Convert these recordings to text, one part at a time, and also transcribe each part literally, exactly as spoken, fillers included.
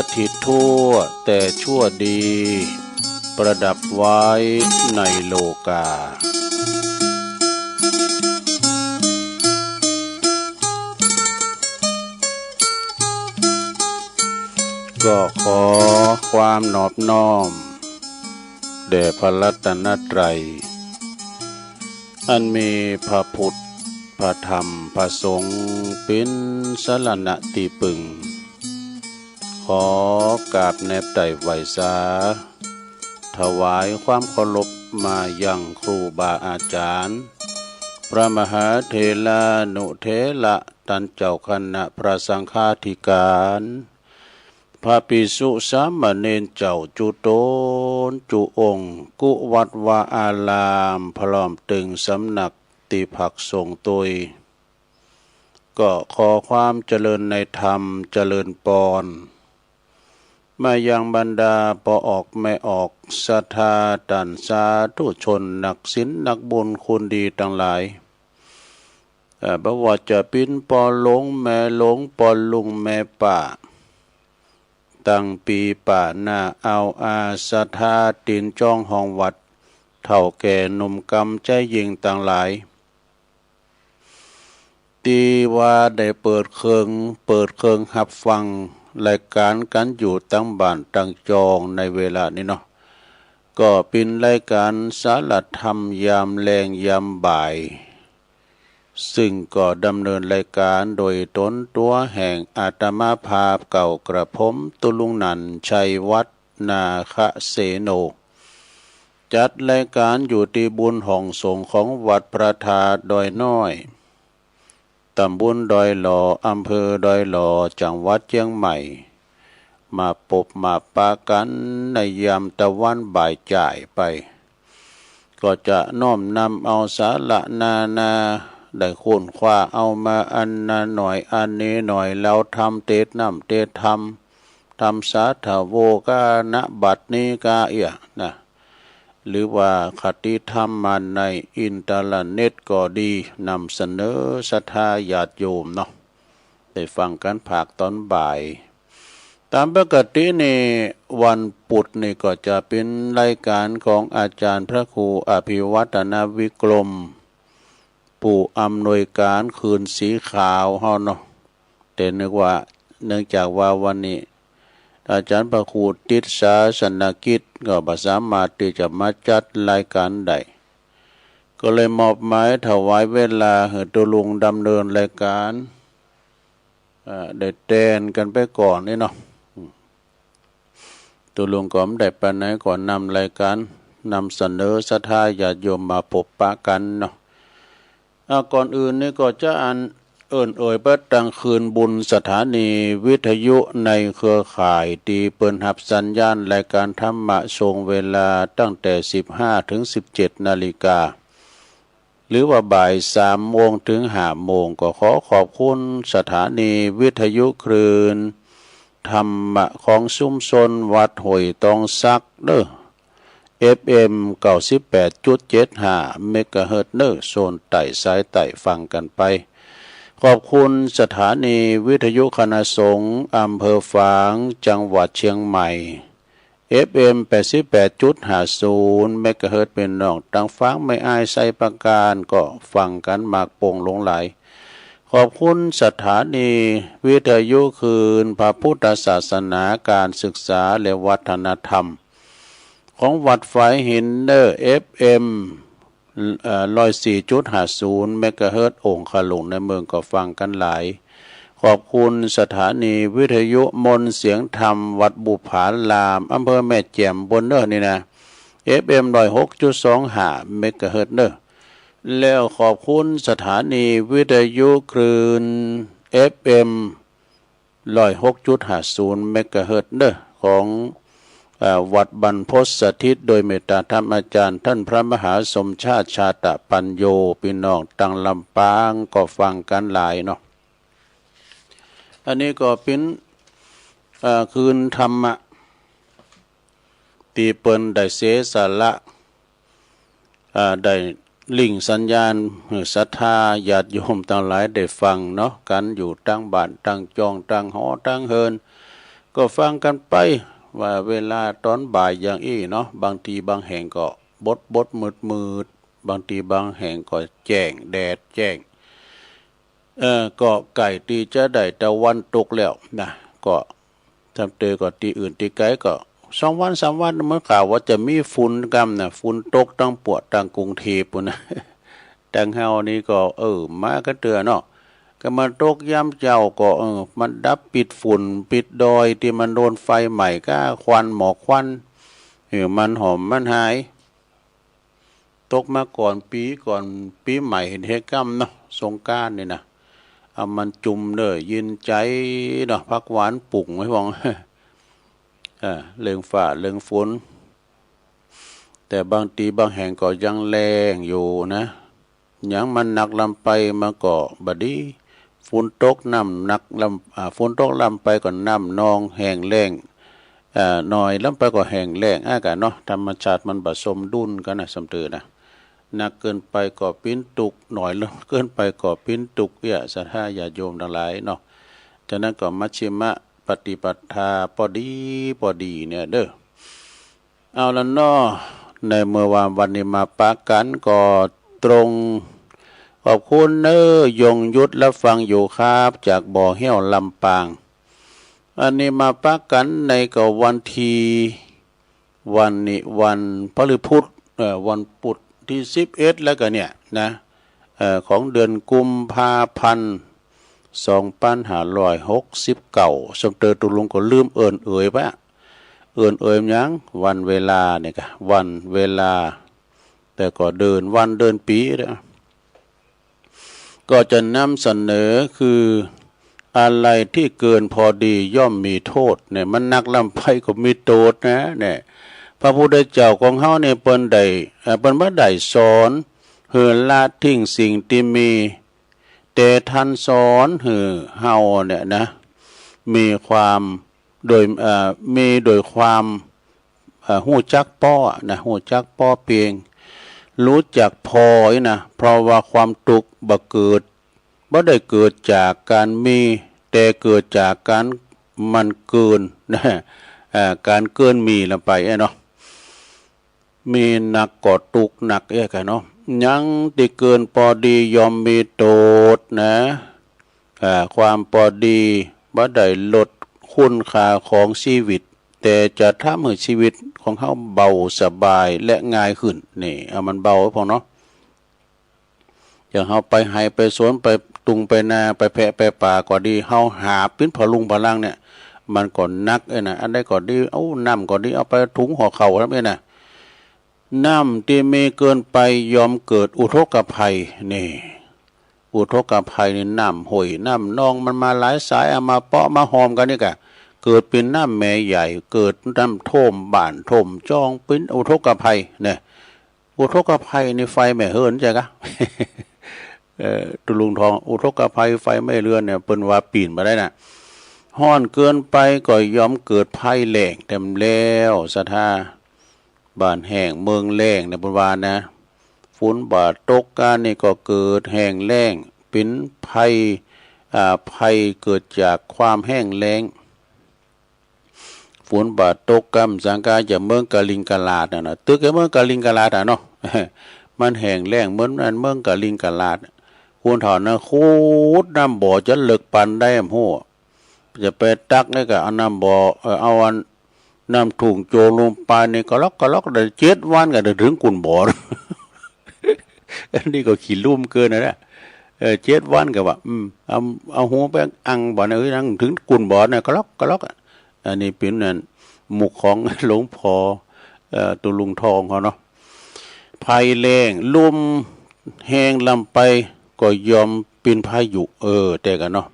สถิตทั่วแต่ชั่วดี ประดับไว้ในโลกา ก็ขอความนอบน้อม แด่พระรัตนตรัย อันมีพระพุทธ พระธรรม พระสงฆ์ เป็นสรณะตี้พึ่ง ขอกราบแนบไต่ไหว้สา ถวายความเคารพมายังครูบาอาจารย์ พระมหาเถรานุเถระ ต้านเจ้าคณะพระสังฆาธิการ พระภิกษุสามเณรเจ้าจุ๊ตนจุ๊องค์ กู้วัดวาอาราม พร้อมตึงสำนักตี้พักสงฆ์ตวย ก็ขอความเจริญในธรรม เจริญปอน มายังบรรดาป้อออกแม่ออก ศรัทธาต้านสาธุชน นักศีลนักบุญคุณดีตังหลาย เอ่อ บ่ว่าจะเป๋นป้อหลวงแม่หลวง ป้อลุงแม่ป้า ตังปีป้าน้าอาวอา ศรัทธาตี๋นจ้องห้องวัด เฒ่าแก่หนุ่มกำใจ๊ญิงตังหลาย ตี้ว่าได้เปิดเครื่อง เปิดเครื่องฮับฟังรายก๋านกั๋นอยู่ตังบ้านตังจองในเวลานี้เนาะ ก็เป๋นรายก๋านสารธรรมยามแลงยามบ่าย ซึ่งก็ดำเนินรายก๋านโดยต๋นตั๋วแห่งอาตมาภาพเก่ากระผม ตุ๊ลุงนันท์ ชัยวัฒน์ นาคเสโน จัดรายก๋านอยู่ตี้บุญห้องสงฆ์ของวัดพระธาตุดอยน้อย ตำบลดอยหล่อ อำเภอดอยหล่อ จังหวัดเจียงใหม่ มาปบมาปะกั๋นในยามตะวันบ่ายจ๋ายไป ก็จะน้อมนำเอาสาระนานา ได้ค้นคว้าเอามาอันนาหน่อยอันนี้หน่อย แล้วทำเตสน้ำเตสธรรม ทำสาธโวกา ณ บัดนี้กาเอี้ยนะ หรือว่าคติธรรมมาในอินเทอร์เน็ตก็ดี นำเสนอศรัทธาญาติโยมเนาะ ได้ฟังกั๋นภาคต๋อนบ่าย ต๋ามปกตินี่ วันพุธนี่ก็จะเป๋นรายก๋านของอาจ๋ารย์พระครูอภิวัฒนวิกรม ผู้อำนวยก๋านคืนสีขาวเฮาเนาะ แต่นึกว่า เนื่องจากว่าวันนี้อาจ๋ารย์พระครูติดศาสนกิจ ก็บ่สามารถตี้จะมาจัดรายก๋านได้ ก็เลยมอบหมายถวายเวลาหื้อตุ๊ลุงดำเนินรายก๋าน เอ่อ ได้แตนกั๋นไปก่อนนี่เนาะ ตุ๊ลุงก็บ่ได้ไปไหน ก็นำรายก๋าน นำเสนอศรัทธาญาติโยมมาปบปะกั๋นเนาะ อ่า ก่อนอื่นนี่ก็จะอันเอิ้นเอ่ยไปตังคืนบุญสถานีวิทยุในเครือข่าย ตี้เปิ้นฮับสัญญาณรายก๋านธรรมะช่วงเวลาตั้งแต่สิบห้าถึงสิบเจ็ดนาฬิกา หรือว่าบ่ายสามโมงถึงห้าโมง ก็ขอขอบคุณสถานีวิทยุคลื่นธรรมะของชุมชนวัดห้วยตองสักเด้อ เอฟเอ็ม เก้าสิบแปดจุดเจ็ดห้าเมกะเฮิรตซ์เนอะ โซนใต้สายใต้ฟังกั๋นไป ขอบคุณสถานีวิทยุคณะสงฆ์อำเภอฝาง จังหวัดเชียงใหม่ เอฟเอ็ม แปดสิบแปดจุดห้าศูนย์เมกะเฮิรตซ์ พี่น้องตังฝางแม่อาย ไชยปราการ ก็ฟังกั๋นมากโป่งหลวงหลาย ขอบคุณสถานีวิทยุคลื่นพระพุทธศาสนา การศึกษาและวัฒนธรรม ของวัดฝายหินเนอะ เอฟเอ็ม เอ่อ ร้อยสี่จุดห้าศูนย์เมกะเฮิรตซ์ องคลุงในเมืองก็ฟังกั๋นหลาย ขอบคุณสถานีวิทยุมนต์เสียงธรรมวัดบุปผาราม อำเภอแม่แจ่มปู้นเนอะนี่นะ เอฟเอ็ม ร้อยหกจุดสองห้าเมกะเฮิรตซ์เนอะ แล้วขอบคุณสถานีวิทยุคลื่น เอฟเอ็ม ร้อยหกจุดห้าศูนย์เมกะเฮิรตซ์เนอะ ของ เอ่อ วัดบรรพตสถิต โดยเมตตาธรรมอาจ๋ารย์ต้านพระมหาสมชาติ ชาตะปัญโญ พี่น้องตังลำปางก็ฟังกั๋นหลายเนาะ อันนี้ก็เป๋น เอ่อ คลื่นธรรมะ ตี้เปิ้นได้เสียสละ อ่า ได้ลิงก์สัญญาณหื้อศรัทธาญาติโยมตังหลายได้ฟังเนาะ กั๋นอยู่ตังบ้านตังจองตังหอตังเฮือน ก็ฟังกันไปว่าเวลาตอนบ่ายอย่างอี้เนาะ บางทีบางแห่งก็บดบดมืดมืด บางทีบางแห่งก็แจ้งแดดแจ้ง เออ ก็ใกล้ที่จะได้ตะวันตกแล้วนะ ก็ทำเตอก็ที่อื่นที่ไกลก็สองวันสามวันเหมือนข่าวว่าจะมีฝุ่นกำนะ ฝุ่นตกตั้งปวดตั้งกรุงเทพฯพุ้นนะ ตังเฮานี่ก็ เออ มากันเตื้อเนาะ ก็มาตกยามเจ๊าก็ เออ มันดับปิดฝุ่นปิดดอยตี้มันโดนไฟไหม้ก้าควันหมอกควัน เออ มันหอมมันหาย ตกมาก่อนปี๋ ก่อนปี๋ใหม่เห็นเฮก้ำเนาะ สงกรานต์นี่นะ เอามันจุ่มเด้อ เย็นใจ๋เนาะ ผักหวานปลูกไว้พ่อง เออ เรื่องฟ้าเรื่องฝน แต่บางทีบางแห่งก็ยังแล้งอยู่นะ หยังมันหนักล้ำไปมันก็บ่ดี ฝนตกน้ำหนักล้ำ อ่า ฝนตกล้ำไปก็น้ำนองแห้งแล้ง อ่า น้อยล้ำไปก็แห้งแล้ง อ่า กะเนาะ ธรรมชาติมันบ่สมดุลกันนะ สำเตอนะ หนักเกินไปก็ปิ้นทุกข์ น้อยเกินไปก็ปิ้นทุกข์เอี้ย ศรัทธาญาติโยมทั้งหลายเนาะ ฉะนั้นก็มัชฌิมปฏิปทาพอดีพอดีเนี่ยเด้อ เอาละเนาะ ในเมื่อว่าวันนี้มาปะกันก็ตรง ขอบคุณเน้อ ยงยุทธรับฟังอยู่ครับ จากบ่อแห้วลำปาง อันนี้มาปะกันในก็วันที่ วันนี้วันพฤหัส เอ่อ วันพุธที่สิบเอ็ดแล้วก็เนี่ยนะ เอ่อ ของเดือนกุมภาพันธ์ สองปันห้าร้อยหกสิบเก้า สำเตอตุลุงก็ลืมเอิ้นเอ่ยปะ เอิ้นเอ่ยหยัง วันเวลาเนี่ยกะ วันเวลา แต่ก็เดือนวันเดือนปี๋เด้อ ก็จะนำเสนอคือ อะไรที่เกินพอดีย่อมมีโทษเนี่ย มันหนักล้ำไปก็มีโทษนะเนี่ย พระพุทธเจ้าของเฮาเนี่ยเปิ้นได้ เอ่อ เปิ้นบ่ได้สอนหื้อละทิ้งสิ่งที่มี แต่ท่านสอนหื้อเฮาเนี่ยนะ มีความ โดย เอ่อ มีโดยความ เอ่อ ฮู้จักพอนะ ฮู้จักพอเพียง ฮู้จักพอนี่นะ เพราะว่าความทุกข์บ่เกิด บ่ได้เกิดจากการมี แต่เกิดจากการมันเกินนะ เอ่อ การเกินมีล้ำไปอะเนาะ มีนักก็ทุกข์นักเอี้ยกะเนาะ หยังตี้เกินพอดีย่อมมีโทษนะ อ่า ความพอดีบ่ได้ลดคุณค่าของชีวิต แต่จะทำให้ชีวิตของเฮาเบาสบายและง่ายขึ้น นี่ เอามันเบาไว้พ่องเนาะ อย่างเฮาไปไฮ่ไปสวนไปตุงไปนาไปแพะไปป่าก็ดี เฮาหาบปิ้นผาลุงผาลังเนี่ย มันก็หนักเอ้ยนะ อันใดก็ดี เอาน้ำก็ดี เอาไปถุงห่อข้าวน้ำเอ้ยนะ น้ำตี้มีเกินไปย่อมเกิดอุทกภัย นี่ อุทกภัยนี่น้ำห้วยน้ำนองมันมาหลายสาย เอามาเปาะมาฮอมกันนี่กะ เกิดเป๋นน้ำแม่ใหญ่ เกิดน้ำท่วมบ้านท่วมจ้อง เป๋นอุทกภัยเนี่ย อุทกภัยนี่ไฟไหม้เฮือนใจ้กะ เอ่อ ตุลุงทอง อุทกภัยไฟไหม้เฮือนเนี่ย เปิ้นว่าปี๋นบ่ได้นะ ฮ้อนเกินไปก็ย่อมเกิดภัยแล้งแหมแล้ว ศรัทธา บ้านแห้งเมืองแล้งเนี่ย เปิ้นว่านะ ฝนบ่ตกกานี่ก็เกิดแห้งแล้ง เป๋นภัย อ่า ภัยเกิดจากความแห้งแล้ง ฝนบ่ตกกำสังกาจะเมืองกาลิงกาลาดน่ะนะ ตึกไอ้เมืองกาลิงกาลาดอะเนาะ มันแห้งแล้งเหมือนอันเมืองกาลิงกาลาด คนเฒ่านะขุดน้ำบ่อจะเลิกปานใดบ่ฮู้ จะไปตักนี่ก็เอาน้ำบ่อ เอ่อ เอาอันน้ำถุงโจมลงไปนี่กะลอกกะลอกได้เจ็ดวันก็ได้ถึงก้นบ่อ อันนี้ก็ขี้ลุ่มเกินนะเนี่ย เออ เจ็ดวันก็ว่า อืม เอา เอาหัวไปอังบ่อนะ เอ้ย นั่งถึงก้นบ่อนะ กะลอกกะลอกอะ อันนี้เป๋นนั่น มุกของหลวงพ่อ เอ่อ ตุลุงทองเขาเนาะ ภัยแล้ง ลมแฮงล้ำไปก็ย่อมเป๋นพายุ เออ แต่กะเนาะ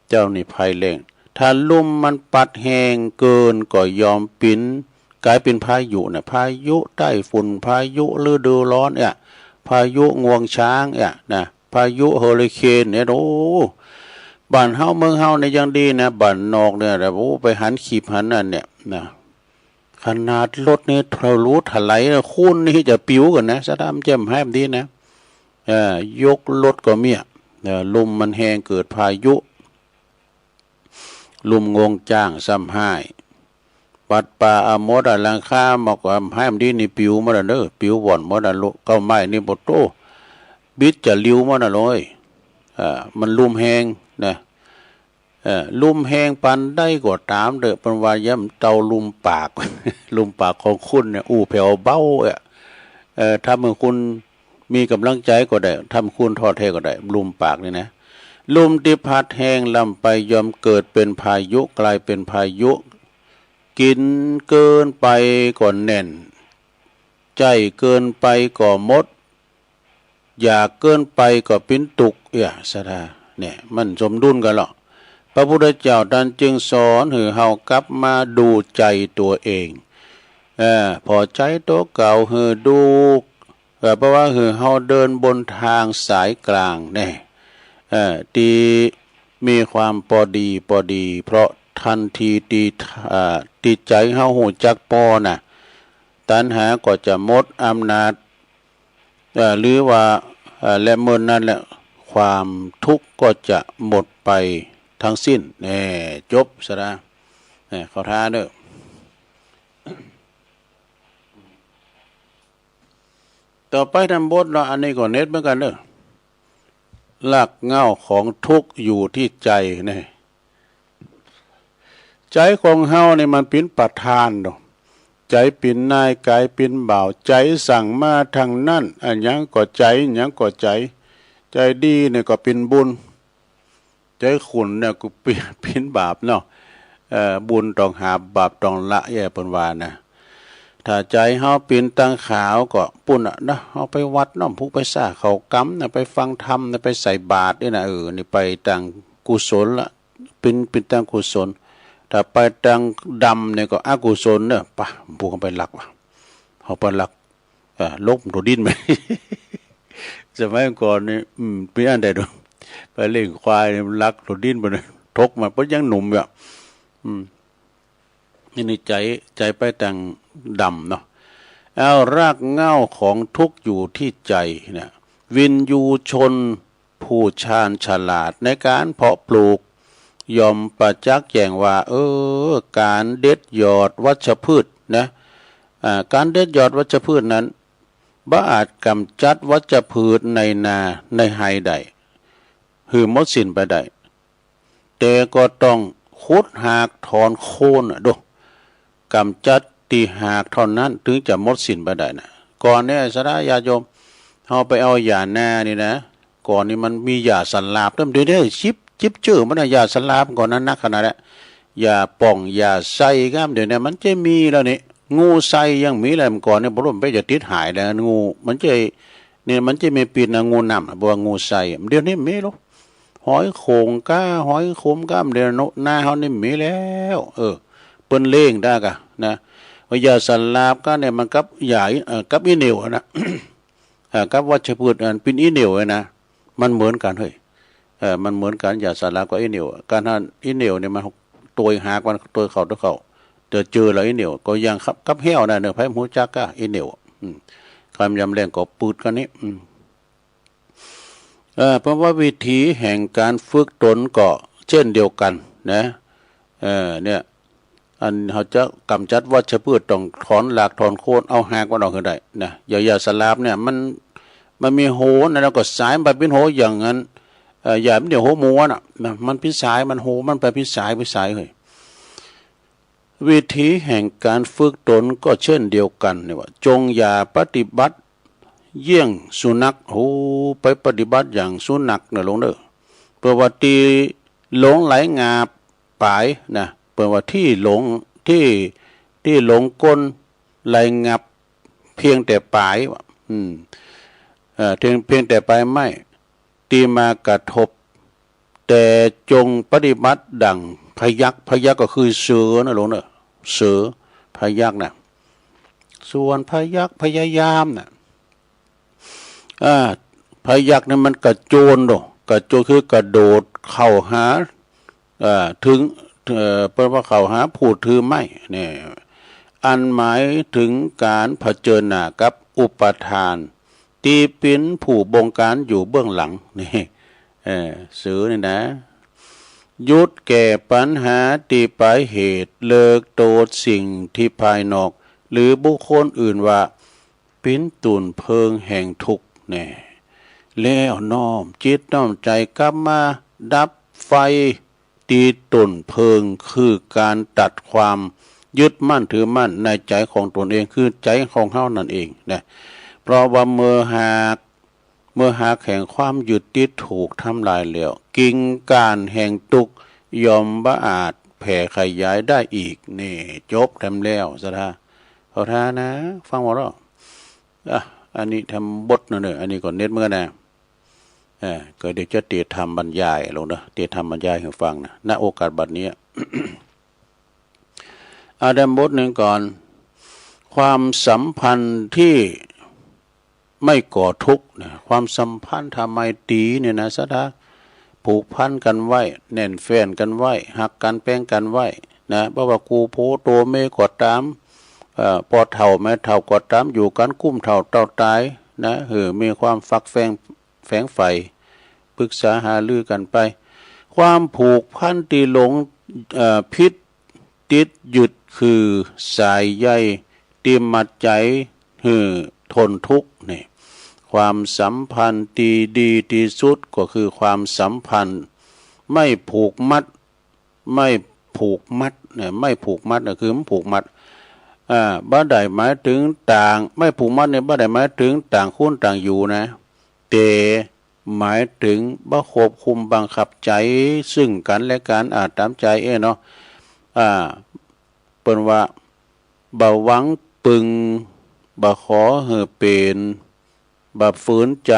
เจ้านี่ภัยแล้ง ถ้าลมมันพัดแฮงเกินก็ย่อมเป๋น ก๋ายเป๋นพายุนะ พายุใต้ฝุ่น พายุฤดูร้อนเนี่ย พายุงวงช้างเนี่ยนะ พายุเฮอริเคนเนี่ย โอ้ บ้านเฮาเมืองเฮาเนี่ยยังดีนะ บ้านนอกเนี่ย โอ้ ไปหันคลิปหันนั่นเนี่ยนะ ขนาดรถนี่ทะลุถลายนะ คนนี่จะปิ๋วกั๋นนะ ศรัทธาแจ่มแฮมดีนะ เอ่อ ยกรถก็มีอะ เอ่อ ลมมันแฮงเกิดพายุ ลุมงวงจ้างซ้ำฮ้าย ปัดป่าเอาหมดอะ หลังคาหมอกก็ฮ้ายมันดีนี่ปิวหมดอะเนอะ ปิวว่อนหมดอะ ลุเก้าไม้นี่บ่โต้ บิดจะหลิวหมดอะเลย เอ่อ มันลุมแฮงนะ เอ่อ ลุมแฮงปานใดก็ตามเถอะ เปิ้นว่าอย่ามันเต่าลุมปาก ลุมปากของคุณเนี่ย อู้แผ่วเบาอะ เอ่อ ทำให้คุณมีกำลังใจก็ได้ ทำให้คุณท้อแท้ก็ได้ ลุมปากนี่นะ ลมที่พัดแฮงล้ำไปย่อมเกิดเป็นพายุ กลายเป็นพายุ กินเกินไปก็แน่น ใจ้เกินไปก็หมด อยากเกินไปก็ปิ้นตุ๊ก เอี้ย ศรัทธา เนี่ย มันสมดุลกั๋นเหรอ พระพุทธเจ้าท่านจึงสอนหื้อเฮากลับมาดูใจ้ตั๋วเอง เออ ผ่อใจ้ตั๋วเก่าหื้อดู เออ เพราะว่าหื้อเฮาเดินบนทางสายกลางเนี่ย เออ ตี้มีความปอดีปอดี เพราะทันทีตี้ เอ่อ ตี้ใจ้เฮาฮู้จักปอน่ะ ตัณหาก็จะหมดอำนาจ เอ่อ หรือว่า เอ่อ และเมื่อนั้นแหละ ความทุกข์ก็จะหมดไปทั้งสิ้น แน่ จบซะนะ แน่ เข้าท่าเด้อ ต่อไปตามบทเนาะ อันนี้ก็เด็ดเหมือนกันเด้อ รากเหง้าของทุกข์อยู่ที่ใจ้นี่ ใจ้ของเฮานี่มันปิ้นประธานเนาะ ใจ้ปิ้นนาย กายปิ้นบ่าว ใจ้สั่งมาทางนั้น อันหยังก็ใจ้ อันหยังก็ใจ้ ใจ้ดีนี่ก็ปิ้นบุญ ใจ้ขุ่นเนี่ยก็ปิ้น ปิ้นบาปเนาะ เอ่อ บุญต้องหาบ บาปต้องละ แย่เปิ้นว่านะ ถ้าใจ้เฮาปิ้นตังขาวก็ปุ้นน่ะนะ เฮาไปวัดเนาะ พุกไปซ่าเข้ากำนะ ไปฟังธรรมนะ ไปใส่บาตรนี่นะ เออ นี่ไปตังกุศลละ ปิ้น ปิ้นตังกุศล ถ้าไปตังดำเนี่ยก็อกุศลเนาะ ปะ พุกเฮาไปลักว่ะ เฮาไปลัก เอ่อ ลกมันโตดิ้นไป สมัยก่อนนี่ อืม มีอันใดดู ไปเลี้ยงควายนี่มันลักโตดิ้นไปเนี่ย ถกมาเปิ้นยังหนุ่มอยู่อะ อืม นี่ นี่ใจ้ ใจ้ไปตังดำเนาะ เอา รากเหง้าของทุกข์อยู่ที่ใจ้เนี่ย วิญญูชนผู้ชาญฉลาดในการเพาะปลูก ย่อมประจักษ์แจ้งว่า เออ การเด็ดยอดวัชพืชนะ อ่า การเด็ดยอดวัชพืชนั้น บ่อาจกำจัดวัชพืชในนาในไฮ่ได้ หื้อหมดสิ้นไปได้ แต่ก็ต้องขุดหากถอนโคนน่ะโด กำจัดตี้หากเท่านั้นถึงจะหมดสิ้นไปได้นะ ก่อนเนี่ย ศรัทธาญาติโยม เฮาไปเอาหญ้านานี่นะ ก่อนนี่มันมีหญ้าสลาบเด้อ เดี๋ยวนี้จิบ จิบจื้อมันนะ หญ้าสลาบก่อนนั้นนักขนาดแหละ หญ้าป่อง หญ้าไซครับ เดี๋ยวนี้มันจะมีแล้วนี่ งูไซยังมีเลย เมื่อก่อนนี่บ่ฮู้มันไปจะติดหายแล้ว งู มันจะ เนี่ยมันจะมีปีนนะ งูน้ำน่ะ บ่ว่างูไซ เดี๋ยวนี้มีแล้ว หอยโข่งก้า หอยขมก้า เดี๋ยวนี้นาเฮานี่มีแล้ว เออ เปิ้นเลี้ยงได้กะนะ ว่าหญ้าสลาบก้าเนี่ยมันกับหญ้า เอ่อ กับอีเหนี่ยวนะ เอ่อ กับวัชพืชอันปิ้นอีเหนี่ยวนะ มันเหมือนกันเฮ้ย เอ่อ มันเหมือนกัน หญ้าสลาบกับอีเหนี่ยว การหันอีเหนี่ยวเนี่ยมันโตยหากมันโตยเข้าโตยเข้า เดี๋ยวเจอแล้วอีเหนี่ยว ก็อย่างกับ กับแห้วนะเนาะ ไผฮู้จักก้าอีเหนี่ยว อืม คำยำแรงก็ปืดกันนี่ อืม เอ่อ เพราะว่าวิธีแห่งการฝึกตนก็เช่นเดียวกันนะ เอ่อ เนี่ย อันเฮาจะกำจัดวัชพืชต้องถอนรากถอนโคน เอาหากมันออกหื้อได้นะ หญ้า หญ้าสลาบเนี่ยมัน มันมีโฮนะ แล้วก็สายมันไปปิ้นโฮอย่างนั้น เอ่อ หญ้ามันเดี่ยวโฮหมูน่ะนะ มันปิ้นสาย มันโฮมันไปปิ้นสาย ปิ้นสายเฮ้ย วิธีแห่งการฝึกตนก็เช่นเดียวกันเนี่ยว่า จงอย่าปฏิบัติเยี่ยงสุนัข โอ้ ไปปฏิบัติอย่างสุนัขนะหลวงเด้อ เปิ้นว่าตี้หลงไหลงาบป๋ายนะ เปิ้นว่าตี้หลง ตี้ ตี้หลงกลไหลงับเพียงแต่ป๋ายว่ะ อืม เอ่อ เพียง เพียงแต่ปลายไม้ ตี้มากระทบ แต่จงปฏิบัติดั่งพยัคฆ์ พยัคฆ์ก็คือเสือนะหลวงเนอะ เสือ พยัคฆ์น่ะ ส่วนพยัคฆ์พยายามน่ะ อ่า พยัคฆ์นี่มันกระโจนโด กระโจนคือกระโดดเข้าหา เอ่อ ถึง เอ่อ เปิ้นว่าเข้าหาผู้ถือไม้เนี่ย อันหมายถึงการเผชิญหน้ากับอุปาทาน ตี้เป๋นผู้บงการอยู่เบื้องหลัง นี่ เอ่อ เสือนี่นะ หยุดแก้ปัญหาที่ปลายเหตุ เลิกโทษสิ่งที่ภายนอก หรือบุคคลอื่นว่า เป็นต้นเพลิงแห่งทุกข์แน่ แล้วน้อมจิตน้อมใจกลับมาดับไฟที่ต้นเพลิง คือการตัดความยึดมั่นถือมั่นในใจของตนเอง คือใจของเฮานั่นเองนะ เพราะว่าเมื่อหาก เมื่อหากแห่งความยึดติดถูกทำลายแล้ว กิ่งก้านแห่งทุกข์ย่อมบ่อาจแผ่ขยายได้อีก นี่ จบแถมแล้ว ศรัทธา ขอทานนะ ฟังบ่ลอ อ่ะ อันนี้แถมบทนะเนอะ อันนี้ก็เน็ตเหมือนกันนะ เออ ก็เดี๋ยวจะเตรียมทำบรรยายลงเนอะ เตรียมทำบรรยายให้ฟังนะ ณ โอกาสบัดนี้ อ่ะ แถมบทหนึ่งก่อน ความสัมพันธ์ที่ ไม่ก่อทุกข์นะ ความสัมพันธ์ถ้าไม่ดีเนี่ยนะ ศรัทธา ผูกพันกันไว้ แน่นแฟ้นกันไว้ ฮักกันแป้งกันไว้นะ บ่ว่ากูโผโตเมก็ตาม เอ่อ พ่อเฒ่าแม่เฒ่าก็ตาม อยู่กันกุ้มเฒ่าเต้าตายนะ เออ มีความฝักแฝง แฝงใฝ่ ปรึกษาหารือกันไป ความผูกพันที่หลง เอ่อ ผิด ติดยึดคือสายใยที่มัดใจหื้อทนทุกข์นี่ ความสัมพันธ์ที่ดีที่สุดก็คือความสัมพันธ์ไม่ผูกมัด ไม่ผูกมัดเนี่ย ไม่ผูกมัดเนี่ยคือมันผูกมัด อ่า บ่ได้หมายถึงต่าง ไม่ผูกมัดเนี่ยบ่ได้หมายถึงต่างคนต่างอยู่นะ แต่หมายถึงบ่ควบคุมบังคับใจซึ่งกันและกัน อ่า ตามใจเอ้เนาะ อ่า เปิ้นว่า บ่หวังปึง บ่ขอหื้อเป๋น บ่ฝืนใจ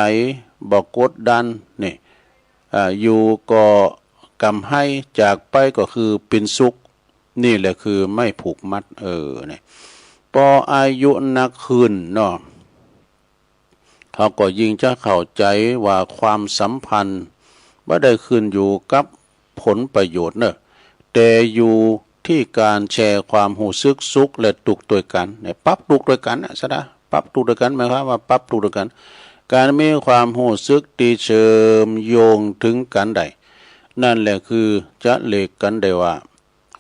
บ่กดดัน นี่ อ่า อยู่ก็กำไห้ จากไปก็คือเป๋นสุข นี่แหละคือไม่ผูกมัด เออ นี่ ปออายุนักขึ้นเนาะ เขาก็ยิ่งจะเข้าใจว่าความสัมพันธ์บ่ได้ขึ้นอยู่กับผลประโยชน์เนอะ แต่อยู่ที่การแชร์ความฮู้สึกสุขและทุกข์ด้วยกัน เนี่ย ปรับทุกข์ด้วยกันนะ ศรัทธา ปรับทุกข์ด้วยกัน หมายความว่าปรับทุกข์ด้วยกัน การมีความฮู้สึกที่เชื่อมโยงถึงกันได้ นั่นแหละคือจะเรียกกันได้ว่า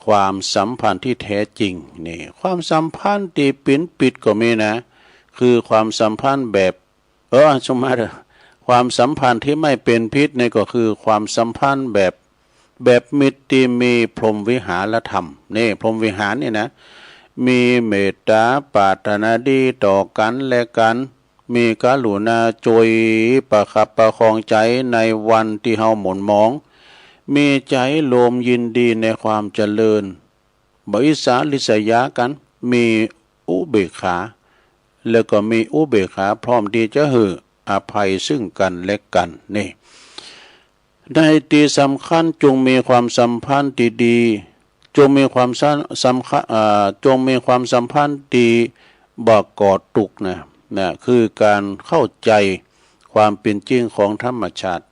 ความสัมพันธ์ที่แท้จริง นี่ ความสัมพันธ์ที่เป๋นผิดก็มีนะ คือความสัมพันธ์แบบ เออ สมมติ ความสัมพันธ์ที่ไม่เป๋นผิดนี่ก็คือความสัมพันธ์แบบ แบบมิตรที่มีพรหมวิหารธรรม นี่ พรหมวิหารนี่นะ มีเมตตาปรารถนาดีต่อกันและกัน มีกรุณาช่วยประคับประคองใจในวันที่เฮาหม่นหมอง มีใจโลมยินดีในความเจริญ บ่อิจฉาริษยากัน มีอุเบกขา แล้วก็มีอุเบกขาพร้อมที่จะหื้ออภัยซึ่งกันและกัน นี่ ในที่สำคัญจงมีความสัมพันธ์ที่ดี จงมีความสัม- สำคัญ อ่า จงมีความสัมพันธ์ที่บ่ก่อทุกข์นะ นะ คือการเข้าใจความเป็นจริงของธรรมชาติ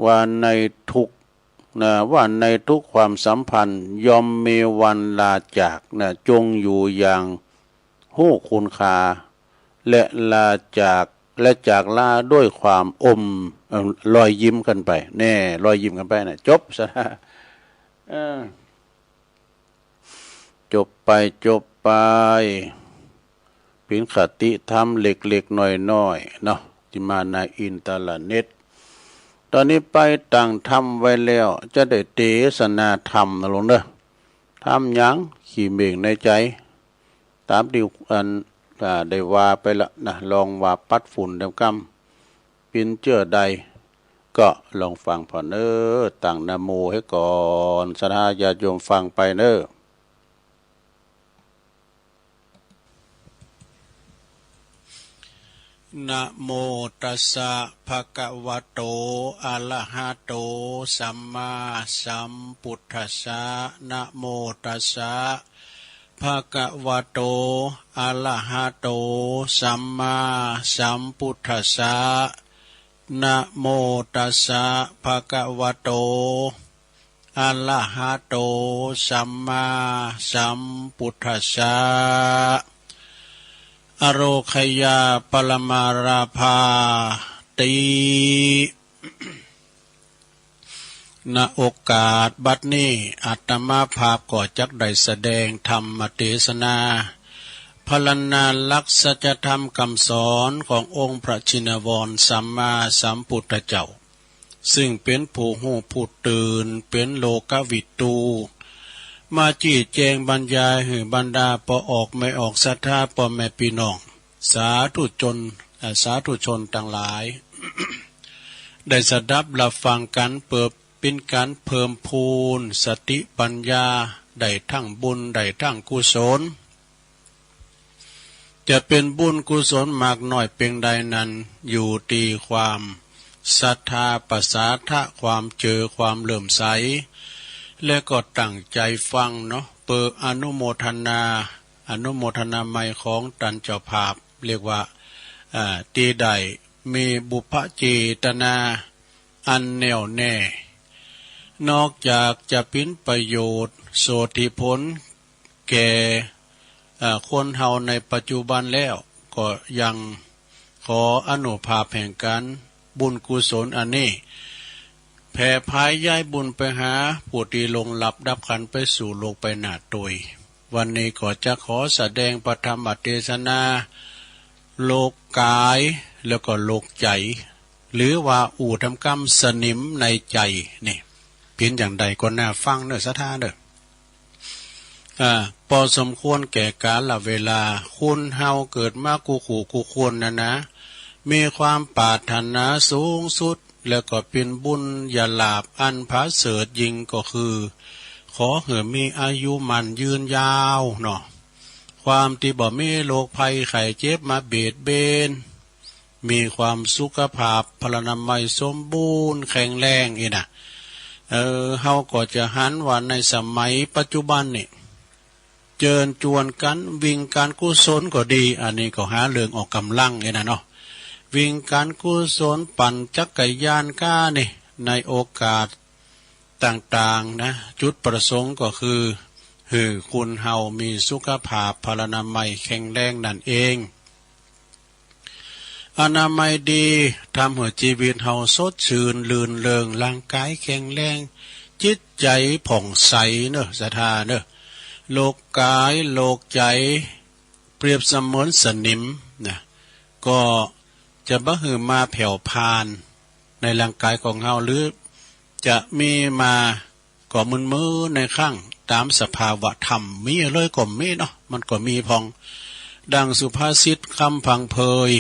ว่าในทุก นะ ว่าในทุกความสัมพันธ์ย่อมมีวันลาจาก นะ จงอยู่อย่างฮู้คุณค่า และลาจาก และจากลาด้วยความอม เอ่อ รอยยิ้มกันไป แน่ รอยยิ้มกันไปนะ จบซะนะ เออ จบไป จบไป เป๋นคติธรรมเล็กๆ น้อยๆ เนาะ ที่มาในอินเทอร์เน็ต ตอนนี้ไปตั้งธรรมไว้แล้ว จะได้เตสนาธรรมนะลงเด้อ ธรรมหยัง ขี้เม่งในใจ ตามที่อัน อ่า ได้ว่าไปละนะ ลองว่าปัดฝุ่นเต็มกำ เป๋นเจื้อใด ก็ลองฟังผ่อนเน้อ ตั้งนะโมให้ก่อน ศรัทธาญาติโยมฟังไปเน้อ นะโมตัสสะ ภะคะวะโต อะระหะโต สัมมาสัมพุทธัสสะ นะโมตัสสะ ภะคะวะโต อะระหะโต สัมมาสัมพุทธัสสะ นะโมตัสสะ ภะคะวะโต อะระหะโต สัมมาสัมพุทธัสสะ อโรคยาปรมาราภาติ ณ โอกาสบัดนี้ อาตมาภาพก็จักได้แสดงธรรมเทศนา พรรณนาหลักสัจธรรมคำสอนขององค์พระชินวรสัมมาสัมพุทธเจ้า ซึ่งเป็นผู้ฮู้ผู้ตื่น เป็นโลกวิทู มาชี้แจงบรรยายหื้อบรรดาป้อออกแม่ออกศรัทธาป้อแม่ปี้น้อง สาธุชน เอ่อ สาธุชนตังหลาย ได้สดับรับฟังกั๋น เปื้อเป๋นก๋านเพิ่มพูนสติปัญญา ได้ทั้งบุญ ได้ทั้งกุศล จะเป๋นบุญกุศลมากน้อยเปียงใดนั้น อยู่ตี้ความศรัทธา ประสาทะ ความเจื้อ ความเลื่อมใส และก็ตั้งใจ๋ฟังเนาะ เปื้ออนุโมทนา อนุโมทนาใหม่ของต้านเจ้าภาพ เรียกว่า เอ่อ ตี้ได้มีบุพเจตนาอันแน่วแน่ นอกจากจะเป๋นประโยชน์โสติผลแก่ เอ่อ คนเฮาในปัจจุบันแล้ว ก็ยังขออานุภาพแห่งก๋านบุญกุศลอันนี้ แผ่ผายย้ายบุญไปหาผู้ตี้ล่วงลับดับขันธ์ไปสู่โลกไปหน้าตวย วันนี้ก็จะขอแสดงพระธรรมเทศนา โรคก๋ายแล้วก็โรคใจ๋ หรือว่าอู้ต๋ามกำสนิมในใจ๋นี่ เป๋นอย่างใดก็น่าฟังเน้อศรัทธาเน้อ อ่า พอสมควรแก่กาลเวลา คนเฮาเกิดมากู้คู่กู้คนนั้นนะ มีความปรารถนาสูงสุด แล้วก็เป๋นบุญญาลาภอันผาเสริฐยิ่งก็คือ ขอหื้อมีอายุมั่นยืนยาวเนาะ ความตี้บ่มีโรคภัยไข้เจ็บมาเบียดเบียน มีความสุขภาพพลานามัยสมบูรณ์แข็งแรงอี้นะ เออ เฮาก็จะหันว่าในสมัยปัจจุบันนี่ เจิญจวนกั๋นวิ่งก๋านกุศลก็ดี อันนี้ก็หาเรื่องออกกำลังอี้นะเนาะ วิ่งก๋านกุศลปั่นจักรยานก้านี่ ในโอกาสต่างๆ นะ จุดประสงค์ก็คือ หื้อคนเฮามีสุขภาพพลานามัยแข็งแรงนั่นเอง อนามัยดี ทำหื้อชีวิตเฮาสดชื่นรื่นเริง ร่างกายแข็งแรง จิตใจ๋ผ่องใสเน้อศรัทธาเน้อ โรคก๋ายโรคใจ๋ เปรียบเสมือนสนิมนะ ก็จะบ่หื้อมาแผ่วพรานในร่างกายของเฮา หรือจะมีมา ก็มึนๆ ในครั้งต๋ามสภาวะธรรม มีเลยก็มีเนาะ มันก็มีพ่อง ดังสุภาษิตคำพังเพย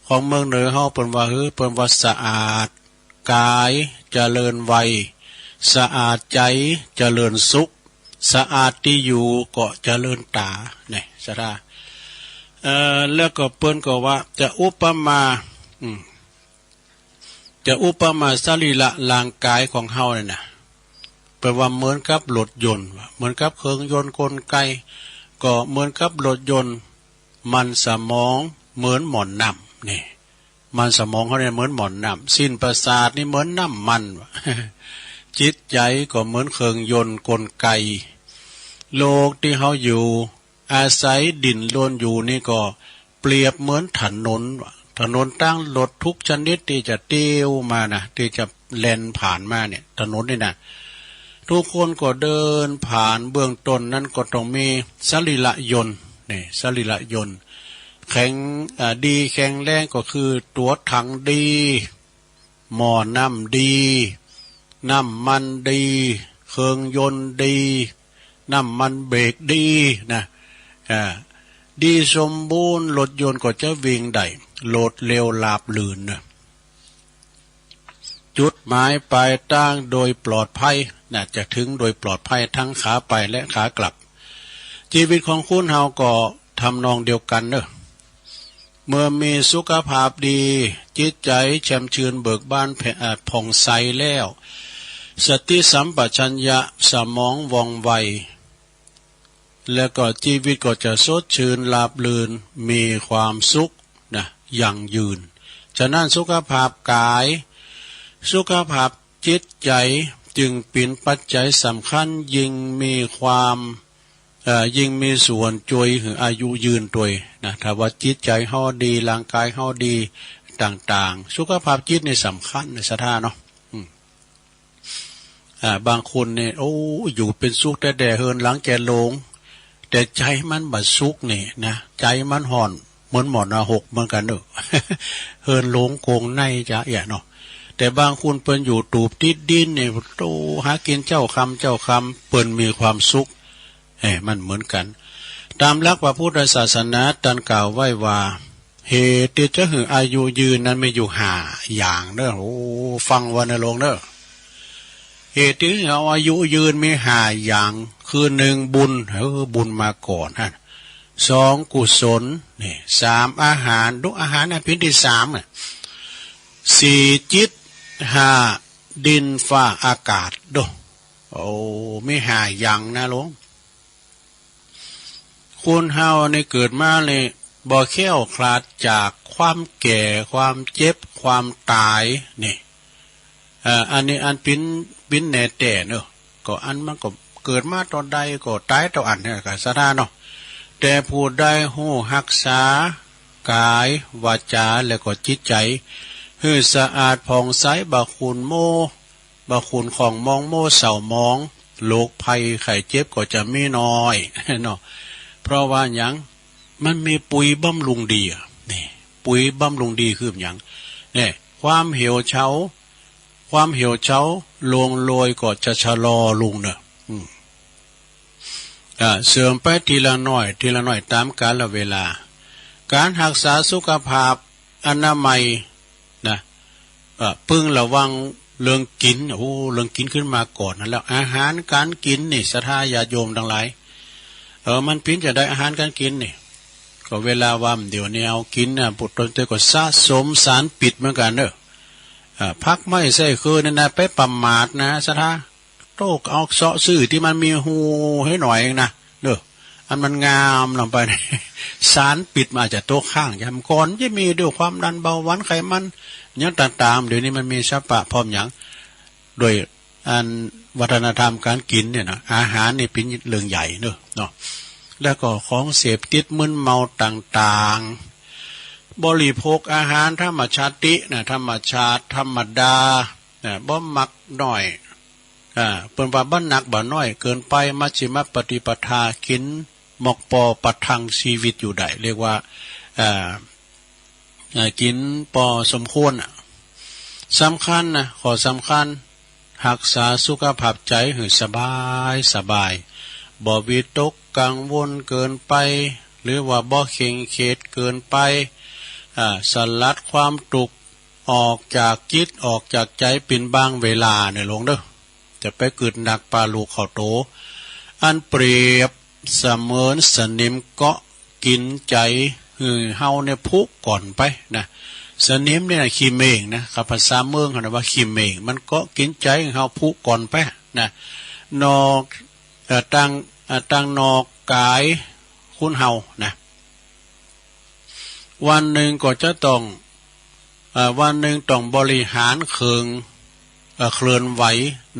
ของเมืองเหนือเฮาเปิ้นว่า หื้อ เปิ้นว่า สะอาดกายเจริญวัย สะอาดใจ๋เจริญสุข สะอาดตี้อยู่ก็เจริญต๋า นี่ศรัทธา เอ่อ แล้วก็เปิ้นก็ว่าจะอุปมา อืม จะอุปมาสรีระร่างกายของเฮานี่นะ แปลว่าเหมือนกับรถยนต์ เหมือนกับเครื่องยนต์กลไก ก็เหมือนกับรถยนต์ มันสมองเหมือนหม้อน้ำ นี่ มันสมองเฮานี่เหมือนหม้อน้ำ สิ้นประสาทนี่เหมือนน้ำมัน จิตใจ๋ก็เหมือนเครื่องยนต์กลไก โลกตี้เฮาอยู่ อาศัยดิ้นรนอยู่นี่ก็เปรียบเหมือนถนน ถนนตางรถทุกชนิดตี้จะเตียวมานะ ตี้จะแล่นผ่านมาเนี่ย ถนนนี่นะ ทุกคนก็เดินผ่าน เบื้องต้นนั้นก็ต้องมีสรีระยนต์ นี่ สรีระยนต์ แข็ง อ่า ดีแข็งแรงก็คือตั๋วถังดี หม้อน้ำดี น้ำมันดี เครื่องยนต์ดี น้ำมันเบรกดีนะ อ่า ดีสมบูรณ์ รถยนต์ก็จะวิ่งได้ โลดเร็วราบรื่นนะ จุดหมายปลายทางโดยปลอดภัยนะ จะถึงโดยปลอดภัยทั้งขาไปและขากลับ ชีวิตของคนเฮาก็ทำนองเดียวกันเนอะ เมื่อมีสุขภาพดี จิตใจ๋แจ่มชื่นเบิกบานแผ่ เอ่อ ผ่องใสแล้ว สติสัมปชัญญะ สมองว่องไว แล้วก็ชีวิตก็จะสดชื่นราบรื่น มีความสุขนะ ยั่งยืน ฉะนั้นสุขภาพกาย สุขภาพจิตใจ๋จึงเป๋นปัจจัยสำคัญ ยิ่งมีความ เอ่อ ยิ่งมีส่วนจ้วยหื้ออายุยืนตวยนะ ถ้าว่าจิตใจ๋เฮาดี ร่างกายเฮาดีต่างๆ สุขภาพจิตนี่สำคัญนะศรัทธาเนาะ อืม อ่า บางคนนี่ โอ้ อยู่เป็นสุขแต๊ๆ เฮือนหลังแก่โลง แต่ใจ๋มันบ่สุขนี่นะ ใจ๋มันฮ้อน เหมือนหม้อหน้าหกเหมือนกั๋นเนาะ เฮือนโลงโกงในจะเอี้ยเนาะ แต่บางคนเปิ้นอยู่ตูบติดดินนี่ โอ้ หากิ๋นเจ๊าค่ำเจ๊าค่ำ เปิ้นมีความสุข เอ้ย มันเหมือนกั๋น ต๋ามหลักพระพุทธศาสนา ต้านกล่าวไว้ว่า เหตุตี้จะหื้ออายุยืนนั้นมีอยู่ห้าอย่างเนาะ โอ้ ฟังไว้เน่อหลวงเนาะ เหตุตี้หื้อเฮาอายุยืนมีห้าอย่าง คือ หนึ่ง บุญ เออ บุญมาก่อนฮะ สอง กุศล นี่ สาม อาหาร ดูอาหารนะ เป๋นตี้สามน่ะ สี่ จิต ห้า ดิน ฟ้า อากาศ ดู โอ้ มีห้าอย่างนะหลวง คนเฮานี่เกิดมานี่ บ่แคล้วคลาดจากความแก่ ความเจ็บ ความต๋าย นี่ เอ่อ อันนี้อันเป๋น เป๋นแน่แต๊เนาะ ก็อันมันก็เกิดมาต๋อนใดก็ต๋ายต๋อนอั้นเนี่ย ก็สะท้าเนาะ แต่ผู้ใดฮู้ฮักษา กาย วาจา แล้วก็จิตใจ๋ หื้อสะอาดผ่องใส บ่ขุ่นโม บ่ขุ่นข้องมอง โมเศร้าหมอง โรคภัยไข้เจ็บก็จะมีน้อยเนาะ เพราะว่าหยัง มันมีปุ๋ยบำรุงดีอะ นี่ ปุ๋ยบำรุงดีคือหยัง นี่ ความเหี่ยวเฉา ความเหี่ยวเฉา ร่วงโรยก็จะชะลอลงเนาะ อืม อ่า เสื่อมไปทีละน้อย ทีละน้อย ต๋ามกาลเวลา ก๋านฮักษาสุขภาพอนามัยนะ เอ่อ พึงระวังเรื่องกิ๋น โอ้ เรื่องกิ๋นขึ้นมาก่อนนั่นแล้ว อาหารก๋านกิ๋นนี่ ศรัทธาญาติโยมตังหลาย เออ มันเป๋นจะใดอาหารก๋านกิ๋นนี่ ก็เวลาว่าเดี๋ยวนี้เอากิ๋นน่ะ ปุตตนเตก็สะสมสารพิษเหมือนกั๋นเนาะ อ่า ผักไม้ไส้เคิงนี่นะ ไปประมาทนะ ศรัทธา โต๊ะเอาเซาะซื้อตี้มันมีฮูให้หน่อยเองนะ เนาะ อันมันงามลงไป สารพิษมันอาจจะตกค้าง ยามก่อนจะมีด้วยความดันเบาหวานไขมัน หยังต่างๆ เดี๋ยวนี้มันมีสะปะพร้อมหยัง โดยอันวัฒนธรรมก๋านกิ๋นเนี่ยนะ อาหารนี่เป๋นเรื่องใหญ่เนาะ เนาะ แล้วก็ของเสพติดมึนเมาต่างๆ บริโภคอาหารธรรมชาตินะ ธรรมชาติธรรมดา นะ บ่มักน้อย อ่า เปิ้นว่าบ่หนักบ่น้อยเกินไป มัชฌิมปฏิปทา กิ๋นหมอกปอประทังชีวิตอยู่ได้ เรียกว่า อ่า อ่า กิ๋นปอสมควรน่ะ สำคัญนะ ข้อสำคัญ ฮักษาสุขภาพใจ๋หื้อสบายสบาย บ่วิตกกังวลเกินไป หรือว่าบ่เคร่งเครียดเกินไป อ่า สลัดความตุ๊กข์ ออกจากจิตออกจากใจ๋เป๋นบางเวลาเน่อหลวงเนาะ จะไปกึ๊ดหนักปาลูกเข้าโต อันเปรียบเสมือนสนิมเกาะกิ๋นใจ๋หื้อเฮาเนี่ยผุก่อนไปนะ สนิมเนี่ยนะขี้เม่งนะ กับภาษาเมืองเขานะว่าขี้เม่ง มันเกาะกิ๋นใจ๋หื้อเฮาผุก่อนไปนะ นอก เอ่อ ตาง เอ่อ ตางนอกกายคนเฮานะ วันหนึ่งก็จะต้อง เอ่อ วันหนึ่งต้องบริหารเครื่อง เอ่อ เคลื่อนไหว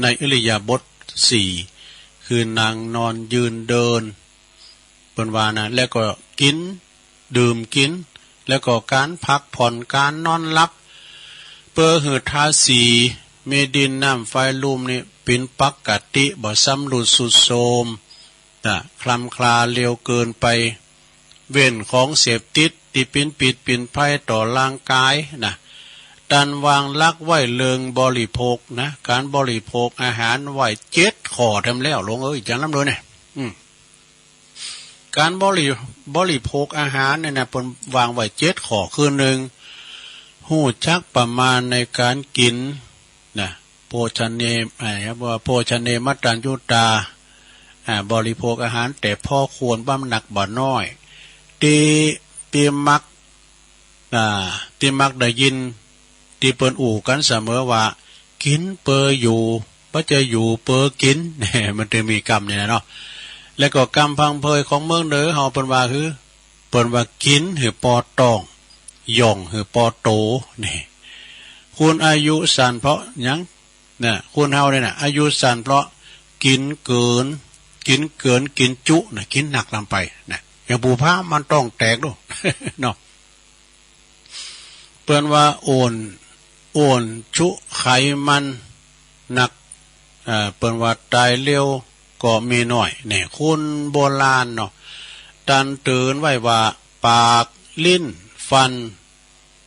ในอิริยาบถสี่ คือนั่ง นอน ยืน เดิน เปิ้นว่านะ แล้วก็กิ๋น ดื่มกิ๋น แล้วก็ก๋านพักผ่อน ก๋านนอนหลับ เปื้อหื้อธาตุสี่ มีดิน น้ำ ไฟ ลม นี่เป๋นปกติ บ่ซ้ำรุดทรุดโทรม นะ คลำคลาเร็วเกินไป เว้นของเสพติดตี้เป๋นพิษเป๋นภัยต่อร่างกายนะ ต้านวางหลักไว้เรื่องบริโภคนะ ก๋านบริโภคอาหารไว้เจ็ดข้อแถมแล้ว หลวงเอ้ย จ๋ำนำเลยเนี่ย อืม ก๋านบริ บริโภคอาหารเนี่ยนะ เปิ้นวางไว้เจ็ดข้อ คือ หนึ่ง ฮู้จักประมาณในก๋านกิ๋น นะ โภชเน อ่า ว่าโภชเนมัตตัญญูตา อ่า บริโภคอาหารแต่พอควร บ่หนักบ่น้อย ตี้ ตี้มัก อ่า ตี้มักได้ยิน ตี้เปิ้นอู้กั๋นเสมอว่า กิ๋นเปื้ออยู่ บ่ใจ้อยู่เปื้อกิ๋น มันจะมีกำนี่นะเนาะ แล้วก็กำพังเพยของเมืองเหนือเฮาเปิ้นว่าหื้อ เปิ้นว่ากิ๋นหื้อปอต๊อง ย่องหื้อปอโต นี่ คนอายุสั้นเพราะหยัง นะ คนเฮาเนี่ยนะ อายุสั้นเพราะกิ๋นเกิน กิ๋นเกิน กิ๋นจุนะ กิ๋นหนักลำไปนะ อย่างปู่พระมันต๊องแตกดู เนาะ เปิ้นว่าอ้วน อ้วนจุไขมันหนัก เอ่อ เปิ้นว่าตายเร็วก็มีน้อย นี่ คนโบราณเนาะ ตันเตือนไว้ว่า ปาก ลิ้น ฟัน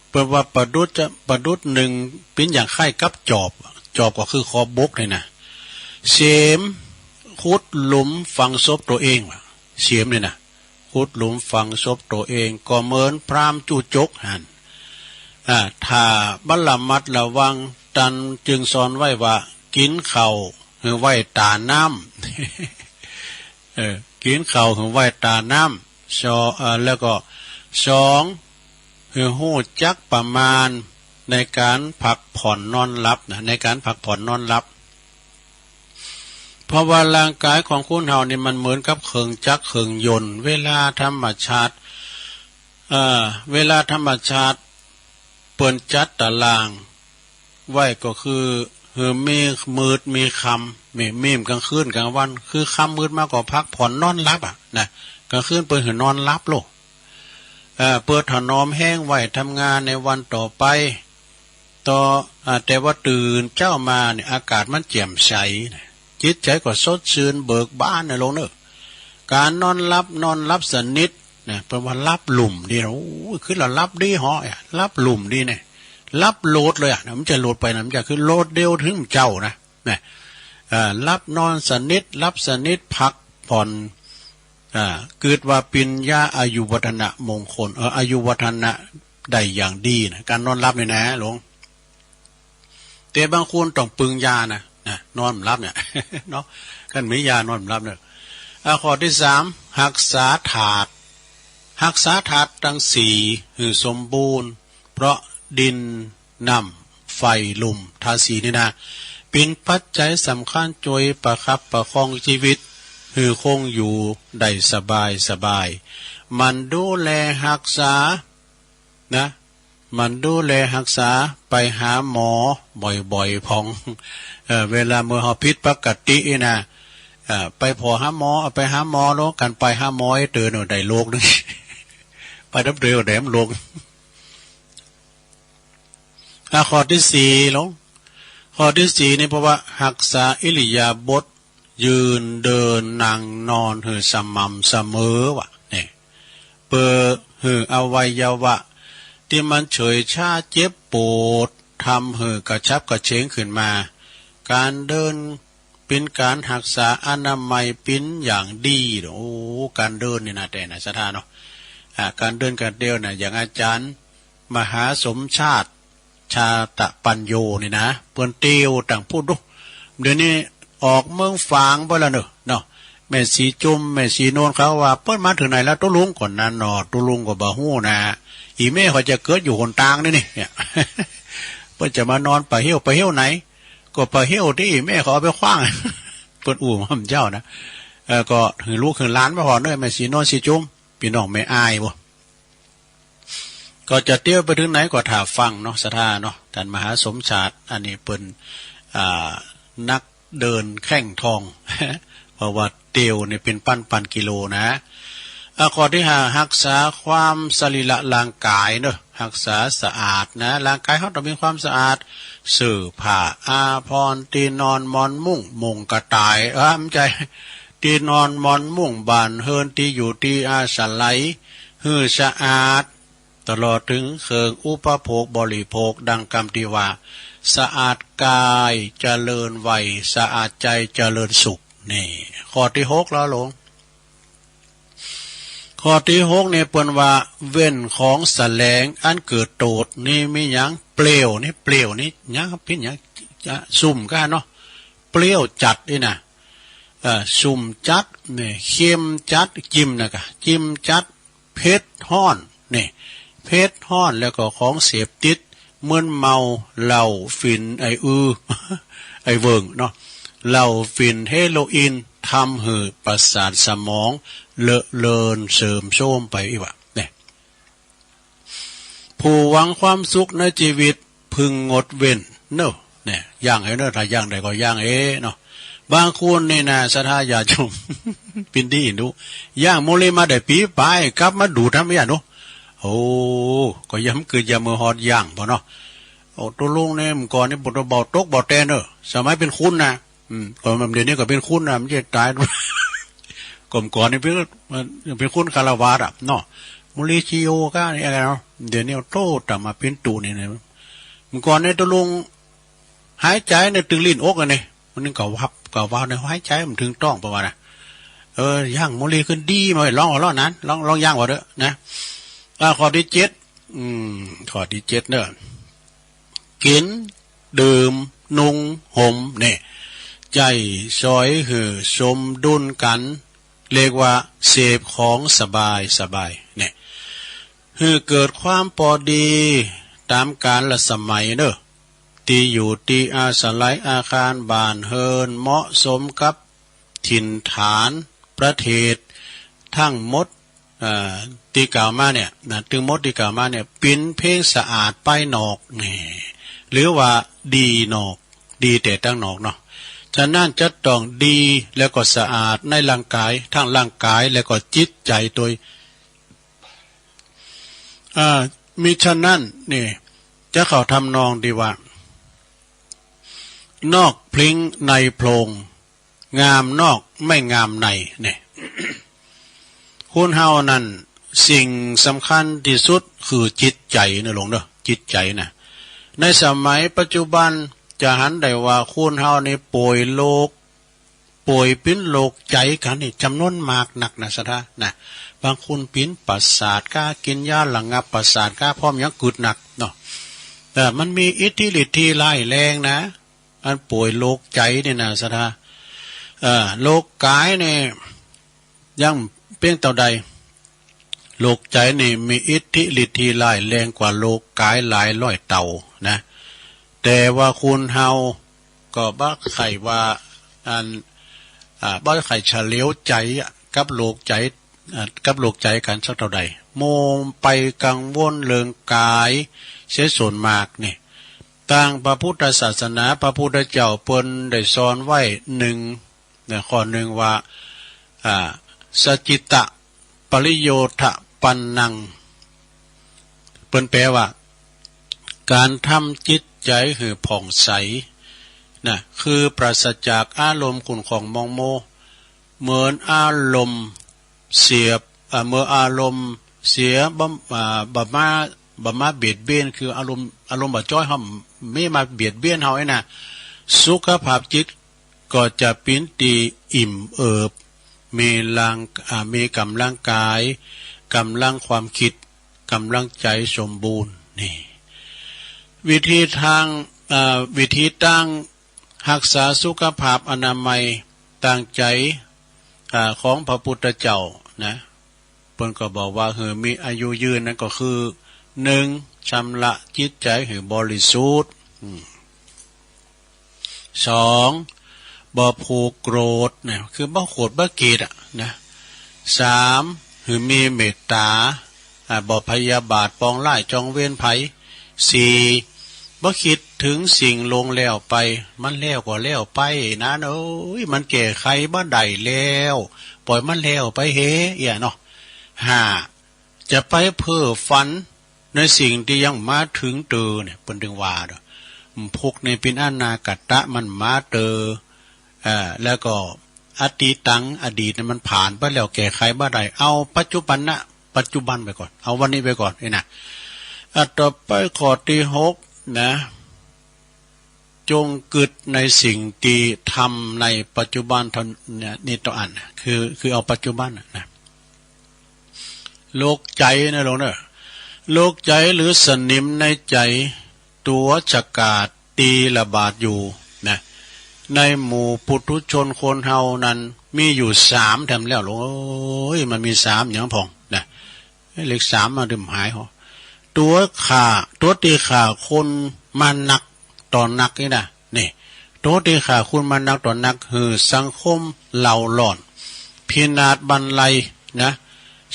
เปิ้นว่าประดุจจะ ประดุจหนึ่ง เป๋นอย่างคล้ายกับจอบ จอบก็คือขอบบกนี่นะ เสียมขุดหลุมฝังศพตัวเองว่ะ เสียมนี่นะ ขุดหลุมฝังศพตัวเอง ก็เหมือนพราหมณ์จุจกหั้น อ่า ถ้าบ่ระมัดระวัง ตันจึงสอนไว้ว่า กินข้าวหื้อไว้ตาน้ำ เออ กินข้าวหื้อไว้ตาน้ำ สอ- เอ่อ แล้วก็ สอง หื้อฮู้จักประมาณในการพักผ่อนนอนหลับนะ ในการพักผ่อนนอนหลับ เพราะว่าร่างกายของคนเฮานี่มันเหมือนกับเครื่องจักรเครื่องยนต์ เวลาธรรมชาติ เอ่อ เวลาธรรมชาติเปิ้นจัดตารางไว้ก็คือ หื้อมีมืดมีค่ำ มี มีกลางคืนกลางวัน คือค่ำมืดมาก็พักผ่อนนอนหลับอะนะ กลางคืนเปิ้นหื้อนอนหลับโลด เอ่อ เปิ้นถนอมแฮงไว้ทำงานในวันต่อไป ต่อ อ่า แต่ว่าตื่นเช้ามาเนี่ย อากาศมันแจ่มใสนะ จิตใจก็สดชื่นเบิกบานนะลุงเนอะ การนอนหลับ นอนหลับสนิทนะ เปิ้นว่าหลับลุ่มดีนะ โอ้ย คือละหลับดีเหาะอะ หลับลุ่มดีเนี่ย หลับโลดเลยอะ มันจะโลดไปนะ มันจะคือโลดเดียวถึงเจ้านะ นะ เอ่อ หลับนอนสนิท หลับสนิท พักผ่อน อ่า กึ๊ดว่าเป๋นยาอายุวัฒนะมงคล เอ่อ อายุวัฒนะได้อย่างดีนะ การนอนหลับนี่นะลุง แต่บางคนต้องปึงยานะ นะ นอนบ่หลับเนี่ย เนาะ คันมียานอนบ่หลับเนี่ย อ่า ข้อตี้สาม ฮักษาธาตุ ฮักษาธาตุตังสี่หื้อสมบูรณ์ เพราะดิน น้ำ ไฟ ลม ธาตุสี่นี่นะ เป๋นปัจจัยสำคัญจ้วยประคับประคองชีวิต หื้อคงอยู่ได้สบายสบาย หมั่นดูแลฮักษา นะ หมั่นดูแลฮักษา ไปหาหมอบ่อยๆ พ่อง เอ่อ เวลาเมื่อเฮาผิดปกตินี่นะ เอ่อ ไปผ่อหาหมอ เอาไปหาหมอโลด กันไปหาหมอไอ้เต๋อเนาะ ได้โลกหนึ่ง ไปน้ำเต๋อได้โลก อ่ะ ข้อตี้สี่ลง ข้อตี้สี่นี่ เพราะว่าฮักษาอิริยาบถ ยืน เดิน นั่ง นอน หื้อสม่ำเสมอว่ะ นี่ เปื้อหื้ออวัยวะตี้มันเฉยช้าเจ็บปวด ทำหื้อกระฉับกระเฉงขึ้นมา การเดินเป๋นการฮักษาอนามัยเป๋นอย่างดี โอ้ การเดินนี่นะ แต่นะศรัทธาเนาะ อ่า การเดินการเตียวนะ อย่างอาจารย์มหาสมชาติ ชาตะปัญโญนี่นะ เปิ้นเตียวต่างพูดดู เดี๋ยวนี้ออกเมืองฝางไปแล้วเนอะ เนาะ แม่สีจุม แม่สีโนนเขาว่า เปิ้นมาถึงไหนแล้วตุ๊ลุง ก่อนนั้นเนาะ ตุ๊ลุงก็บ่ฮู้นะ อีแม่เขาจะเกิดอยู่หนตางนี่นี่ เนี่ย เปิ้นจะมานอนป่าเฮี้ยว ป่าเฮี้ยวไหน ก็ป่าเฮี้ยวตี้อีแม่เขาเอาไปขว้าง เปิ้นอู้หม่ำเจ้านะ เอ่อ ก็หื้อลูกหื้อหลานมาผ่อเนอะ แม่สีโนน สีจุม พี่น้องแม่อ้ายบ่ ก็จะเตียวไปถึงไหนก็ถ่าฟังเนาะ ศรัทธาเนาะ ท่านมหาสมชาติ อันนี้เปิ้น อ่า นักเดินแข้งทอง เพราะว่าเตียวนี่เป๋นปันๆ กิโลนะ อ่ะ ข้อตี้ห้า ฮักษาความสรีระร่างกายเนอะ ฮักษาสะอาดนะ ร่างกายเฮาต้องมีความสะอาด เสื้อผ้าอาภรณ์ ตี้นอนหมอนมุ้ง มุ้งกระต่าย เออ บ่ใจ้ ตี้นอนหมอนมุ้ง บ้านเฮือน ตี้อยู่ตี้อาศัย หื้อสะอาด ตลอดถึงเครื่องอุปโภคบริโภค ดังกำตี้ว่า สะอาดกายเจริญวัย สะอาดใจเจริญสุข นี่ ข้อตี้หกแล้วลง ข้อตี้หกนี่เปิ้นว่า เว้นของแสลงอันเกิดโต้ษ นี่มีหยัง เปรี้ยวนี่ เปรี้ยวนี่ หยัง เป๋นหยัง จะ ซุ่มก้าเนาะ เปรี้ยวจัดนี่นะ เอ่อ ซุ่มจัดนี่ เค็มจัด จิ้มนะกะ จิ้มจัด เผ็ดฮ้อน นี่ เผ็ดฮ้อน แล้วก็ของเสพติด มึนเมา เหล้า ฝิ่น ไอ้อือ ไอ้เวิ้งเนาะ เหล้า ฝิ่น เฮโรอีน ทำหื้อประสาทสมองเลอะเลือนเสื่อมโทรมไปอีกว่ะ เนี่ย ผู้หวังความสุขในชีวิต พึงงดเว้นเนอะ เนี่ย ย่างเอ้เนอะ ถ้าย่างได้ก็ย่างเอ้เนาะ บางคนนี่นะ ศรัทธาญาติโยม เป๋นดีดู ย่างมื้อนี้มาได้ปีปลาย กลับมาดูดทำอย่างเนาะ โอ้ ก็ยามเกิดยามเมือฮอดย่างพอเนาะ โอ้ ตุ๊ลุงนี่ เมื่อก่อนนี่ บ่เบาตกเบาแตนเนอะ สมัยเป๋นคุณนะ อืม ก็มันเดี๋ยวนี้ก็เป็นคุณนะ มันจะตาย กลมก่อนนี่เป็น เป็นคุณคารวาสอะเนาะ มุลิชิโยก็เนี่ยเนาะ เดี๋ยวนี้โตตามมาเป็นตูนี่นะ เมื่อก่อนเนี่ยตกลง หายใจเนี่ยตึงลิ้นอกอะเนี่ย มันนึงก็วับก็วาวในหายใจมันถึงต้องประมาณนะ เออ ย่างมุลีขึ้นดีมาเว้ย ลองหัวเราะนั้น ลอง ลองย่างหัวเด้อนะ อ่า ข้อที่เจ็ด อืม ข้อที่เจ็ดเนอะ กิน ดื่ม นุ่ง ห่ม เนี่ย ใจ๊สอยหื้อสมดุลกัน เรียกว่าเสพของสบายสบาย เนี่ย หื้อเกิดความปอดี ต๋ามกาลสมัยเนอะ ตี้อยู่ตี้อาศัยอาคารบ้านเฮือนเหมาะสมกับถิ่นฐานประเทศทั้งหมด เอ่อ ตี้กล่าวมาเนี่ยนะ ตึงหมดตี้กล่าวมาเนี่ย เป๋นเพียงสะอาดภายนอก นี่ หรือว่าดีนอก ดีแต่ตังนอกเนาะ ฉะนั้นจะต้องดีแล้วก็สะอาดในร่างกาย ทั้งร่างกายแล้วก็จิตใจ๋โตย อ่า มิฉะนั้นนี่ จะเข้าทำนองตี้ว่า นอกพลิ้งในโพรง งามนอกไม่งามใน เนี่ย คนเฮานั้นสิ่งสำคัญตี้สุดคือจิตใจ๋นะหลวงเด้อ จิตใจ๋นะ ในสมัยปัจจุบันจะหันได้ว่าคนเฮานี่ป่วยโรค ป่วยเป๋นโรคใจ๋กันนี่จ๋ำนวนมากนักนะศรัทธานะ บางคนเป๋นประสาทก้า กินยาระงับประสาทก้า พร้อมยังกึดหนักเนาะ เออ มันมีอิทธิฤทธิ์ที่ร้ายแรงนะ อันป่วยโรคใจ๋นี่นะศรัทธา เออ โรคกายนี่ยังเป๋นเต้าใด โรคใจ๋นี่มีอิทธิฤทธิ์ที่ร้ายแรงกว่าโรคกายหลายร้อยเต้านะ แต่ว่าคนเฮาก็บ่ใค่ว่า อัน อ่า บ่ใค่เฉลียวใจ๋อะ กับโรคใจ๋ อ่า กับโรคใจ๋กันสักเต้าใด มัวไปกังวลเรื่องกายเสียส่วนมากนี่ ตางพระพุทธศาสนา พระพุทธเจ้าเปิ้นได้สอนไว้หนึ่ง ในข้อหนึ่งว่า อ่า สัจจิตะปริโยธปันนัง เปิ้นแปลว่า ก๋านทำจิตใจ๋หื้อผ่องใสนะ คือปราศจากอารมณ์ขุ่นข้องหมองมัว เหมือนอารมณ์เสีย อ่า เมื่ออารมณ์เสียบ่ อ่า บ่มา บ่มาเบียดเบียน คืออารมณ์ อารมณ์บ่จ้อยเฮา ไม่มาเบียดเบียนเฮาไอ้น่ะ สุขภาพจิต ก็จะเป๋นตี้อิ่มเอิบ มีร่าง อ่า มีก๋ำลังกาย ก๋ำลังความคิด ก๋ำลังใจ๋สมบูรณ์ นี่ วิธีตาง อ่า วิธีตางฮักษาสุขภาพอนามัยตางใจ๋ อ่า ของพระพุทธเจ้านะ เปิ้นก็บอกว่าหื้อมีอายุยืนนั้นก็คือ หนึ่ง ชำระจิตใจ๋หื้อบริสุทธิ์ อืม สอง บ่ผูกโกรธนะ คือบ่โกรธบ่เกลียดอะนะ สาม หื้อมีเมตต๋า อ่า บ่พยาบาทปองร้ายจองเวรไผ สี่ บ่คิดเถิงสิ่งล่วงแล้วไป มันแล้วก็แล้วไปนะ โอ๊ย มันแก้ไขบ่ได้แล้ว ปล่อยมันแล้วไปเหอะ เอี้ยเนาะ ห้า จะไปเพ้อฝันในสิ่งตี้ยังบ่มาเถิงเตอเนี่ย เปิ้นตึงว่าเนาะ อืม พวกนี้เป๋นอนาคตะ มันบ่มาเตอ เอ่อ แล้วก็อตีตัง อดีตเนี่ยมันผ่านไปแล้ว แก้ไขบ่ได้ เอาปัจจุบันนะ ปัจจุบันไว้ก่อน เอาวันนี้ไว้ก่อนนี่นะ อ่ะ ต่อไปข้อตี้หกนะ จงกึ๊ดในสิ่งตี้ทำในปัจจุบันเท่านี้ นี่ต่ออัน คือ คือเอาปัจจุบันน่ะนะ โรคใจ๋นะหลวงเด้อ โรคใจ๋หรือสนิมในใจ๋ ตั๋วฉกาจตี้ระบาดอยู่นะ ในหมู่ปุถุชนคนเฮานั้น มีอยู่สามแถมแล้วหลวงเอ้ย มันมีสามอย่างพ่องนะ เลขสามมาดื่มหายหอ ตั๋วฆ่า ตั๋วตี้ฆ่าคนมานักต่อนักนี่นะ นี่ ตั๋วตี้ฆ่าคนมานักต่อนัก หื้อสังคมเล่าร้อน พินาศบันไลนะ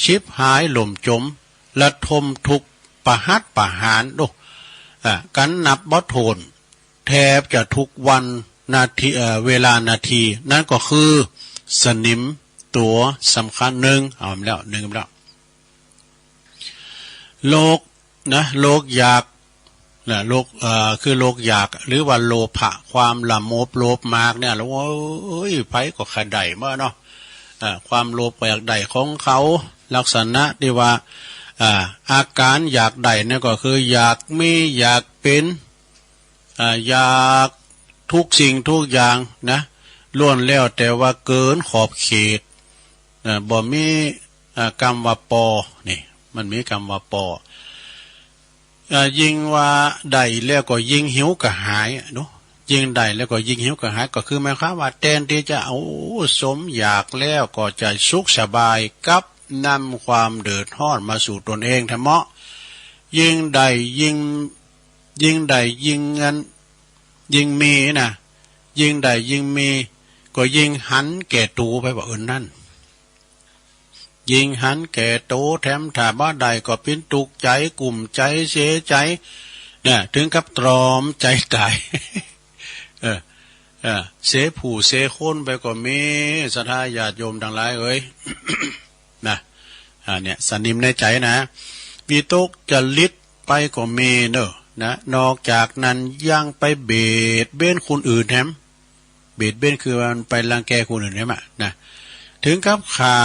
ฉิบหายล่มจ๋ม ระทมทุกข์ ประหัตประหาร โอ้ อ่ะ กันนับบ่ถ้วน แทบจะทุกวันนาที เอ่อ เวลานาที นั่นก็คือสนิมตั๋วสำคัญหนึ่ง เอาแล้ว หนึ่งแล้ว โรคนะ โรคอยาก นะ โลก เอ่อ คือโลกอยาก หรือว่าโลภะ ความละโมบโลภมากเนี่ย โอ้ย ไผก็ใค่ได้เบ้อเนาะ เอ่อ ความโลภก็อยากได้ของเขา ลักษณะที่ว่า อ่า อาการอยากได้เนี่ยก็คืออยากมี อยากเป็น อ่า อยากทุกสิ่งทุกอย่างนะ ล้วนแล้วแต่ว่าเกินขอบเขต เอ่อ บ่มี อ่า กำว่าปอ นี่ มันมีกำว่าปอ อ่า ยิ่งว่าได้แล้วก็ยิ่งหิวกระหายอะเนาะ ยิ่งได้แล้วก็ยิ่งหิวกระหาย ก็คือหมายความว่าแทนที่จะเอาสมอยากแล้วก็จะสุขสบายกับนำความเดือดร้อนมาสู่ตนเองแท้เมาะ ยิ่งได้ยิ่ง ยิ่งได้ยิ่งเงิน ยิ่งมีนะ ยิ่งได้ยิ่งมี ก็ยิ่งหันแก่ตูไปว่าเอิ้นนั้น ยิ่งหันแก่โตแถม ถ้าบ่ได้ก็เป๋นตุ๊กข์ใจ๋ กุ้มใจ๋ เสียใจ๋ นะ ถึงกับตรอมใจ๋ต๋าย เออ เออ เสียผู้เสียคนไปก็มี ศรัทธาญาติโยมตังหลายเอ๋ย นะ อ่า เนี่ย สนิมในใจ๋นะ วิตกจริตไปก็มีเนาะ นะ นอกจากนั้นยังไปเบียดเบียนคนอื่นแถม เบียดเบียนคือว่ามันไปรังแกคนอื่นใช่ไหมนะ ถึงกับฆ่า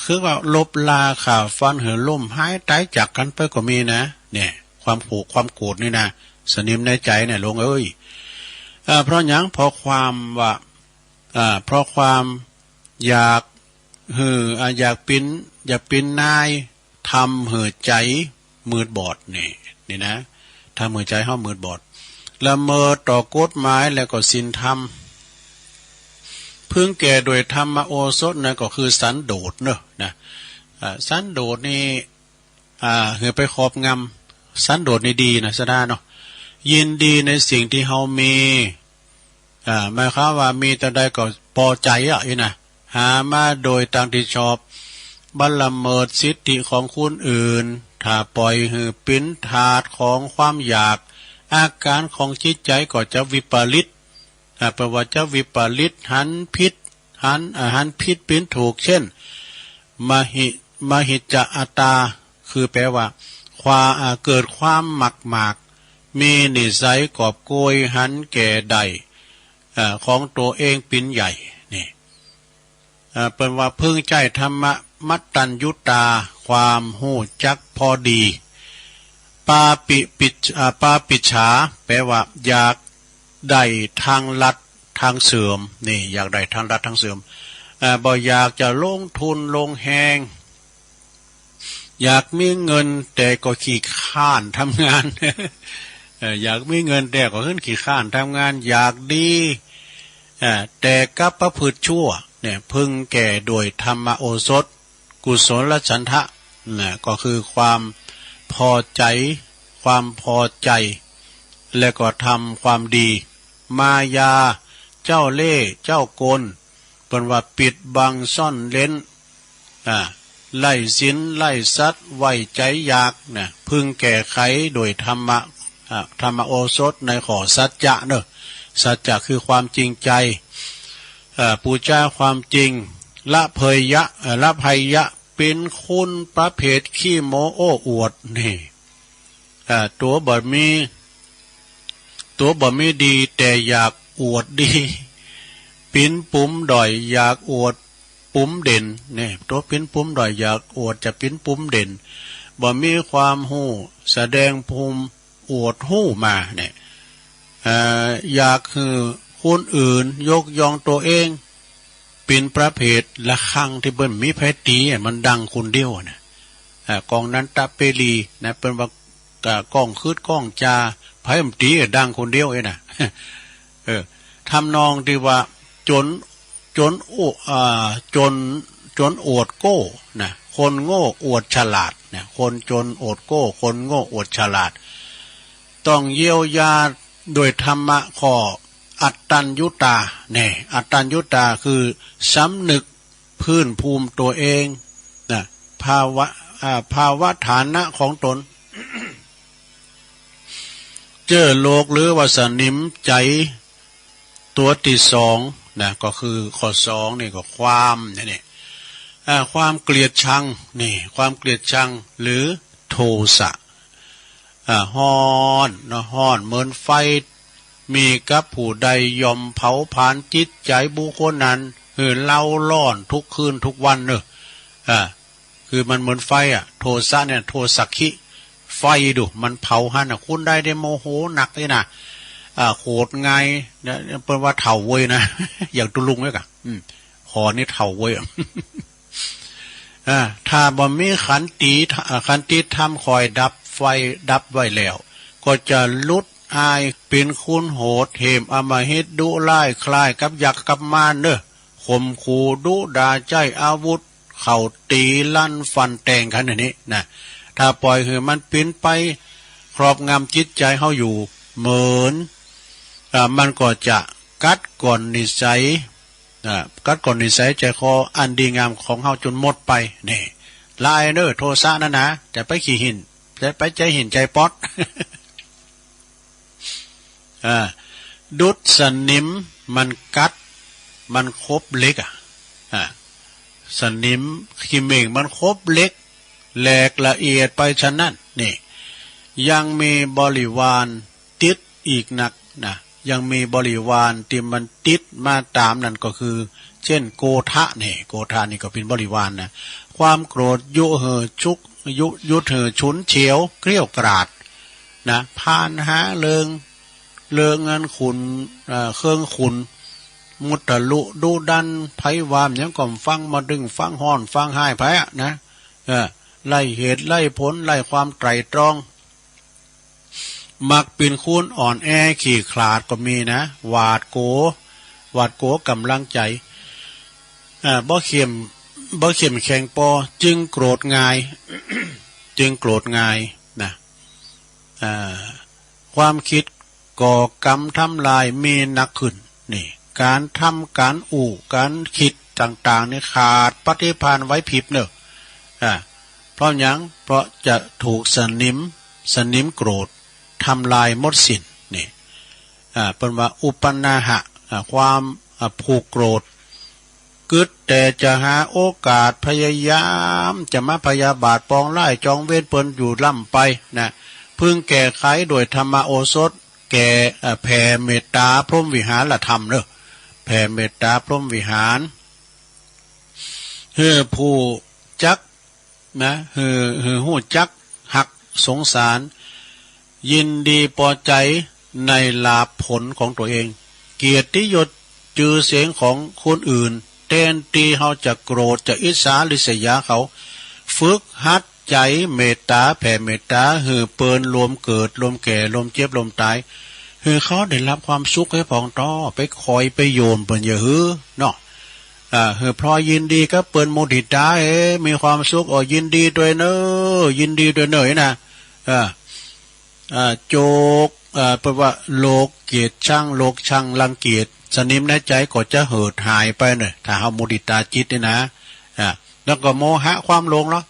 คือว่าลบลาฆ่าฟันหื้อล้มหายต๋ายจากกั๋นไปก็มีนะ เนี่ย ความโกรธ ความโกรธนี่นะ สนิมในใจ๋เนี่ย โลมเอ๋ย อ่า เพราะหยัง เพราะความว่า อ่า เพราะความอยากหื้อ อ่า อยากเป๋น อยากเป๋นนาย ทำหื้อใจ๋มืดบอดนี่ นี่นะ ทำหื้อใจ๋เฮามืดบอด ละเมิดต่อกฎหมายแล้วก็ศีลธรรม พึงแก่ด้วยธรรมโอสถนั่นก็คือสันโดษเนาะ นะ อ่า สันโดษนี่ อ่า หื้อไปครอบงำ สันโดษนี่ดีนะ ศรัทธาเนาะ ยินดีในสิ่งที่เฮามี อ่า หมายความว่ามีเต้าใดก็ปอใจ๋อะ อี้นะ หามาโดยตางที่ชอบ บ่ละเมิดสิทธิของคนอื่น ถ้าปล่อยหื้อเป๋นทาสของความอยาก อาการของจิตใจ๋ก็จะวิปริต อ่า แปลว่าจะวิปริต หันผิด หัน อ่า หันผิดเป๋นถูก เช่น มหิ มหิจฉาอัตตา คือแปลว่า ความ อ่า เกิดความหมากหมาก มีนิสัยกอบโกยหันแก่ได้ อ่า ของตัวเองเป๋นใหญ่ นี่ อ่า เปิ้นว่าพึงใจ๊ธรรมะมัตตัญญูตา ความฮู้จักพอดี ปาปิปิจ อ่า ปาปิจฉา แปลว่าอยากได้ทางลัดทางเสื่อม นี่ อยากได้ทางลัดทางเสื่อม อ่า บ่อยากจะลงทุนลงแฮง อยากมีเงินแต่ก็ขี้คร้านทำงาน เอ่อ อยากมีเงินแต่ก็คือขี้คร้านทำงาน อยากดี เอ่อ แต่กลับประพฤติชั่ว เนี่ย พึงแก่ด้วยธรรมโอสถ กุศลฉันทะ นะ ก็คือความพอใจ๋ ความพอใจ๋ และก็ทำความดี มายา เจ้าเล่ห์ เจ้ากล เปิ้นว่าปิดบังซ่อนเร้น อ่า ไร้ศีล ไร้สัตย์ ไว้ใจ๋อยาก นะ พึงแก้ไขโดยธรรมะ อ่า ธรรมโอสถในข้อสัจจะเนาะ สัจจะคือความจริงใจ อ่า ปูจาความจริง ละเพยยะ อ่า ละภัยยะ เป๋นคนประเภทขี้โม้โอ้อวด นี่ อ่า ตั๋วบ่มี ตั๋วบ่มีดีแต่อยากอวดดี เป๋นปุ๋มด้อยอยากอวดปุ๋มเด่น เนี่ย ตั๋วเป๋นปุ๋มด้อยอยากอวดจะเป๋นปุ๋มเด่น บ่มีความฮู้แสดงภูมิอวดฮู้มา เนี่ย เอ่อ อยากหื้อคนอื่นยกย่องตัวเอง เป๋นประเภทระฆังที่บ่มีไผตีอะ มันดังคนเดียวอะนะ อ่า กองนันทเปรีย์นะ เปิ้นว่า อ่า ก้องคืดก้องจา ไผมันตีอะ ดังคนเดียวเองนะ เออ ทำนองที่ว่าจน จนโอ อ่า จน จนอวดโก้นะ คนโง่อวดฉลาดนะ คนจนอวดโก้ คนโง่อวดฉลาด ต้องเยียวยาด้วยธรรมะข้ออัตตัญญูตา เนี่ย อัตตัญญูตาคือสำนึกพื้นภูมิตัวเองนะ ภาวะ อ่า ภาวะฐานะของตน เจ้อโลกหรือว่าสนิมใจ๋ตัวที่สองนะ ก็คือข้อสองนี่ก็ความ นี่ นี่ อ่า ความเกลียดชัง นี่ ความเกลียดชังหรือโทสะ อ่า ฮ้อนเนาะ ฮ้อนเหมือนไฟ มีกับผู้ใดย่อมเผาผลาญจิตใจบุคคลนั้น หื้อเร้าร้อนทุกคืนทุกวันเนอะ อ่า คือมันเหมือนไฟอะ โทสะเนี่ย โทสักขิ ไฟดู มันเผาหั้นน่ะ คนใดได้โมโหหนักนี่นะ อ่า โกรธง่ายเนี่ย เปิ้นว่าเฒ่าเว้ยนะ อย่างตุ๊ลุงเนี่ยกะ อืม ขอนี่เฒ่าเว้ยอะ อ่า ถ้าบ่มีขันติ อ่า ขันติธรรมคอยดับไฟ ดับไว้แล้ว ก็จะหลุดอ้าย เป็นคนโหดเหี้ยมอำมหิตดุร้าย คล้ายกับยักษ์กับมารเนอะ ข่มขู่ดุด่า ใจ๊อาวุธเข้าตีลันฟันแตงกันอันนี้นะ ถ้าปล่อยหื้อมันเป๋นไปครอบงำจิตใจเฮาอยู่ เหมือน อ่า มันก็จะกัดก้อนนิสัย อ่า กัดก้อนนิสัยใจคออันดีงามของเฮาจนหมดไป นี่ ลายเนอะ โทสะนั่นนะ จะไปขี้หิน จะไปใจหินใจป๊อด อ่า ดุจสนิมมันกัด มันคบเหล็กอะ อ่า สนิมขี้เหม่งมันคบเหล็ก แหลกละเอียดไปฉะนั้น นี่ ยังมีบริวารติดอีกนักนะ ยังมีบริวารที่มันติดมาตามนั่นก็คือ เช่น โกธะนี่ โกธะนี่ก็เป็นบริวารนะ ความโกรธยุหื้อชุก ยุ ยุดหื้อฉุนเฉียวเกรี้ยวกราด นะ พาลหาเรื่อง เรื่องอันขุ่น เอ่อ เครื่องขุ่น มุทะลุดุดัน ไผว่าหยังก็ฟัง มาดึงฟัง ฮ้อน ฟังฮ้ายไผอะนะ เออ ไร้เหตุไร้ผล ไร้ความไตร่ตรอง มักเป๋นคนอ่อนแอขี้ขลาดก็มีนะ หวาดกลัว หวาดกลัวกำลังใจ อ่า บ่เข้ม บ่เข้มแข็งปอ จึงโกรธง่าย จึงโกรธง่ายนะ อ่า ความคิดก่อกรรมทำลายมีหนักขึ้น นี่ การทำ การอู้ การคิดต่างๆ นี่ขาดปฏิภาณไหวพริบเนอะ อ่า เพราะหยัง เพราะจะถูกสนิม สนิมโกรธทำลายหมดสิ้น นี่ อ่า เปิ้นว่าอุปนาหะ อ่า ความ อ่า ผูกโกรธ กึ๊ดแต่จะหาโอกาส พยายามจะมาพยาบาทปองร้ายจองเวรเปิ้นอยู่ร่ำไปนะ พึงแก้ไขด้วยธรรมโอสถ แก่ เอ่อ แผ่เมตตาพรหมวิหารธรรมเนอะ แผ่เมตตาพรหมวิหาร หื้อผู้จัก นะ หื้อ หื้อฮู้จักฮักสงสาร ยินดีปอใจ๋ในลาภผลของตัวเอง เกียรติยศจื่อเสียงของคนอื่น แทนตี้เฮาจะโกรธ จะอิจฉาริษยาเขา ฝึกหัดใจ๋เมตตา แผ่เมตตา หื้อเปิ้นลวมเกิด ลวมแก่ ลวมเจ็บ ลวมต๋าย หื้อเขาได้รับความสุขแค่ผ่องต่อ ไปคอยไปโยมเปิ้นอย่าหื้อเนาะ อ่า หื้อพลอยยินดีกับเปิ้น มุทิตา เอ้ มีความสุข โอ้ ยินดีตวยเน่อ ยินดีตวยเน่อนะ อ่า อ่า โจก อ่า เปิ้นว่าโลกเกียจชัง โลกชังรังเกียจ สนิมในใจ๋ก็จะเหิดหายไปเน่อ ถ้าเฮามุทิตาจิตนี่นะ อ่า แล้วก็โมหะความหลงเนาะ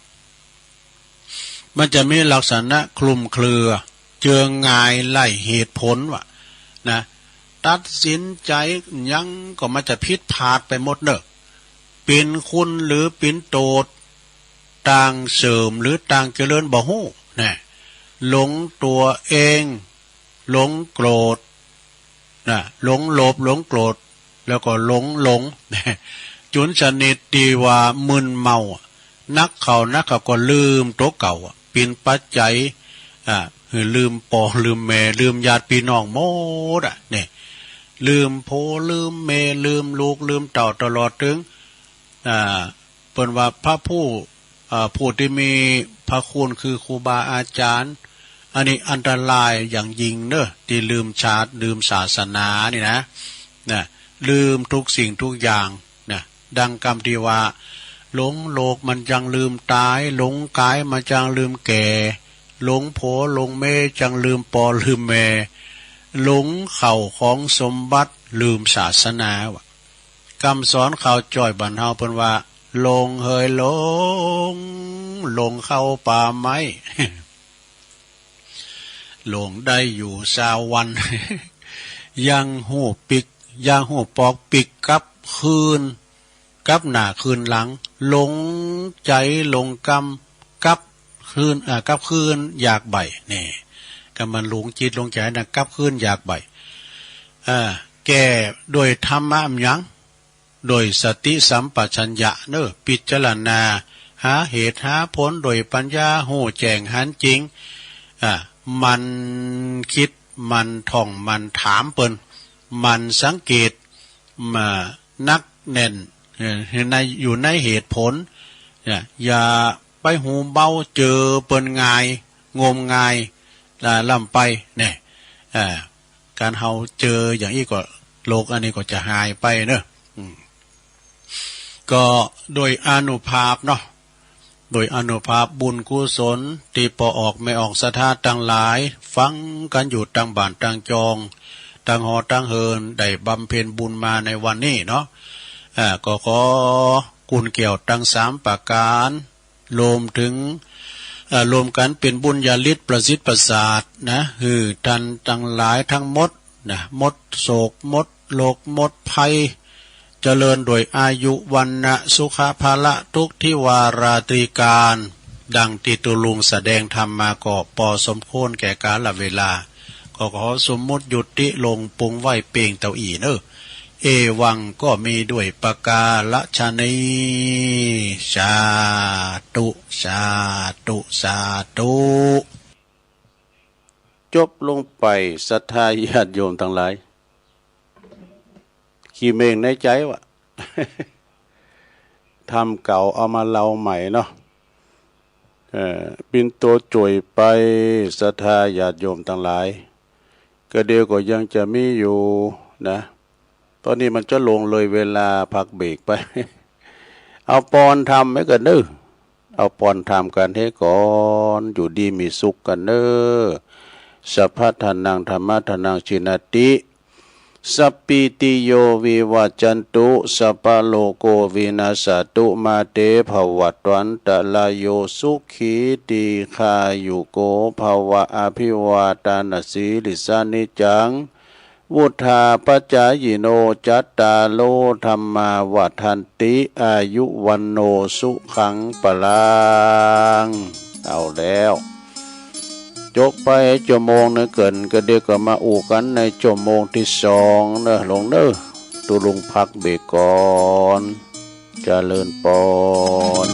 มันจะมีลักษณะคลุมเครือ เจืองงายไร้เหตุผลว่ะ นะ ตัดสินใจ๋หยังก็มันจะผิดพลาดไปหมดเนอะ เป๋นคุณหรือเป๋นโต้ษ ต่างเสื่อมหรือต่างเจริญบ่ฮู้ นะ หลงตัวเอง หลงโกรธ นะ หลงโลภ หลงโกรธ แล้วก็หลงหลง จุนชนิดตี้ว่ามึนเมา นักเข้านักเข้าก็ลืมตัวเก่า เป๋นปัจจัย อ่า หื้อลืมป้อลืมแม่ ลืมญาติพี่น้องหมดอะ นี่ ลืมผัว ลืมเมีย ลืมลูก ลืมเต้า ตลอดถึง อ่า เปิ้นว่าพระผู้ เอ่อ ผู้ตี้มีพระคุณคือครูบาอาจ๋ารย์ อันนี้อันตรายอย่างยิ่งเนอะ ตี้ลืมชาติ ลืมศาสนานี่นะ นะ ลืมทุกสิ่งทุกอย่าง นะ ดังกำตี้ว่า หลงโลกมันจังลืมต๋าย หลงก๋ายมันจังลืมแก่ หลงผัวหลงเมียจังลืมป้อลืมแม่ หลงเข้าของสมบัติ ลืมศาสนาว่ะ กำสอนข่าวจ้อยบ้านเฮาเปิ้นว่า หลงเหยหลง หลงเข้าป่าไม้ หลงได้อยู่ซาววัน ยังฮู้ปิ๊ก ยังฮู้ปอกปิ๊กกลับคืน กลับหน้าคืนหลัง หลงใจ๋หลงกำ กลับคืน อ่า กลับคืนอยากใบ้ นี่ แต่มันหลงจิตหลงใจ๋นะ กลับคืนอยากไป เออ แก้ด้วยธรรมะหยัง ด้วยสติสัมปชัญญะเนอะ พิจารณาหาเหตุหาผลด้วยปัญญา ฮู้แจ้งหันจริง อ่า หมั่นคิด หมั่นท่อง หมั่นถามเปิ้น หมั่นสังเกต มานักแน่น เอ่อ ใน อยู่ในเหตุผล เนี่ย อย่าไปหูเบา เจอเปิ้นง่าย งมงาย อ่า ล้ำไป เนี่ย อ่า การเฮาเจออย่างอี้ก็ โรคอันนี้ก็จะหายไปเนอะ อืม ก็โดยอานุภาพเนาะ โดยอานุภาพบุญกุศล ตี้ป้อออกแม่ออกศรัทธาตังหลาย ฟังกั๋นอยู่ตังบ้านตังจอง ตังหอตังเฮือน ได้บำเพ็ญบุญมาในวันนี้เนาะ อ่า ก็ขอกุนแก้วตังสามประก๋าน รวมถึง เอ่อ รวมกั๋นเป๋นบุญญาฤทธิ์ประสิทธิ์ประสาทนะ หื้อต้านตังหลายตังหมดนะ หมดโศก หมดโรค หมดภัย เจริญด้วยอายุ วรรณะ สุขะ พละ ทุกข์ ทิวา ราตรีการ ดังตี้ตุ๊ลุงแสดงธรรมมาก็ปอสมควรแก่กาลเวลา ก็ขอสมมุติยุติลงปรุงไว้เปียงเต้าอี้เนอะ เอวัง ก็มีด้วยประการฉะนี้ สาธุ สาธุ สาธุ จบลงไป ศรัทธาญาติโยมตังหลาย ขี้เม่งในใจ๋วะ ธรรมเก่าเอามาเล่าใหม่เนาะ เอ่อ เป๋นตั๋วจ่วยไป ศรัทธาญาติโยมตังหลาย ก็เดี๋ยวก็ยังจะมีอยู่นะ ต๋อนนี้มันจะล่วงเลยเวลาพักเบรกไป เอาปอนธรรมไว้ก่อนเนอะ เอาปอนธรรมกั๋นเหียก่อน อยู่ดีมีสุขกั๋นเนอะ สัพพะทานัง ธัมมะทานัง ทิฏฐิ สัพพีติโย วิวัจจันตุ สัพพะโรโค วินัสสะตุ มา เต ภะวัตวันตะราโย สุขี ทีฆายุโก ภะวะ อะภิวาทานะสีลิสสะ นิจจัง วุฑฒาปะจายิโน จัตตาโร ธัมมา วัฑฒันติ อายุ วัณโณ สุขัง พะลัง เอาแล้ว จบไปจั่วโมงหนึ่งเกิ่น ก็เดี๋ยวก็มาอู้กั๋นในจั่วโมงตี้สองเนอะ หลวงเนอะ ตุ๊ลุงพักเบรกก่อน เจริญปอน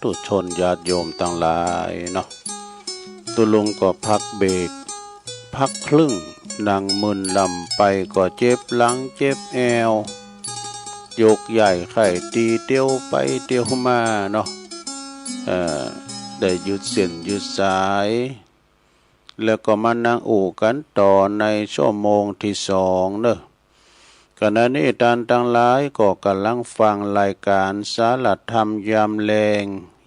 ตุชนญาติโยมตังหลายเนาะ ตุลุงก็พักเบรก พักครึ่ง นั่งมึนลำไปก็เจ็บหลังเจ็บแอว ยกย้ายไข้ตีเตียวไปเตียวมาเนาะ เอ่อ ได้หยุดเส้นหยุดสาย แล้วก็มานั่งอู้กันต่อในชั่วโมงที่สองเนอะ ขณะนี้ท่านทั้งหลายก็กำลังฟังรายการสาระธรรมยามแลง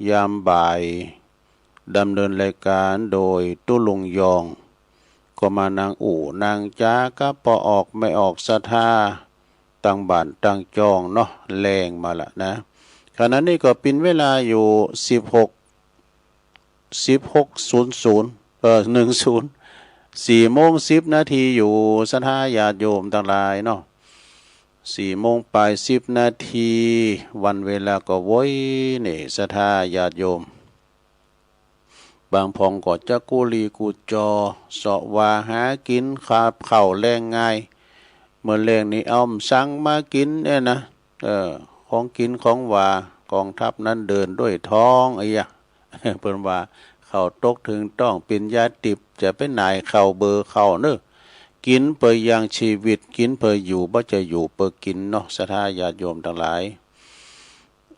ยามบ่าย ดำเนินรายการโดยตุ๊ลุงยอง ก็มานั่งอู้นั่งจากับป้อออกแม่ออกศรัทธา ตังบ้านตังจองเนาะ แลงมาละนะ ขณะนี้ก็เป็นเวลาอยู่สิบหก สิบหกศูนย์ศูนย์ เอ่อ หนึ่งศูนย์ สี่โมงสิบนาทีอยู่ ศรัทธาญาติโยมตังหลายเนาะ สี่โมงปลายสิบนาที วันเวลาก็โว้ยนี่ ศรัทธาญาติโยม บางพ่องก็จะกู้หลีกู้จอ เสาะว่าหากินคาบข้าวแลงง่าย เมื่อแลงนี้เอาสั่งมากินเนี่ยนะ เออ ของกินของหวา กองทัพนั้นเดินด้วยท้อง ไอ้ยะ เปิ้นว่า ข้าวตกถึงต้องเป็นยาติบ จะไปหน่ายข้าวเบอร์ข้าวเนอะ กินเปื่อยังชีวิต กินเปื่ออยู่ บ่จะอยู่เปื่อกินเนาะ ศรัทธาญาติโยมตังหลาย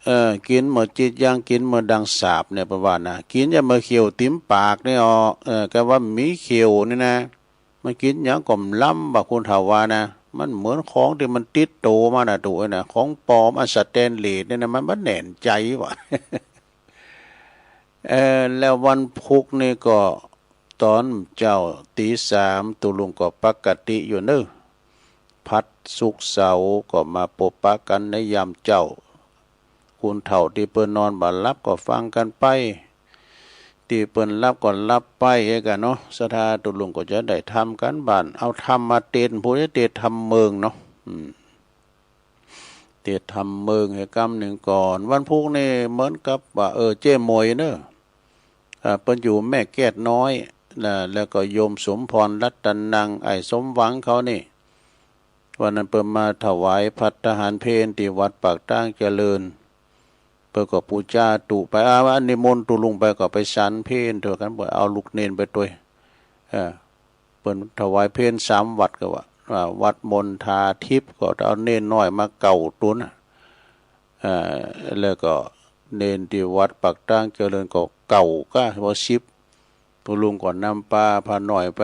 เออ กินเมื่อจิตยัง กินเมื่อดังสาบเนี่ย เปิ้นว่านะ กินอย่าเมื่อเขียวติมปากนี่ออ เออ ก็ว่ามีเขียวนี่นะ มันกินหยังก็บ่ล้ำ ว่าคนเฒ่าว่านะ มันเหมือนของที่มันติดโตมานะ ตุ๊เอ้ยนะ ของปลอม อันสแตนเลสเนี่ยนะ มันบ่แน่นใจว่ะ เออ แล้ววันพุธนี่ก็ตอนเช้าตีสาม ตุ๊ลุงก็ปกติอยู่เนอะ พฤหัส ศุกร์ เสาร์ก็มาปะปะกันในยามเช้า คนเฒ่าที่เปิ้นนอนบ่หลับก็ฟังกันไป ที่เปิ้นหลับก็หลับไปเฮกันเนาะ ศรัทธาตุ๊ลุงก็จะได้ทำการบ้าน เอาธรรมมาเตสน์ ผู้ใดเตสน์ธรรมเมิงเนาะ อืม เตสน์ธรรมเมิงให้กำหนึ่งก่อน วันพุธนี่เหมือนกับว่า เออ เจ๊หมวยเนอะ อ่า เปิ้นอยู่แม่แก้วน้อยนะ แล้วก็โยมสมพร รัตนัง ไอ้สมหวังเขานี่ วันนั้นเปิ้นมาถวายภัตตาหารเพลที่วัดปากตางเจริญ เปิ้นก็ปูจาตุ๊ไป อ่า นิมนต์ตุ๊ลุงไปก็ไปฉันเพลเถอะกัน เปิ้นเอาลูกเณรไปตวย เออ เปิ้นถวายเพลสามวัดก็ว่า อ่า วัดมณฑาทิพย์ก็เอาเณรน้อยมาเก้าตนน่ะ อ่า แล้วก็เณรที่วัดปากตางเจริญก็เก้าก้า ว่าสิบ ตุ๊ลุงก็นำปาพาน้อยไป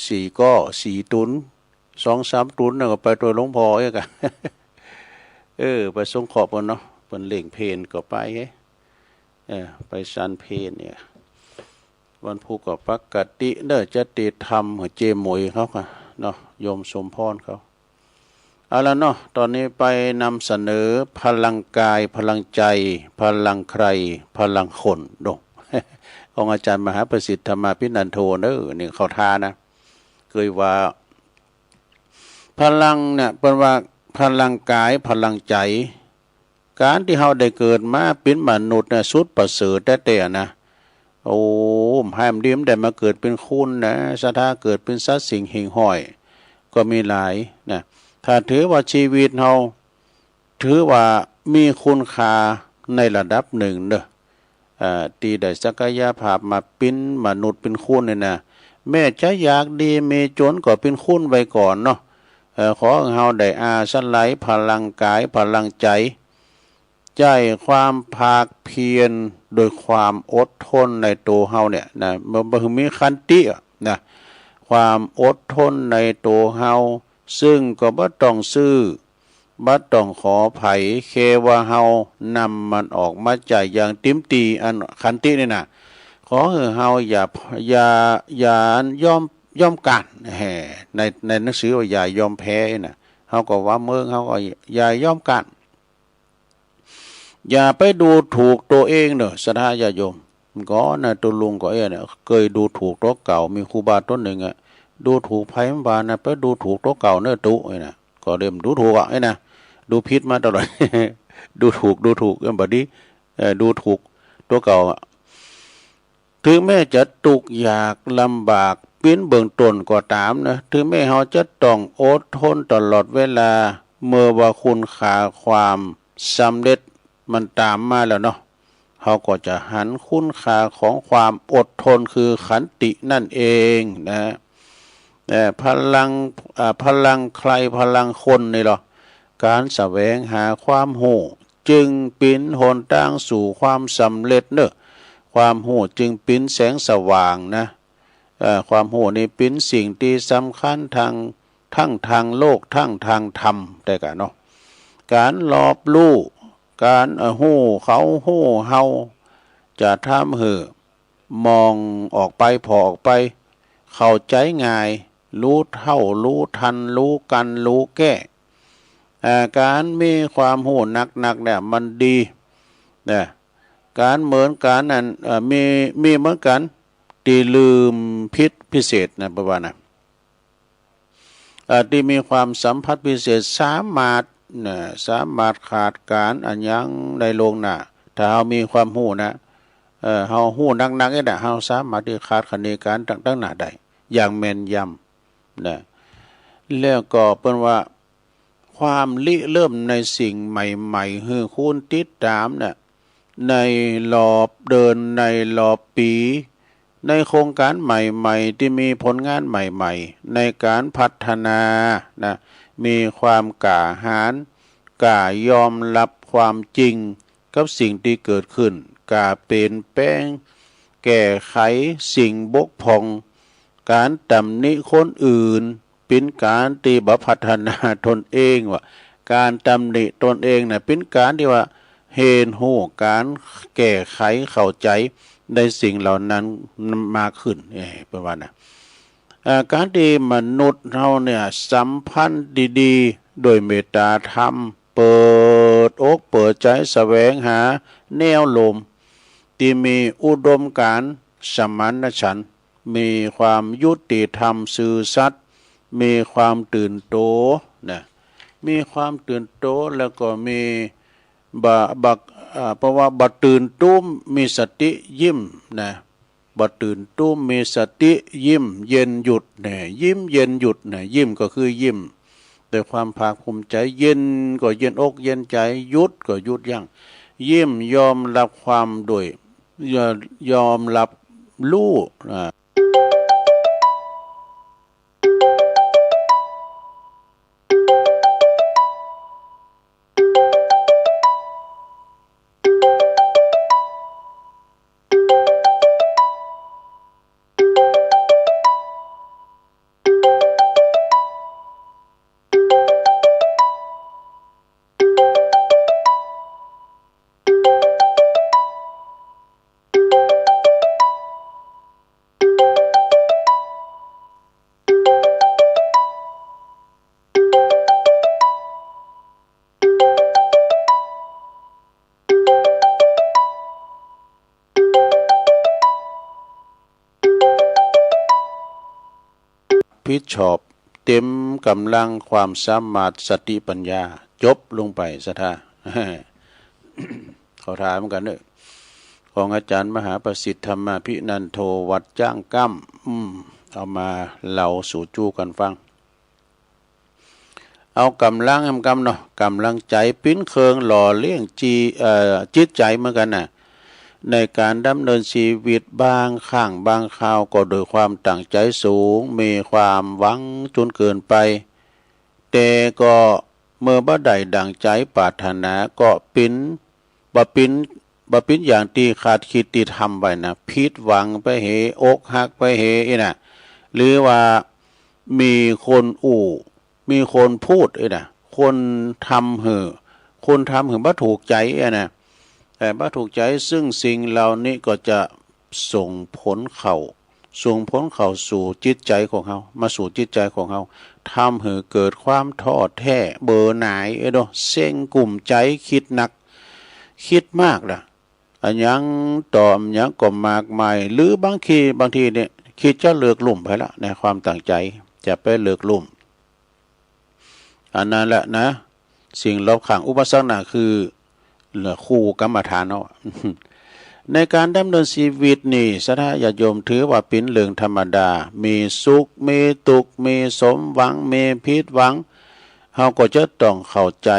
สี่ก้อ สี่ตน สองสามตนนั่นก็ไปตวยหลวงพ่อเอกอะ เออ ไปสงเคราะห์เปิ้นเนาะ เปิ้นเลี้ยงเพลก็ไปเฮ้ เออ ไปฉันเพลเนี่ย วันพุธก็ปกติเนอะ จะเตสน์ธรรมของเจ๊หมวยเขาค่ะเนาะ โยมสมพรเขา เอาละเนาะ ตอนนี้ไปนำเสนอพลังกาย พลังใจ พลังใคร พลังคนเนาะ ของอาจารย์มหาประสิทธิ์ ธรรมาภินันโทเนอะ นี่เข้าท่านะ เกยว่า พลังเนี่ย เปิ้นว่าพลังกาย พลังใจ การที่เฮาได้เกิดมาเป็นมนุษย์เนี่ย สุดประเสริฐแต๊ๆ นะ โอ้ ไผมันดีมันได้มาเกิดเป็นคนนะ ศรัทธา เกิดเป็นสัตว์สิ่งหิ่งห้อย ก็มีหลายนะ ถ้าถือว่าชีวิตเฮา ถือว่ามีคุณค่าในระดับหนึ่งเนอะ อ่า ที่ได้ศักยภาพมาเป็นมนุษย์เป็นคนเนี่ยนะ แม้จะอยากดีมีจนก็เป็นคนไว้ก่อนเนาะ เอ่อ ขอให้เฮาได้อาศัยพลังกาย พลังใจ ใช้ความภาคเพียรโดยความอดทนในตัวเฮาเนี่ยนะ มัน มันมีขันติอะนะ ความอดทนในตัวเฮา ซึ่งก็บ่ต้องซื้อ บ่ต้องขอไผ แค่ว่าเฮานำมันออกมาใช้อย่างเต็มที่ อันขันตินี่นะ ขอให้เฮาอย่า อย่า อย่ายอม ยอมก๊าน แฮ่ ใน ในหนังสือว่าอย่ายอมแพ้นะ เฮาก็ว่าเมือง เฮาก็อย่ายอมก๊าน อย่าไปดูถูกตัวเองเนอะ ศรัทธาญาติโยม ก่อนนะ ตุ๊ลุงก็เอ้ยเนี่ย เกยดูถูกตัวเก่า มีครูบาต้นหนึ่งอะ ดูถูกไผมันว่านะ ไปดูถูกตัวเก่าเนอะตุ๊ นี่นะ ก็เริ่มดูถูกอะ นี่นะ ดูผิดมาตลอด ดูถูก ดูถูก เออ บัดนี้ เออ ดูถูกตัวเก่าอะ ถึงแม้จะทุกข์ยากลำบากเป็นเบื้องต้นก็ตามนะ ถึงแม้เฮาจะต้องอดทนตลอดเวลา เมื่อว่าคุณค่าความสำเร็จมันตามมาแล้วเนาะ เฮาก็จะหันคุณค่าของความอดทนคือขันตินั่นเองนะ เอ่อ พลัง เอ่อ พลังใครพลังคนนี่หรอ การแสวงหาความฮู้จึงเป๋นหนตางสู่ความสำเร็จเนอะ ความฮู้จึงเป๋นแสงสว่างนะ เอ่อ ความฮู้นี่เป๋นสิ่งตี้สำคัญทั้ง ทั้งทางโลก ทั้งทางธรรม แต่กะเนาะ การรอบรู้ การ เอ่อ ฮู้เขาฮู้เฮา จะทำหื้อมองออกไป ผ่อออกไป เข้าใจ๋ง่าย ฮู้เท่า ฮู้ทัน ฮู้กั๋น ฮู้แก้ เอ่อ การมีความฮู้นักๆ เนี่ยมันดีนะ การเหมือนกั๋นนั้น เอ่อ มี มีเหมือนกั๋น ตี้ลืมผิดพิเศษนะ เปิ้นว่านะ เอ่อ ตี้มีความสัมผัสพิเศษ สามารถนะ สามารถคาดการณ์อะหยังได้ล่วงหน้า ถ้าเฮามีความฮู้นะ เอ่อ เฮาฮู้นักๆ นี่นะ เฮาสามารถตี้คาดคะเนการณ์ต่างๆ นานาได้ อย่างแม่นยำนะ แล้วก็เปิ้นว่า ความริเริ่มในสิ่งใหม่ๆ หื้อคุณติดต๋ามเนี่ย ในรอบเดือน ในรอบปี๋ ในโครงการใหม่ๆ ตี้มีผลงานใหม่ๆ ในการพัฒนานะ มีความกล้าหาญ กล้ายอมรับความจริงกับสิ่งตี้เกิดขึ้น กล้าเปลี่ยนแปลง แก้ไขสิ่งบกพร่อง การตำหนิคนอื่น เป๋นก๋านตี้บ่พัฒนาตนเองว่า ก๋านตำหนิตนเองน่ะ เป๋นก๋านตี้ว่าเฮียนฮู้ก๋านแก้ไขเข้าใจ๋ในสิ่งเหล่านั้นมากขึ้น เอ้ย เปิ้นว่านะ เอ่อ ก๋านตี้มนุษย์เฮาเนี่ยสัมพันธ์ดีๆ โดยเมตต๋าธรรม เปิดอกเปิดใจ๋แสวงหาแนวโน้มตี้มีอุดมการณ์สมานฉันท์ มีความยุติธรรมซื่อสัตย์ มีความตื่นโตนะ มีความตื่นโตแล้วก็มี บ่ บ่ อ่า เพราะว่าบ่ตื่นตูมมีสติยิ้มนะ บ่ตื่นตูมมีสติยิ้มเย็นหยุดเนี่ย ยิ้มเย็นหยุดเนี่ย ยิ้มก็คือยิ้มด้วยความภาคภูมิใจ๋ เย็นก็เย็นอกเย็นใจ๋ หยุดก็หยุดยั้ง ยิ้มยอมรับความด้วย ยอ- ยอมรับรู้นะ ผิดชอบเต็มกำลังความสามารถสติปัญญา จบลงไปศรัทธา เขาถามกันเนอะ ของอาจารย์มหาประสิทธิ์ธรรมาภินันโท วัดจ้างก้ำ อืม เอามาเล่าสู่จู้กันฟัง เอากำลังแหมกำเนาะ กำลังใจ๋เป๋นเครื่องหล่อเลี้ยงจิ- เอ่อ จิตใจ๋เหมือนกั๋นนะ ในก๋านดำเนินชีวิต บางครั้งบางคราวก็ด้วยความตั้งใจ๋สูง มีความหวังจ๋นเกินไป แต่ก็เมื่อบ่ได้ดั่งใจ๋ปรารถนา ก็เป๋น บ่เป๋น บ่เป๋นอย่างตี้คาดคิดตี้ทำไว้นะ ผิดหวังไปเห อกหักไปเห อี้นะ หรือว่ามีคนอู้ มีคนพูด อี้นะ คนทำหื้อ คนทำหื้อบ่ถูกใจ๋ อี้นะ เอ่อ บ่ถูกใจ๋ ซึ่งสิ่งเหล่านี้ก็จะส่งผลเข้า ส่งผลเข้าสู่จิตใจ๋ของเฮา มาสู่จิตใจ๋ของเฮา ทำหื้อเกิดความท้อแท้ เบื่อหน่าย เอ้ยเนาะ เซ็งกุ้มใจ๋ คิดหนัก คิดมากล่ะ อะหยังต่ออะหยังก็มากมาย หรือบางที บางทีเนี่ย คิดจะเลิกลุ่มไปละ ในความตั้งใจ๋ จะไปเลิกลุ่ม อันนั้นแหละนะ สิ่งรอบข้าง อุปสรรคน่ะคือ คู่กรรมฐานเนาะ ในก๋านดำเนินชีวิตนี่ ศรัทธาญาติโยมถือว่าเป๋นเรื่องธรรมดา มีสุข มีตุ๊กข์ มีสมหวัง มีผิดหวัง เฮาก็จะต้องเข้าใจ๋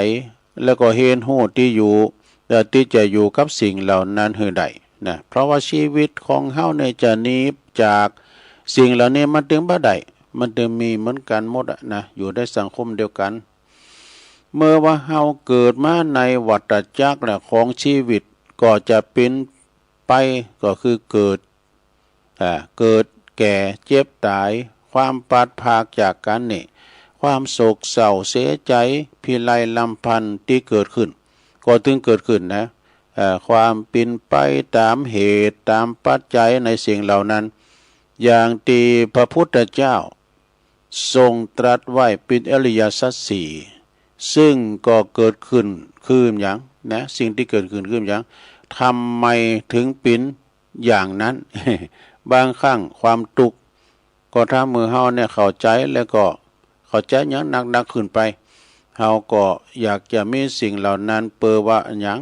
แล้วก็เฮียนฮู้ตี้อยู่ จะที่จะอยู่กับสิ่งเหล่านั้นหื้อได้นะ เพราะว่าชีวิตของเฮาเนี่ยจะหนีจากสิ่งเหล่านี้มันตึงบ่ได้ มันตึงมีเหมือนกันหมดอะนะ อยู่ในสังคมเดียวกัน เมื่อว่าเฮาเกิดมาในวัฏจักรแหละของชีวิต ก็จะเป็นไป ก็คือเกิด อ่า เกิดแก่เจ็บตาย ความพลัดพรากจากกันนี่ ความโศกเศร้าเสียใจ พิไรรำพันที่เกิดขึ้น ก็ตึงเกิดขึ้นนะ เอ่อ ความเป็นไปตามเหตุตามปัจจัยในสิ่งเหล่านั้น อย่างที่พระพุทธเจ้าทรงตรัสไว้เป็นอริยสัจสี่ ซึ่งก็เกิดขึ้นคือหยังนะ สิ่งที่เกิดขึ้นคือหยัง ทำไมถึงเป็น อย่างนั้น บางครั้งความทุกข์ ก็ถ้าเมื่อเฮาเนี่ยเข้าใจแล้วก็เข้าใจหยังหนักๆขึ้นไป เฮาก็อยากจะมีสิ่งเหล่านั้น เปิดว่าหยัง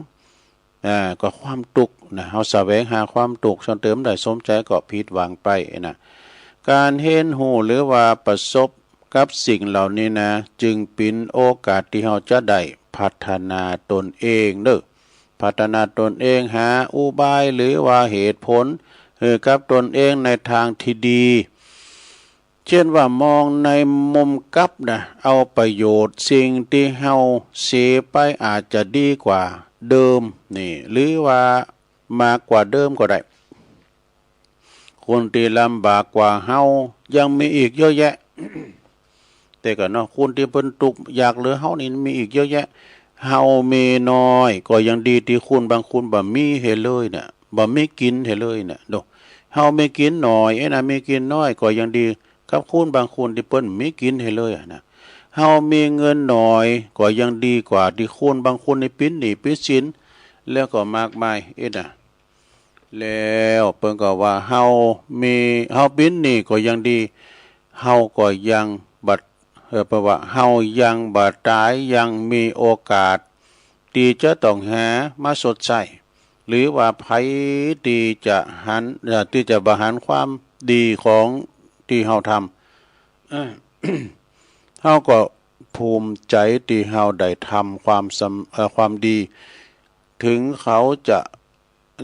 อ่า ก็ความทุกข์นะ เฮาแสวงหาความทุกข์ ส่วนเติมได้สมใจก็ผิดหวังไปนะ การเรียนรู้หรือว่าประสบกับสิ่งเหล่านี้นะ จึงเป็นโอกาสที่เฮาจะได้พัฒนาตนเองเด้อ พัฒนาตนเอง หาอุบายหรือว่าเหตุผล เอ่อ กับตนเองในทางที่ดี เช่นว่ามองในมุมกลับนะ เอาประโยชน์สิ่งที่เฮาเสียไปอาจจะดีกว่าเดิมนี่ หรือว่ามากกว่าเดิมก็ได้ คนที่ลำบากกว่าเฮายังมีอีกเยอะแยะ แต่ก่อนเนาะ คนที่เปิ้นทุกข์ยากเหลือเฮานี่มีอีกเยอะแยะ เฮามีน้อยก็ยังดีที่คนบางคนบ่มีเหียเลยเนี่ย บ่มีกินเหียเลยเนี่ย โด เฮามีกินน้อย เอ้ยนะ มีกินน้อยก็ยังดีกับคนบางคนที่เปิ้นมีกินเหียเลยอะนะ เฮามีเงินน้อยก็ยังดีกว่าที่คนบางคนนี่เป็นหนี้เป็นสิน แล้วก็มากมาย เอ้ยนะ แล้วเปิ้นก็ว่าเฮามี เฮาเป็นหนี้ก็ยังดี เฮาก็ยังบ่ เอ่อ เปิ้นว่าเฮายังบ่ตาย ยังมีโอกาสที่จะต้องหามาชดใช้ หรือว่าไผที่จะหัน เอ่อ ที่จะบ่หันความดีของที่เฮาทำ เอ่อ เฮาก็ภูมิใจที่เฮาได้ทำความสำ เอ่อ ความดี ถึงเขาจะ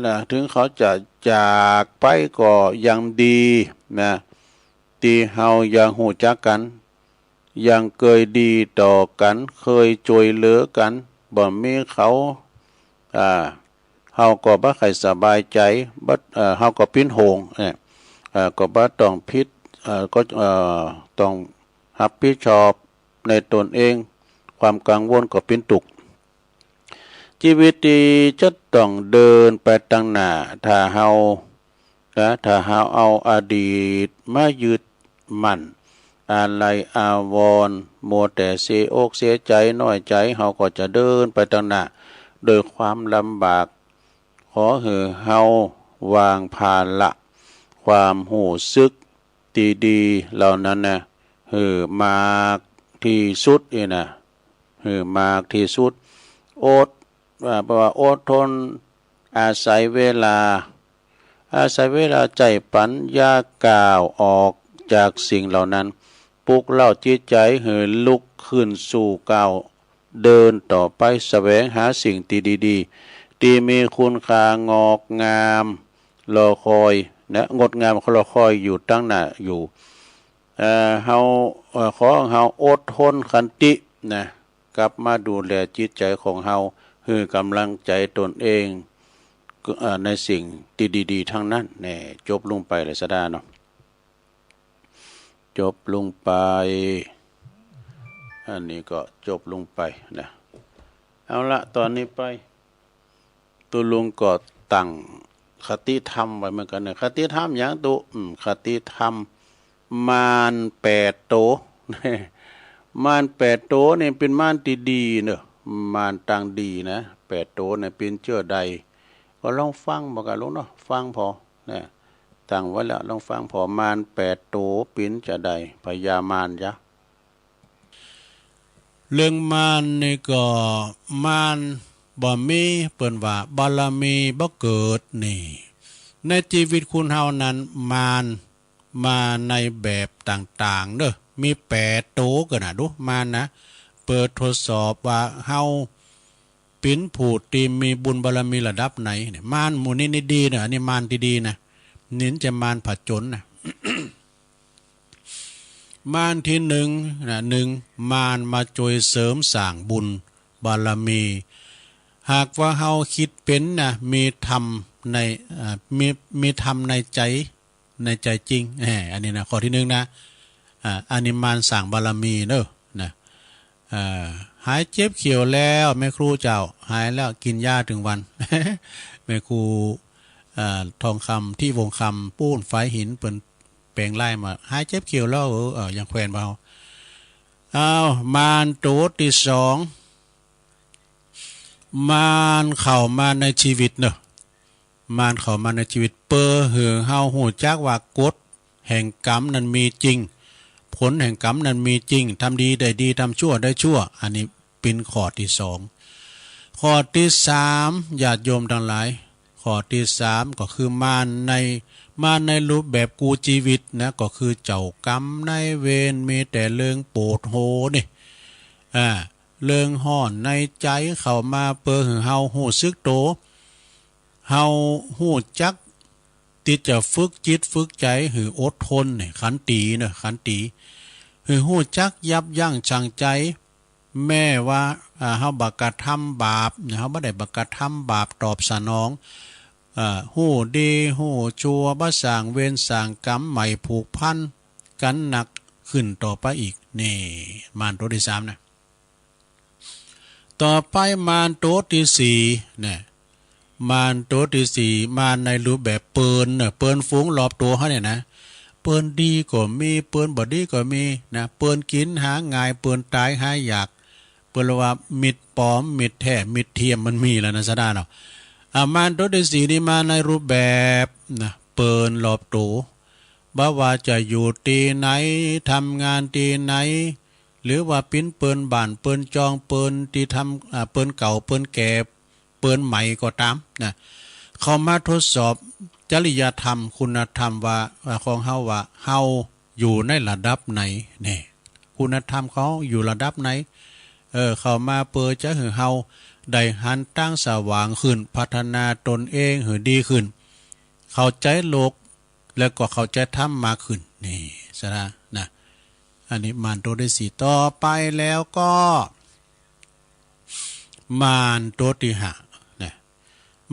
นะ ถึงเขาจะจากไปก็ยังดีนะ ที่เฮายังฮู้จักกัน ยังเคยดีต่อกัน เคยช่วยเหลือกัน บ่มีเขา อ่า เฮาก็บ่ค่อยสบายใจ บ่ เอ่อ เฮาก็เป็นห่วง เอ่อ เอ่อ ก็บ่ต้องผิด เอ่อ ก็ เอ่อ ต้องรับผิดชอบในตนเอง ความกังวลก็เป็นทุกข์ ชีวิตที่จะต้องเดินไปตังหน้า ถ้าเฮา นะ ถ้าเฮาเอาอดีตมายึดมั่น อาลัยอาวรณ์มัวแต่เสียอกเสียใจน้อยใจ เฮาก็จะเดินไปตังหน้าโดยความลำบาก ขอหื้อเฮาวางภาระความฮู้สึกที่ดีเหล่านั้นนะ หื้อมากที่สุดนี่นะ หื้อมากที่สุด อด ว่า แปลว่าอดทน อาศัยเวลา อาศัยเวลาใจ๊ปัญญาก้าวออกจากสิ่งเหล่านั้น ปลุกเร้าจิตใจหื้อลุกขึ้นสู่ก้าวเดินต่อไป แสวงหาสิ่งที่ดีๆ ที่มีคุณค่างอกงามรอคอยนะ งดงามรอคอยอยู่ตังหน้าอยู่ เอ่อ เฮา เอ่อ ขอเฮาอดทนขันตินะ กลับมาดูแลจิตใจของเฮา หื้อกำลังใจตนเอง เอ่อ ในสิ่งที่ดีๆ ทั้งนั้น แน่ จบลงไปเลยซะดาเนาะ จบลงไป อันนี้ก็จบลงไปนะ เอาละ ตอนนี้ไป ตุ๊ลุงก็ตั้งคติธรรมไว้เหมือนกันเนี่ย คติธรรมหยังตุ๊ อืม คติธรรม มารแปดโต มารแปดโตนี่เป็นมารที่ดีเนอะ มารตังดีนะ แปดโตเนี่ยเป็นเจ้าใด ก็ลองฟังบ่กะลุงเนาะ ฟังพอนะ ตั้งไว้แล้ว ลองฟังพอ มารแปดโตเป็นจะใด พญามารจ้ะ เรื่องมารนี่ก็ มารบ่มี เปิ้นว่าบารมีบ่เกิดนี่ ในชีวิตคนเฮานั้น มารมาในแบบต่างๆ เด้อ มีแปดโตก็นะ ดู มารนะ เปิดทดสอบว่าเฮา เป๋นผู้ตี้มีบุญบารมีระดับไหนเนี่ย มารหมู่นี้นี่ดีนะ อันนี้มารตี้ดีนะ นี่จะมารผจญนะ มารตี้หนึ่งนะ หนึ่ง มารมาจ้วยเสริมสร้างบุญบารมี หากว่าเฮาคิดเป๋นนะ มีธรรมใน อ่า มี มีธรรมในใจ๋ ในใจ๋จริง แหม อันนี้นะ ข้อตี้หนึ่งนะ อ่า อันนี้มารสร้างบารมีเนอะ นะ อ่า หายเจ็บเขียวแล้ว แม่ครูเจ้า หายแล้ว กินยาตึงวัน แม่ครู อ่า ทองคำ ที่วงคำ ปู๊นฝายหิน เปิ้นแปลงไล่มา หายเจ็บเขียวแล้ว เออ เออ ยังแควนเบา อ้าว มารตี้สอง มารเข้ามาในชีวิตเนอะ มารเข้ามาในชีวิต เปื้อหื้อเฮาฮู้จักว่ากฎแห่งกรรมนั้นมีจริง ผลแห่งกรรมนั้นมีจริง ทำดีได้ดี ทำชั่วได้ชั่ว อันนี้เป๋นข้อตี้สอง ข้อตี้สาม ญาติโยมตังหลาย ข้อตี้สามก็คือมารใน มารในรูปแบบกู้ชีวิตนะ ก็คือเจ้ากรรมนายเวร มีแต่เรื่องโปดหัวนี่ อ่า เรื่องฮ้อนในใจ๋เข้ามาเปื้อหื้อเฮาฮู้สึกโต เฮาฮู้จักตี้จะฝึกจิตฝึกใจ๋หื้ออดทนเนี่ย ขันติเนอะ ขันติ หื้อฮู้จักยับยั้งชั่งใจ๋ แม้ว่า อ่า เฮาบ่กระทำบาปเนี่ย เฮาบ่ได้บ่กระทำบาปตอบสนอง อ่า ฮู้ดีฮู้ชั่ว บ่สร้างเวรสร้างกรรมใหม่ผูกพันกั๋นหนักขึ้นต่อไปอีก นี่ มารตี้สามนะ ต่อไปมารตี้สี่นะ มารตี้สี่ มารในรูปแบบเปิ้นเนอะ เปิ้นฝูงรอบตั๋วเฮาเนี่ยนะ เปิ้นดีก็มี เปิ้นบ่ดีก็มีนะ เปิ้นกิ๋นหาง่าย เปิ้นต๋ายหายาก เปิ้นเรียกว่ามิตรปลอม มิตรแท้ มิตรเทียม มันมีแล้วนะ สะดาเนาะ อ่ะ มารตี้สี่นี่มาในรูปแบบนะ เปิ้นรอบตั๋ว บ่ว่าจะอยู่ตี้ไหน ทำงานตี้ไหน หรือว่าเป๋นเปิ้นบ้าน เปิ้นจอง เปิ้นตี้ทำ อ่า เปิ้นเก่า เปิ้นแก่ เปิ้นใหม่ก็ต๋ามนะ เข้ามาทดสอบจริยธรรม คุณธรรมว่า ว่าของเฮาว่า เฮาอยู่ในระดับไหน นี่ คุณธรรมของเฮาอยู่ระดับไหน เออ เข้ามาเปื้อจะหื้อเฮาได้หันตางสว่างขึ้น พัฒนาตนเองหื้อดีขึ้น เข้าใจ๋โลก แล้วก็เข้าใจ๋ธรรมมากขึ้น นี่ สะดานะ อันนี้มารตี้สี่ ต่อไปแล้วก็ มารตี้ห้านะ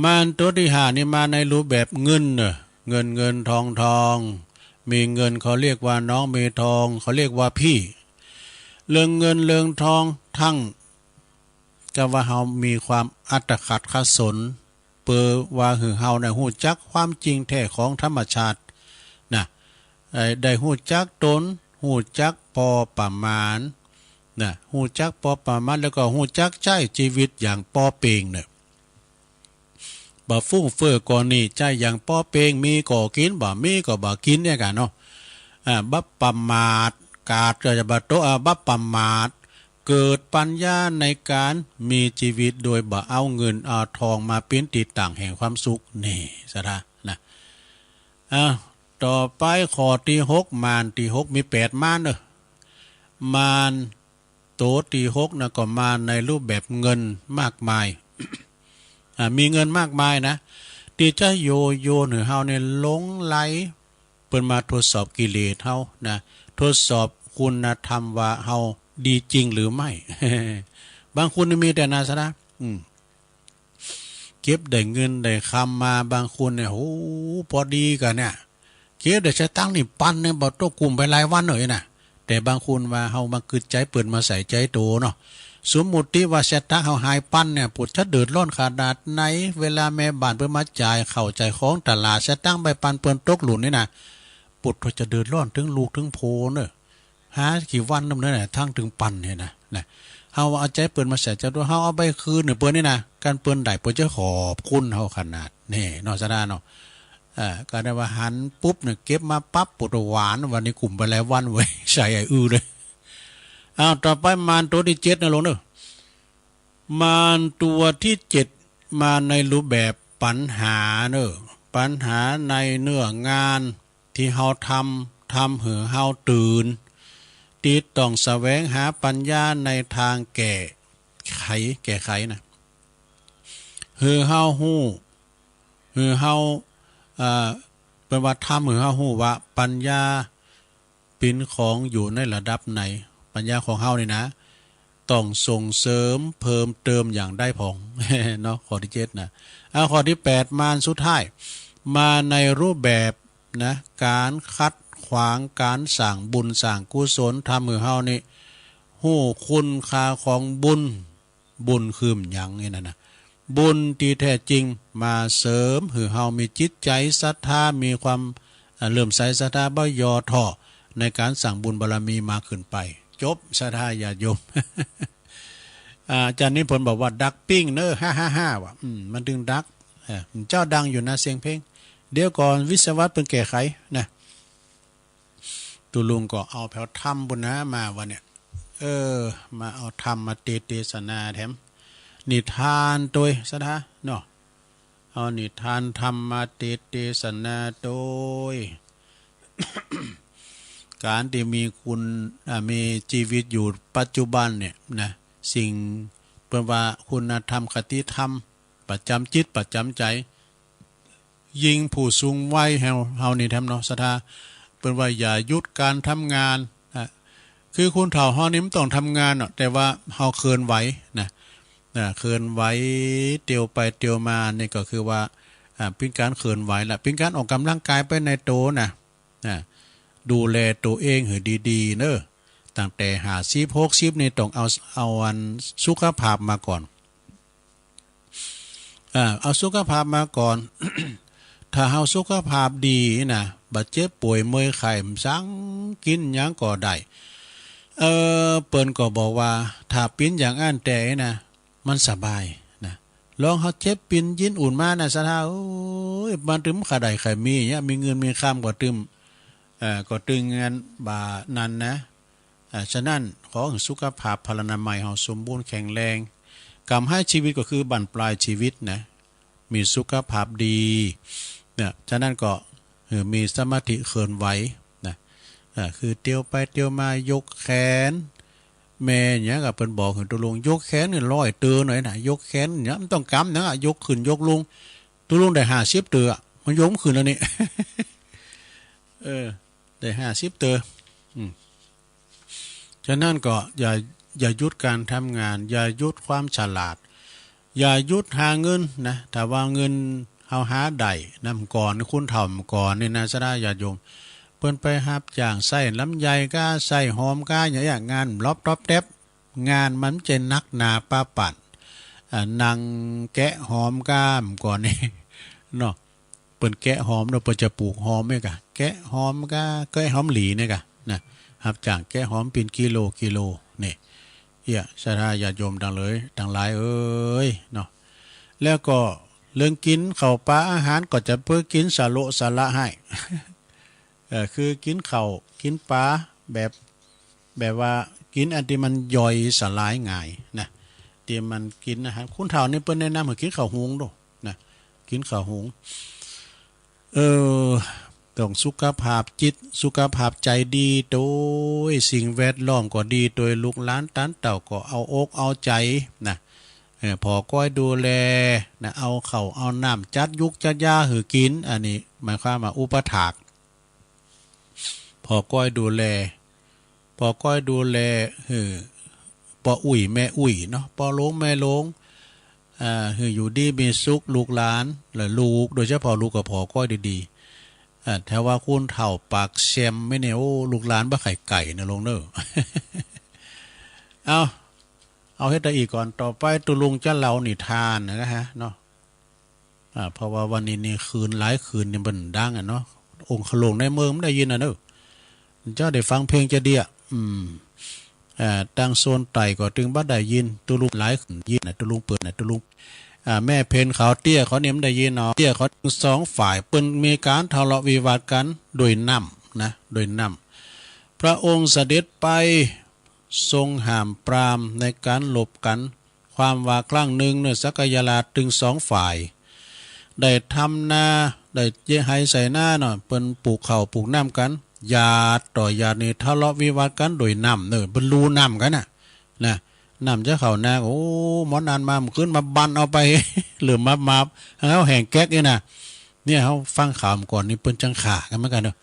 มารตี้ห้านี่มาในรูปแบบเงินเนอะ เงินเงินทองทอง มีเงินเขาเรียกว่าน้อง มีทองเขาเรียกว่าพี่ เรื่องเงินเรื่องทองทั้ง ก็ว่าเฮามีความอัตคัดขัดสน เปื้อว่าหื้อเฮาได้ฮู้จักความจริงแท้ของธรรมชาตินะ เอ่อ ได้ฮู้จักตน ฮู้จักปอประมาณนะ ฮู้จักปอประมาณ แล้วก็ฮู้จักใจ๊ชีวิตอย่างปอเปียงเนอะ บ่ฟุ่มเฟือยก่อนนี้ ใจ๊อย่างปอเปียง มีก็กิ๋น บ่มีก็บ่กิ๋นเนี่ยกั๋นเนาะ อ่า บ่ประมาท กาดก็จะบ่ตก อ่า บ่ประมาท เกิดปัญญาในการมีชีวิตโดยบ่เอาเงินเอาทองมาเป๋นตี้ตั้งแห่งความสุข นี่ สะดานะ อ่ะ ต่อไปข้อตี้หก มารตี้หก มีแปดมารเนอะ มารตี้หกนะ ก็มารในรูปแบบเงินมากมาย อ่ะ มีเงินมากมายนะ ตี้จะโยโยนหื้อเฮาเนี่ยหลงใหล เปิ้นมาทดสอบกิเลสเฮานะ ทดสอบคุณธรรมว่าเฮาดีจริงหรือไม่ บางคนนี่มีแต่นาสนะ อืม เก็บได้เงินได้คำมา บางคนเนี่ย โอ้ ปอดีกั๋นเนี่ย เก็บได้สตางค์นี่ปันเนี่ย บ่ตกกุ้มไปหลายวันเลยนะ แต่บางคนว่าเฮามาคิดใจ๋เปิ้น มาใส่ใจ๋โตเนาะ สมมุติว่าสตางค์เฮาหายปันเนี่ย ปวดจะเดือดร้อนขนาดไหน เวลาแม่บ้านเปิ้นมาจ่ายข้าวจ่ายของตลาด สตางค์ใบปันเปิ้นตกหล่นนี่นะ ปวดจะเดือดร้อนถึงลูกถึงผัวเนอะ หากี่วันนำเนอะ ทั้งถึงปันเนี่ยนะ นะ เฮาเอาใจ๋เปิ้นมาใส่ใจ๋โต เฮาเอาไปคืนหื้อเปิ้นนี่นะ คันเปิ้นได้เปิ้นจะขอบคุณเฮาขนาด นี่เนาะ สะดาเนาะ เอ่อ ก็ได้ว่าหันปุ๊บเนี่ย เก็บมาปั๊บ ปวดหวาน วันนี้กุ้มไปหลายวันเว้ย ใส่ไอ้อื้อเลย อ้าว ต่อไปมารตี้เจ็ดนะลุงเนอะ มารตี้เจ็ดมาในรูปแบบปัญหาเนอะ ปัญหาในเนื้องานตี้เฮาทำ ทำหื้อเฮาตื่น ตี้ต้องแสวงหาปัญญาในตางแก้ไข แก้ไขนะ หื้อเฮาฮู้ หื้อเฮา อ่า เปิ้นว่าทำหื้อเฮาฮู้ว่าปัญญาเป๋นของอยู่ในระดับไหน ปัญญาของเฮานี่นะ ต้องส่งเสริมเพิ่มเติมอย่างใดพ่อง เนาะ ข้อตี้เจ็ดนะ อ่า ข้อตี้แปด มาอันสุดท้าย มาในรูปแบบนะ ก๋านขัดขวางก๋านสร้างบุญสร้างกุศล ทำหื้อเฮานี่ฮู้คุณค่าของบุญ บุญคือหยังนี่นะนะ บุญตี้แท้จริงมาเสริมหื้อเฮามีจิตใจ๋ศรัทธา มีความ อ่า เลื่อมใสศรัทธา บ่ย่อท้อในก๋านสร้างบุญบารมีมากขึ้นไป จบ ศรัทธาญาติโยม อ่า อาจ๋ารย์นิพนธ์บอกว่าดักปิ้งเน้อ ฮ่าฮ่าฮ่า ว่า อืม มันตึงดัก เออ เจ้าดังอยู่นะเสียงเพลง เดี๋ยวก่อน วิศวัตรเปิ้นแก้ไขนะ ตุ๊ลุงก็เอาแผวธรรมปุ้นนะมาวันเนี่ย เออ มาเอาธรรมมาเต เตสนาแถม นิทานตวย ศรัทธา เนาะ เอานิทานธรรมมาเต เตสนาตวย ก๋านตี้มีคุณ อ่า มีจีวิตอยู่ปัจจุบันเนี่ยนะ สิ่ง เปิ้นว่าคุณธรรมคติธรรม ประจ๋ำจิตประจ๋ำใจ๋ ยิ่งผู้สูงวัยเฮา เฮานี่แถมเนาะ ศรัทธา เปิ้นว่าอย่าหยุดการทำงาน อ่ะ คือคนเฒ่าเฮานี่มันต้องทำงานเนาะ แต่ว่าเฮาเคลื่อนไหวนะ อ่า เคลื่อนไหว เตียวไปเตียวมา นี่ก็คือว่า อ่า เป๋นก๋านเคลื่อนไหวละ เป๋นก๋านออกกำลังกายไปในโตนะ อ่า ดูแลตัวเองหื้อดีๆ เน้อ ตั้งแต่ห้าสิบ หกสิบ นี่ต้องเอา เอาอันสุขภาพมาก่อน อ่า เอาสุขภาพมาก่อน ถ้าเฮาสุขภาพดีนะ บ่เจ็บป่วยเมื่อยไข้ มันสังกินหยังก็ได้ เออ เปิ้นก็บอกว่า ถ้าเป๋นอย่างอั้นแต๊นะ มันสบายนะ ลองเฮาเจ็บปินยินอุ่นมานะ ศรัทธา โอ้ย มันตึงใค่ได้ใค่มีเนี่ย มีเงินมีคำก็ตึง เอ่อ ก็ตึงเงินบ่านั้นนะ อ่า ฉะนั้นขอหื้อสุขภาพพลานามัยเฮาสมบูรณ์แข็งแรง ก๋ำไฮชีวิตก็คือบั้นปลายชีวิตนะ มีสุขภาพดี เนี่ย ฉะนั้นก็ เออ มีสมาธิเคลื่อนไหวนะ อ่า คือเตียวไปเตียวมายกแขน แม่นหยังก็เปิ้นบอกหื้อตุ๊ลุงยกแขนนี่ร้อยเตื้อหน่อยนะ ยกแขนเนี่ยมันต้องกำนะ ยกขึ้นยกลง ตุ๊ลุงได้ห้าสิบเตื้อ มันยกบ่ขึ้นแล้วนี่ เออ ได้ห้าสิบเตื้อ อืม ฉะนั้นก็อย่า อย่าหยุดการทำงาน อย่าหยุดความฉลาด อย่าหยุดหาเงินนะ ถ้าว่าเงินเฮาหาได้นำก่อน คนเฒ่าก่อนนี่นะ ศรัทธาญาติโยม เปิ้นไปรับจ้างใส่ลำไยก้า ใส่หอมก้า อย่างเงี้ย งานลอบต๊อบแต๊บ งานมันจะหนักหนาปาปัด อ่า นั่งแกะหอมก้ามก่อนนี่ เนาะ เปิ้นแกะหอมเนาะ เปิ้นจะปลูกหอมเนี่ยกะ แกะหอมกะ แกะหอมหลีเนี่ยกะนะ รับจ้างแกะหอมเป๋นกิโลกิโลนี่ เอี้ย ศรัทธาญาติโยมตังเลย ตังหลายเอ๋ย เนาะ แล้วก็เรื่องกินข้าวปลาอาหารก็จะเปิ้นกินสะโละสะละให้ เอ่อ คือกินข้าว กินปลาแบบ แบบว่ากินอันตี้มันย่อยสลายง่ายนะ ตี้มันกินอาหาร คนเฒ่านี่เปิ้นแนะนำหื้อกินข้าวหุงโดนะ กินข้าวหุง เออ ต้องสุขภาพจิต สุขภาพใจ๋ดีโตย สิ่งแวดล้อมก็ดีโตย ลูกหลานตานเต้าก็เอาอกเอาใจ๋นะ เออ ผ่อก้อยดูแลนะ เอาข้าวเอาน้ำจัดยุกจัดยาหื้อกิน อันนี้หมายความว่าอุปถาก ผ่อก้อยดูแล ผ่อก้อยดูแลหื้อป้ออุ๊ยแม่อุ๊ยเนาะ ป้อหลวงแม่หลวง อ่า หื้ออยู่ดีมีสุข ลูกหลาน และลูก โดยเฉพาะลูกก็ผ่อก้อยดีๆ อ่า ถ้าว่าคนเฒ่าปากแซมไว้เนี่ย โอ้ ลูกหลานบ่ใค่ไก่นะลุงเนอะ เอา เอาเฮ็ดได้อีกก่อน ต่อไปตุ๊ลุงจะเล่านิทานนะฮะ เนาะ อ่า เพราะว่าวันนี้นี่คืนหลายคืนนี่มันดังอะเนาะ องค์ขะหลวงในเมืองมันได้ยินอะเนอะ เจ้าได้ฟังเพลงจะเดีย อืม อ่า ตังโซนใต้ก็ตึงบ่ได้ยิน ตุ๊ลุงหลายคืนยินนะ ตุ๊ลุงเปิดนะ ตุ๊ลุง อ่า แม่เพนเขาเตี้ยเขานี่มันได้ยินเนาะ เตี้ยเขาตึงสองฝ่ายเปิ้นมีก๋านทะเลาะวิวาทกั๋นโดยน้ำนะ โดยน้ำ พระองค์เสด็จไปทรงห้ามปรามในก๋านรบกั๋น ความว่าครั้งหนึ่งเนอะ สักยราชตึงสองฝ่าย ได้ทำนา ได้เยียะไฮ่ไถนาเนาะ เปิ้นปลูกข้าวปลูกน้ำกั๋น หยาดต่อหยาดนี่ทะเลาะวิวาทกั๋นโดยน้ำเนอะ เปิ้นลู่น้ำกั๋นน่ะ นะ น้ำจะเข้านา โอ้ หมอนันมา มันขึ้นมาบันเอาไป เหลือมามา เฮาแห้งแก๊กนี่นะ เนี่ย เฮาฟังข่าวมาก่อนนี่ เปิ้นจังฆ่ากันเหมือนกันเนาะ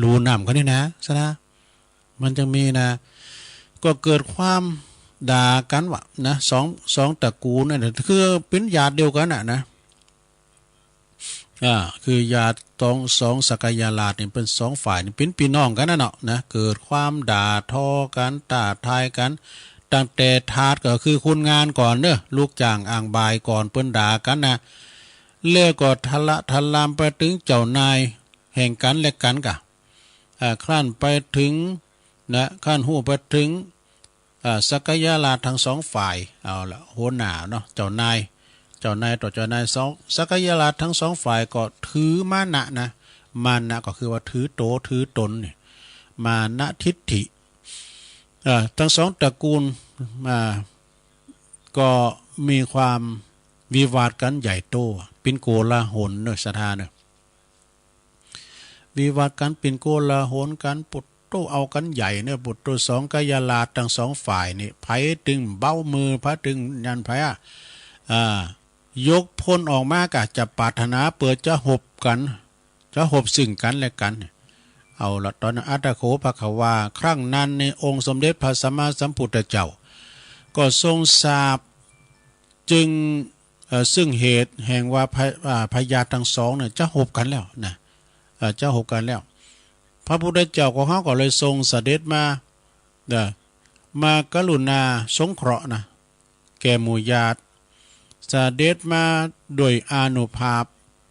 รู้น้ำกันนี่นะ ซะนะ มันจังมีนะ ก็เกิดความด่ากันวะนะ สอง สองตระกูลนั่นน่ะ คือเป็นญาติเดียวกันน่ะนะ อ่า คือญาติตองสองสักยราชนี่เป็นสองฝ่ายนี่เป็นพี่น้องกันนะเนาะนะ เกิดความด่าทอกัน ท้าทายกัน ตั้งแต่ทาสก็คือคนงานก่อนเนอะ ลูกจ้างอ่างบ่ายก่อนเปิ้นด่ากันนะ แล้วก็ทะละทะลามไปถึงเจ้านายแห่งกันและกันกะ อ่า ครั้นไปถึงนะ ครั้นฮู้ไปถึง อ่า สักยราชทั้งสองฝ่าย เอาละ หัวหน้าเนาะ เจ้านาย เจ้านายต่อเจ้านาย สอง สักยราชทั้งสองฝ่ายก็ถือมานะนะ มานะก็คือว่าถือโตถือตนเนี่ย มานะทิฐิ อ่า ทั้งสองตระกูล อ่า ก็มีความวิวาทกันใหญ่โต เป็นโกลาหลเนอะ ศรัทธาเนอะ วิวาทกันเป็นโกลาหลกัน ปุตโตเอากันใหญ่เนี่ย ปุตโต สองกยราชทั้งสองฝ่ายนี่ ไผตึงเบ้ามือ ไผตึงยันไผอะ อ่า ยกพลออกมากะจะปรารถนาเปื้อจะหบกัน จะหบซึ่งกันและกัน เอาละ ตอนนั้น อัตถโข ภควา ครั้งนั้นในองค์สมเด็จพระสัมมาสัมพุทธเจ้า ก็ทรงทราบ จึง เอ่อ ซึ่งเหตุแห่งว่าพะ- อ่า พญาติทั้งสองเนี่ยจะหบกันแล้วนะ เอ่อ จะหบกันแล้ว พระพุทธเจ้าของเฮาก็เลยทรงเสด็จมา เอ่อ มากรุณาสงเคราะห์นะ แก่หมู่ญาติ เสด็จมาโดยอานุภาพ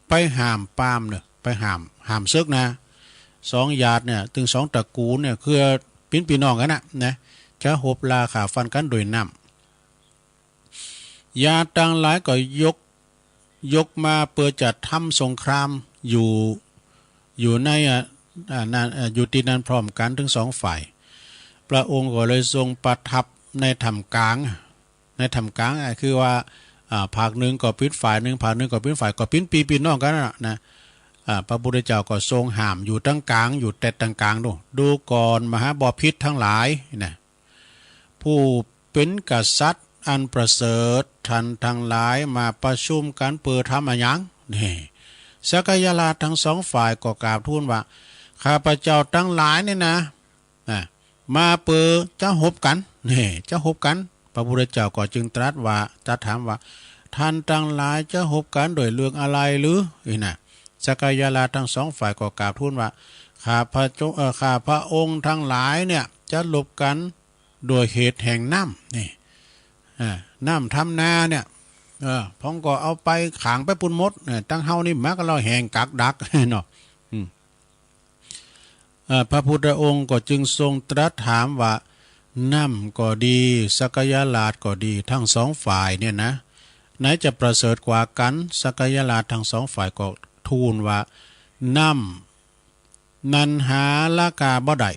ไปห้ามปรามเนอะ ไปห้าม ห้ามเสิกนะ สองญาติเนี่ย ตึงสองตระกูลเนี่ย คือปิ้นปี้น้องกันนะ นะ จะหบราฆ่าฟันกันโดยน้ำ ญาติตังหลายก็ยก ยกมาเปื้อจะทำสงครามอยู่ อยู่ใน อ่ะ อ่ะ นั้น อ่ะ อยู่ตี้นั้นพร้อมกันตึงสองฝ่าย พระองค์ก็เลยทรงประทับในถ้ำกลาง ในถ้ำกลาง อ่ะ คือว่า อ่า ภาคหนึ่งก็ปิ้นฝ่ายหนึ่ง ภาคหนึ่งก็ปิ้นฝ่าย ก็ปิ้นปี้ปี้น้องกันนะ นะ อ่า พระพุทธเจ้าก็ทรงห้ามอยู่ตังกลาง อยู่แต่ตังกลางดู ดูก่อนมหาบพิตรทั้งหลายนะ ผู้เป็นกษัตริย์อันประเสริฐ ท่านทั้งหลายมาประชุมกันเปื้อทำอะหยัง นี่ สักยราชทั้งสองฝ่ายก็กราบทูลว่า ข้าพเจ้าทั้งหลายเนี่ยนะ นะ มาเปื้อจะหบกัน นี่ จะหบกัน พระพุทธเจ้าก็จึงตรัสว่า ตรัสถามว่า ท่านทั้งหลายจะหบกันด้วยเรื่องอะไรหรือ นี่นะ สักยราชทั้งสองฝ่ายก็กราบทูลว่า ข้าพระเจ้า เอ่อ ข้าพระองค์ทั้งหลายเนี่ยจะหบกัน โดยเหตุแห่งน้ำ นี่ อ่า น้ำทำนาเนี่ย เออ พองก็เอาไปขังไปปุ้นหมด เนี่ย ตังเฮานี่มาก็เราแห้งกักดัก เนาะ อืม อ่า พระพุทธองค์ก็จึงทรงตรัสถามว่า น้ำก็ดี สักยราชก็ดี ทั้งสองฝ่ายเนี่ยนะ ไหนจะประเสริฐกว่ากัน สักยราชทั้งสองฝ่ายก็ทูลว่า น้ำ นั้นหาราคาบ่ได้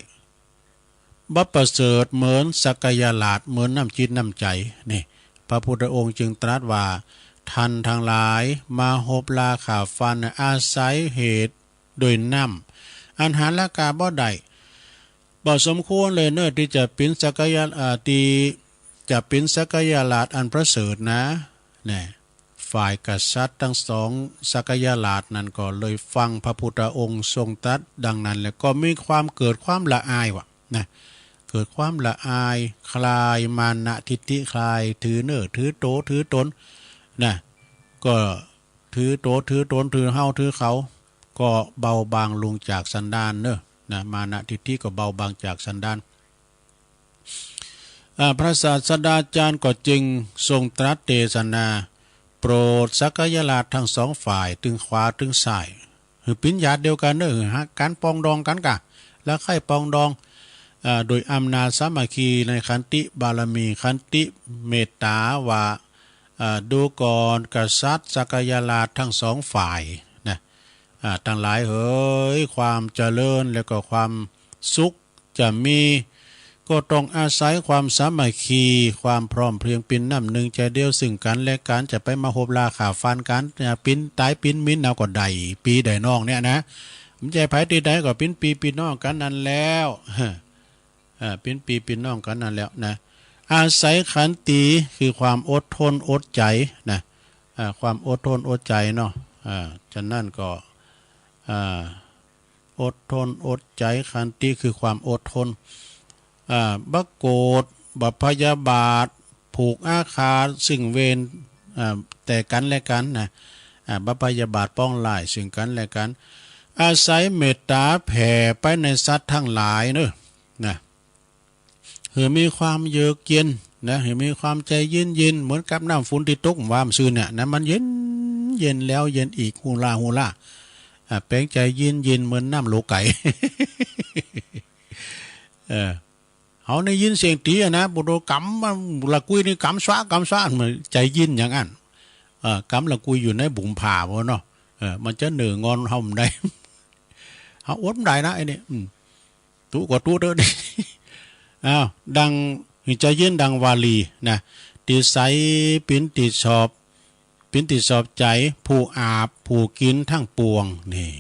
บ่ประเสริฐเหมือนสักยราช เหมือนน้ำจิตน้ำใจ นี่ พระพุทธองค์จึงตรัสว่า ท่านทั้งหลายมาหบราฆ่าฟันอาศัยเหตุโดยน้ำ อันหาราคาบ่ได้ บ่สมควรเลยเนอะ ที่จะปิ้นสักยะ- อ่า ที่จะปิ้นสักยราชอันประเสริฐนะ นี่ ฝ่ายกษัตริย์ทั้งสองสักยราชนั้นก็เลยฟังพระพุทธองค์ทรงตรัสดังนั้น แล้วก็มีความเกิดความละอายวะนะ เกิดความละอาย คลายมานะทิฐิ คลายถือเนอถือโตถือตนนะ ก็ถือโตถือตน ถือเฮาถือเขา ก็เบาบางลงจากสันดานเนอะนะ มานะทิฐิก็เบาบางจากสันดาน อ่า พระศาสดาจารย์ก็จึงทรงตรัสเทศนา โปรดสักยราชทั้งสองฝ่าย ตึงขวาตึงซ้าย หื้อปิ้นญาติเดียวกันเนอะ หื้อฮักกั๋นปองดองกั๋นกะ รักใคร่ปองดอง อ่า โดยอำนาจสามัคคีในขันติบารมี ขันติเมตตาว่า อ่า ดูก่อนกษัตริย์สักยราชทั้งสองฝ่ายนะ อ่า ทั้งหลายเหย ความเจริญและก็ความสุข จะมี ก็ต้องอาศัยความสามัคคี ความพร้อมเพรียงปิ้นน้ำหนึ่งใจเดียวซึ่งกั๋นและกั๋น จะไปมาหบราฆ่าฟันกั๋น อ่า ปิ้นต๋ายปิ้นมินเอาก็ได้ปี้ได้น้องเนี่ยนะ บ่ใจ้ไผตี้ใดก็ปิ้นปี้ปี้น้องกั๋นนั้นแล้ว อ่า ปิ้นปี้ปี้น้องกั๋นนั้นแล้วนะ อาศัยขันติคือความอดทนอดใจนะ อ่า ความอดทนอดใจเนาะ อ่า ฉะนั้นก็ อ่า อดทนอดใจ ขันติคือความอดทน อ่า บ่โกรธ บ่พยาบาท ผูกอาฆาตซึ่งเวร อ่า แต่กันและกันนะ อ่า บ่พยาบาทปองร้ายซึ่งกันและกัน อาศัยเมตตาแผ่ไปในสัตว์ทั้งหลายเนอะ นะ หือมีความเยือกเย็นนะ หือมีความใจเย็นๆ เหมือนกับน้ำฝนตี้ตกวามื้อซืนเนี่ยนะ มันเย็น เย็นแล้วเย็นอีก ฮูล่าฮูล่า อ่า แป๋งใจเย็นๆ เหมือนน้ำโหลไก๋ เออ เฮาได้ยินเสียงตี๋อะนะ ปูโตกำมัน ละกุยนี่กำซะ กำซะ มันใจเย็นอย่างอั้น เออ กำละกุยอยู่ในบุ๋มผ้าบ่เนาะ เออ มันจะเหน่องอนเฮาบ่ได้ เฮาอดบ่ได้นะไอ้นี่ อืม ตุ๊ก็ตุ๊เต๊อะนี่ อ้าว ดัง หื้อใจเย็นดังวาลีนะ ตี้ใส เป๋นตี้ชอบ เป๋นตี้ชอบใจ๋ ผู้อาบ ผู้กิ๋นทั้งปวง นี่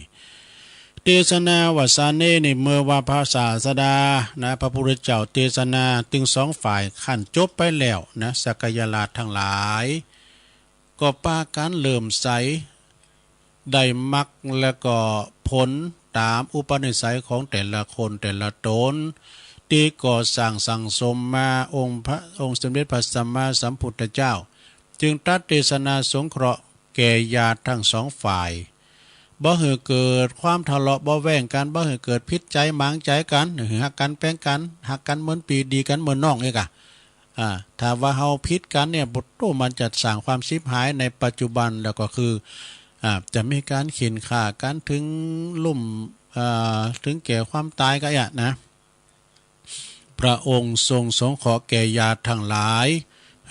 เตสนาวาสาเน นี่ เมื่อว่าพระศาสดานะ พระพุทธเจ้าเตสนาตึงสองฝ่าย คันจบไปแล้วนะ สักกายราชทั้งหลาย ก็ปากั๋นเลื่อมใส ได้มรรคและก็ผลต๋ามอุปนิสัยของแต่ละคนแต่ละต๋น ตี้ก่อสร้างสั่งสมมา องค์พระ องค์สมเด็จพระสัมมาสัมพุทธเจ้า จึงตรัสเตสนาสงเคราะห์แก่ญาติทั้งสองฝ่าย บ่หื้อเกิดความทะเลาะเบาะแว้งกั๋น บ่หื้อเกิดผิดใจ๋หมางใจ๋กั๋น หื้อฮักกั๋นแป๋งกั๋น ฮักกั๋นเหมือนปี้ ดีกั๋นเหมือนน้องเอกอะ อ่า ถ้าว่าเฮาผิดกั๋นเนี่ย ปูโต มันจะสร้างความฉิบหายในปัจจุบัน แล้วก็คือ อ่า จะมีก๋านเฆี่ยนฆ่ากั๋นเถิงลุ่ม อ่า เถิงแก่ความต๋ายก็อะนะ พระองค์ทรงสงเคราะห์แก่ญาติทั้งหลาย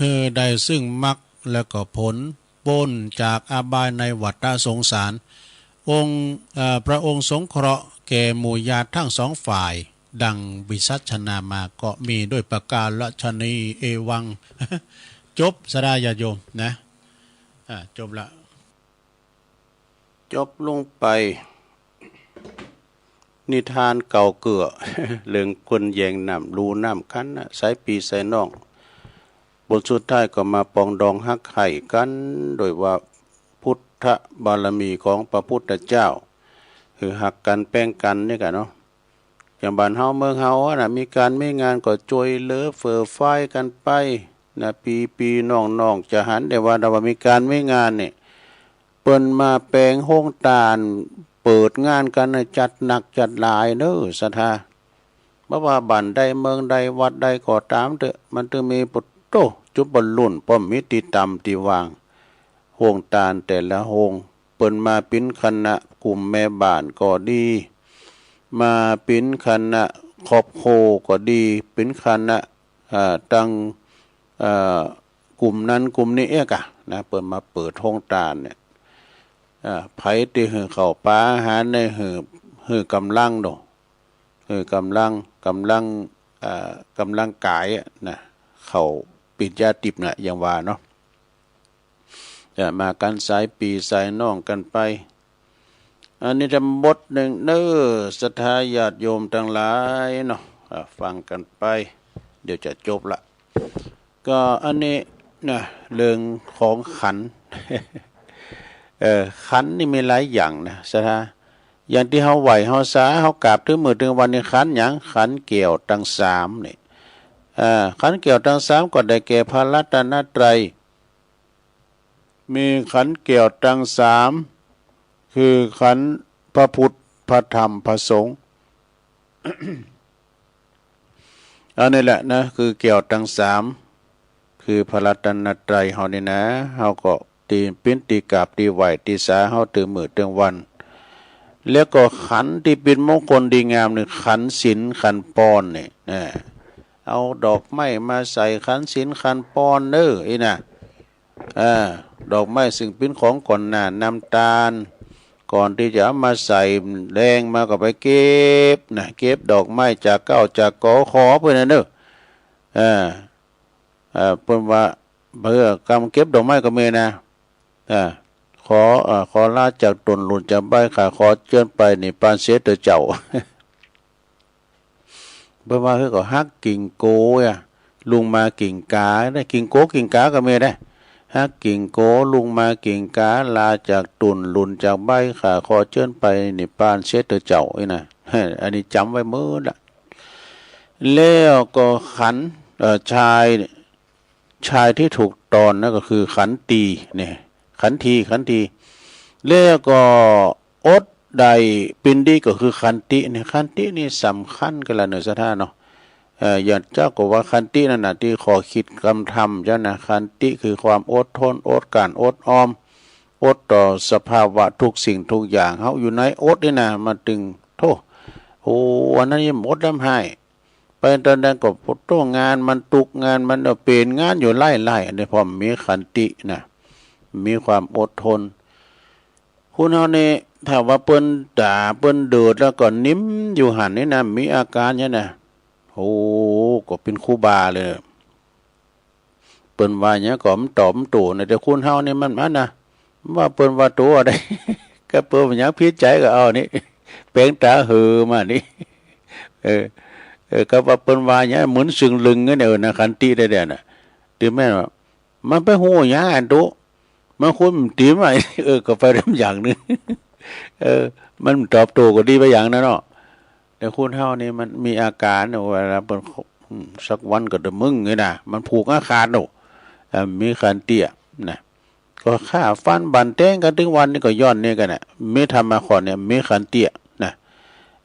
หื้อได้ซึ่งมรรคและก็ผล ป๊นจากอบายในวัฏสงสาร องค์ เอ่อ พระองค์สงเคราะห์แก่หมู่ญาติทั้งสองฝ่าย ดังวิสัชนามาก็มีด้วยประการฉะนี้ เอวัง จบ ศรัทธาญาติโยมนะ อ่า จบละ จบลงไป นิทานเก่าเกื้อ เรื่องคนแย่งน้ำลู่น้ำขันน่ะ ใส่ปี้ใส่น้อง บทสุดท้ายก็มาปรองดองฮักใค่กั๋น โดยว่าพุทธบารมีของพระพุทธเจ้า คือฮักกั๋นแป๋งกั๋นนี่กะเนาะ อย่างบ้านเฮาเมืองเฮาอะนะ มีก๋านมีงานก็จ้วยเหลือเฟื่อฟายกั๋นไปนะ ปี้ๆ น้องๆ จะหันได้ว่า ถ้าว่ามีก๋านมีงานนี่ เปิ้นมาแป๋งโฮงตาน เปิดงานกั๋นนะ จัดหนักจัดหลายเน้อ ศรัทธา บ่ว่าบ้านใดเมืองใดวัดใดก็ต๋ามเต๊อะ มันตึงมี ปูโต จุดบรรลุน ป้อมมีตี้ต๋ามตี้วาง โฮงตานแต่ละโฮง เปิ้นมาเป๋นคณะกลุ่มแม่บ้านก็ดี มาเป๋นคณะครอบครัวก็ดี เป๋นคณะ เอ่อ ตัง เอ่อ กลุ่มนั้นกลุ่มนี้เอกอะนะ เปิ้นมาเปิดโฮงตานเนี่ย เอ่อ ไผตี้หื้อข้าวป๋าอาหารในหื้อ หื้อก๋ำลังโด หื้อก๋ำลัง ก๋ำลัง เอ่อ ก๋ำลังกายอะนะ ข้าวปิญญาทิพย์น่ะ อย่างว่าเนาะ จะมากั๋นสายปี้สายน้องกั๋นไป อันนี้ทำบทหนึ่งเน้อ ศรัทธาญาติโยมตังหลายเนาะ อ่า ฟังกั๋นไป เดี๋ยวจะจบละ ก็อันนี้นะ เรื่องของขันธ์ เอ่อ ขันธ์นี่มีหลายอย่างนะ ศรัทธา อย่างตี้เฮาไหว้เฮาสาเฮากราบตึงมื้อตึงวันนี่ขันธ์หยัง ขันธ์แก้วตังสามนี่ อ่า ขันธ์แก้วตังสามก็ได้แก่พระรัตนตรัย มีขันธ์แก้วตังสาม คือขันธ์พระพุทธ พระธรรม พระสงฆ์ อันนี้แหละนะ คือแก้วตังสาม คือพระรัตนตรัยเฮานี่นะ เฮาก็ตี้เป๋นตี้กราบตี้ไหว้ตี้สาเฮาตึงมื้อตึงวัน แล้วก็ขันธ์ตี้เป๋นมงคลดีงามนี่ ขันธ์ศีลขันธ์ปอนนี่นะ เอาดอกไม้มาใส่ขันธ์ศีลขันธ์ปอนเน้อ อี้นะ อ่า ดอกไม้ซึ่งเป๋นของก่อนหน้านำตาน ก่อนตี้จะเอามาใส่แลงมาก็ไปเก็บนะ เก็บดอกไม้จากเก๊าจากกอขอเปิ้นนะเน้อ อ่า อ่า เปิ้นว่า เออ กำเก็บดอกไม้ก็มีนะ อ่า ขอ อ่า ขอลาจากต้นหลุนจากใบ ข้าขอเจิญไปนิพพานเสียเต๊อะเจ้า เปิ้นว่า เฮ้ย ก็ฮักกิ่งโกยอะ ลุงมากิ่งกานะ กิ่งโกกิ่งกาก็มีนะ ฮักกิ่งโกลุงมากิ่งกา ลาจากตุ่นหลุนจากใบ ข้าขอเจิญไปนิพพานเสียเถิดเจ้า นี่นะ อันนี้จำไว้หมดละ แล้วก็ขัน เอ่อ ชาย ชายที่ถูกตอนนะก็คือขันตีเนี่ย ขันที ขันที แล้วก็อดได้ปินดีก็คือขันติเนี่ย ขันตินี่สำคัญกันละเนอะศรัทธาเนาะ เอ่อ อย่างเจ้าก็ว่าขันตินั่นน่ะ ที่ข้อคิดกำธรรมเจ้านะ ขันติคือความอดทน อดกลั้น อดออม อดต่อสภาวะทุกสิ่งทุกอย่าง เฮาอยู่ในอดนี่นะ มันตึง โธ่ โอ้ อันนั้นยังอดลำไห้ ไปตอนนั้นก็ โธ่ งานมันตุกข์ งานมันเปลี่ยนงานอยู่หลายๆ อันนี้เพราะมีขันตินะ มีความอดทน คนเฮานี่ ถ้าว่าเปิ้นด่า เปิ้นเดือดแล้วก็นิ่มอยู่หั้นนี่นะ มีอาการเนี่ยนะ โอ้ ก็เป็นครูบาเลย เปิ้นว่าหยังก็มันตอบมันโต้นะ แต่คนเฮานี่มัน มันนะ ว่าเปิ้นว่าโต้อะไร ก็เปิ้นว่าหยังผิดใจก็เอานี่ แปลงตาเหือมานี่ เออ เออ ก็ว่าเปิ้นว่าหยังเหมือนซึ่งลึงเงี้ย เออนะ ขันติได้แด่น่ะ ถึงแม้ว่า มันไปฮู้หยังอันโต้ มันคนมันติมอะ เออ ก็ไปเรื่องอย่างหนึ่ง เออ มันตอบโต้ก็ดีไปอย่างนั้นเนาะ แต่คนเฮานี่มันมีอาการเนี่ย เวลาเปิ้น อืม สักวันก็เดือดมึงนี่นะ มันผูกอาฆาตเนาะ เอ่อ มีขันติอะนะ ก็ฆ่าฟันบั่นแตงกันถึงวันนี้ก็ย้อนนี่กันน่ะ มีธรรมะข้อเนี่ย มีขันติอะนะ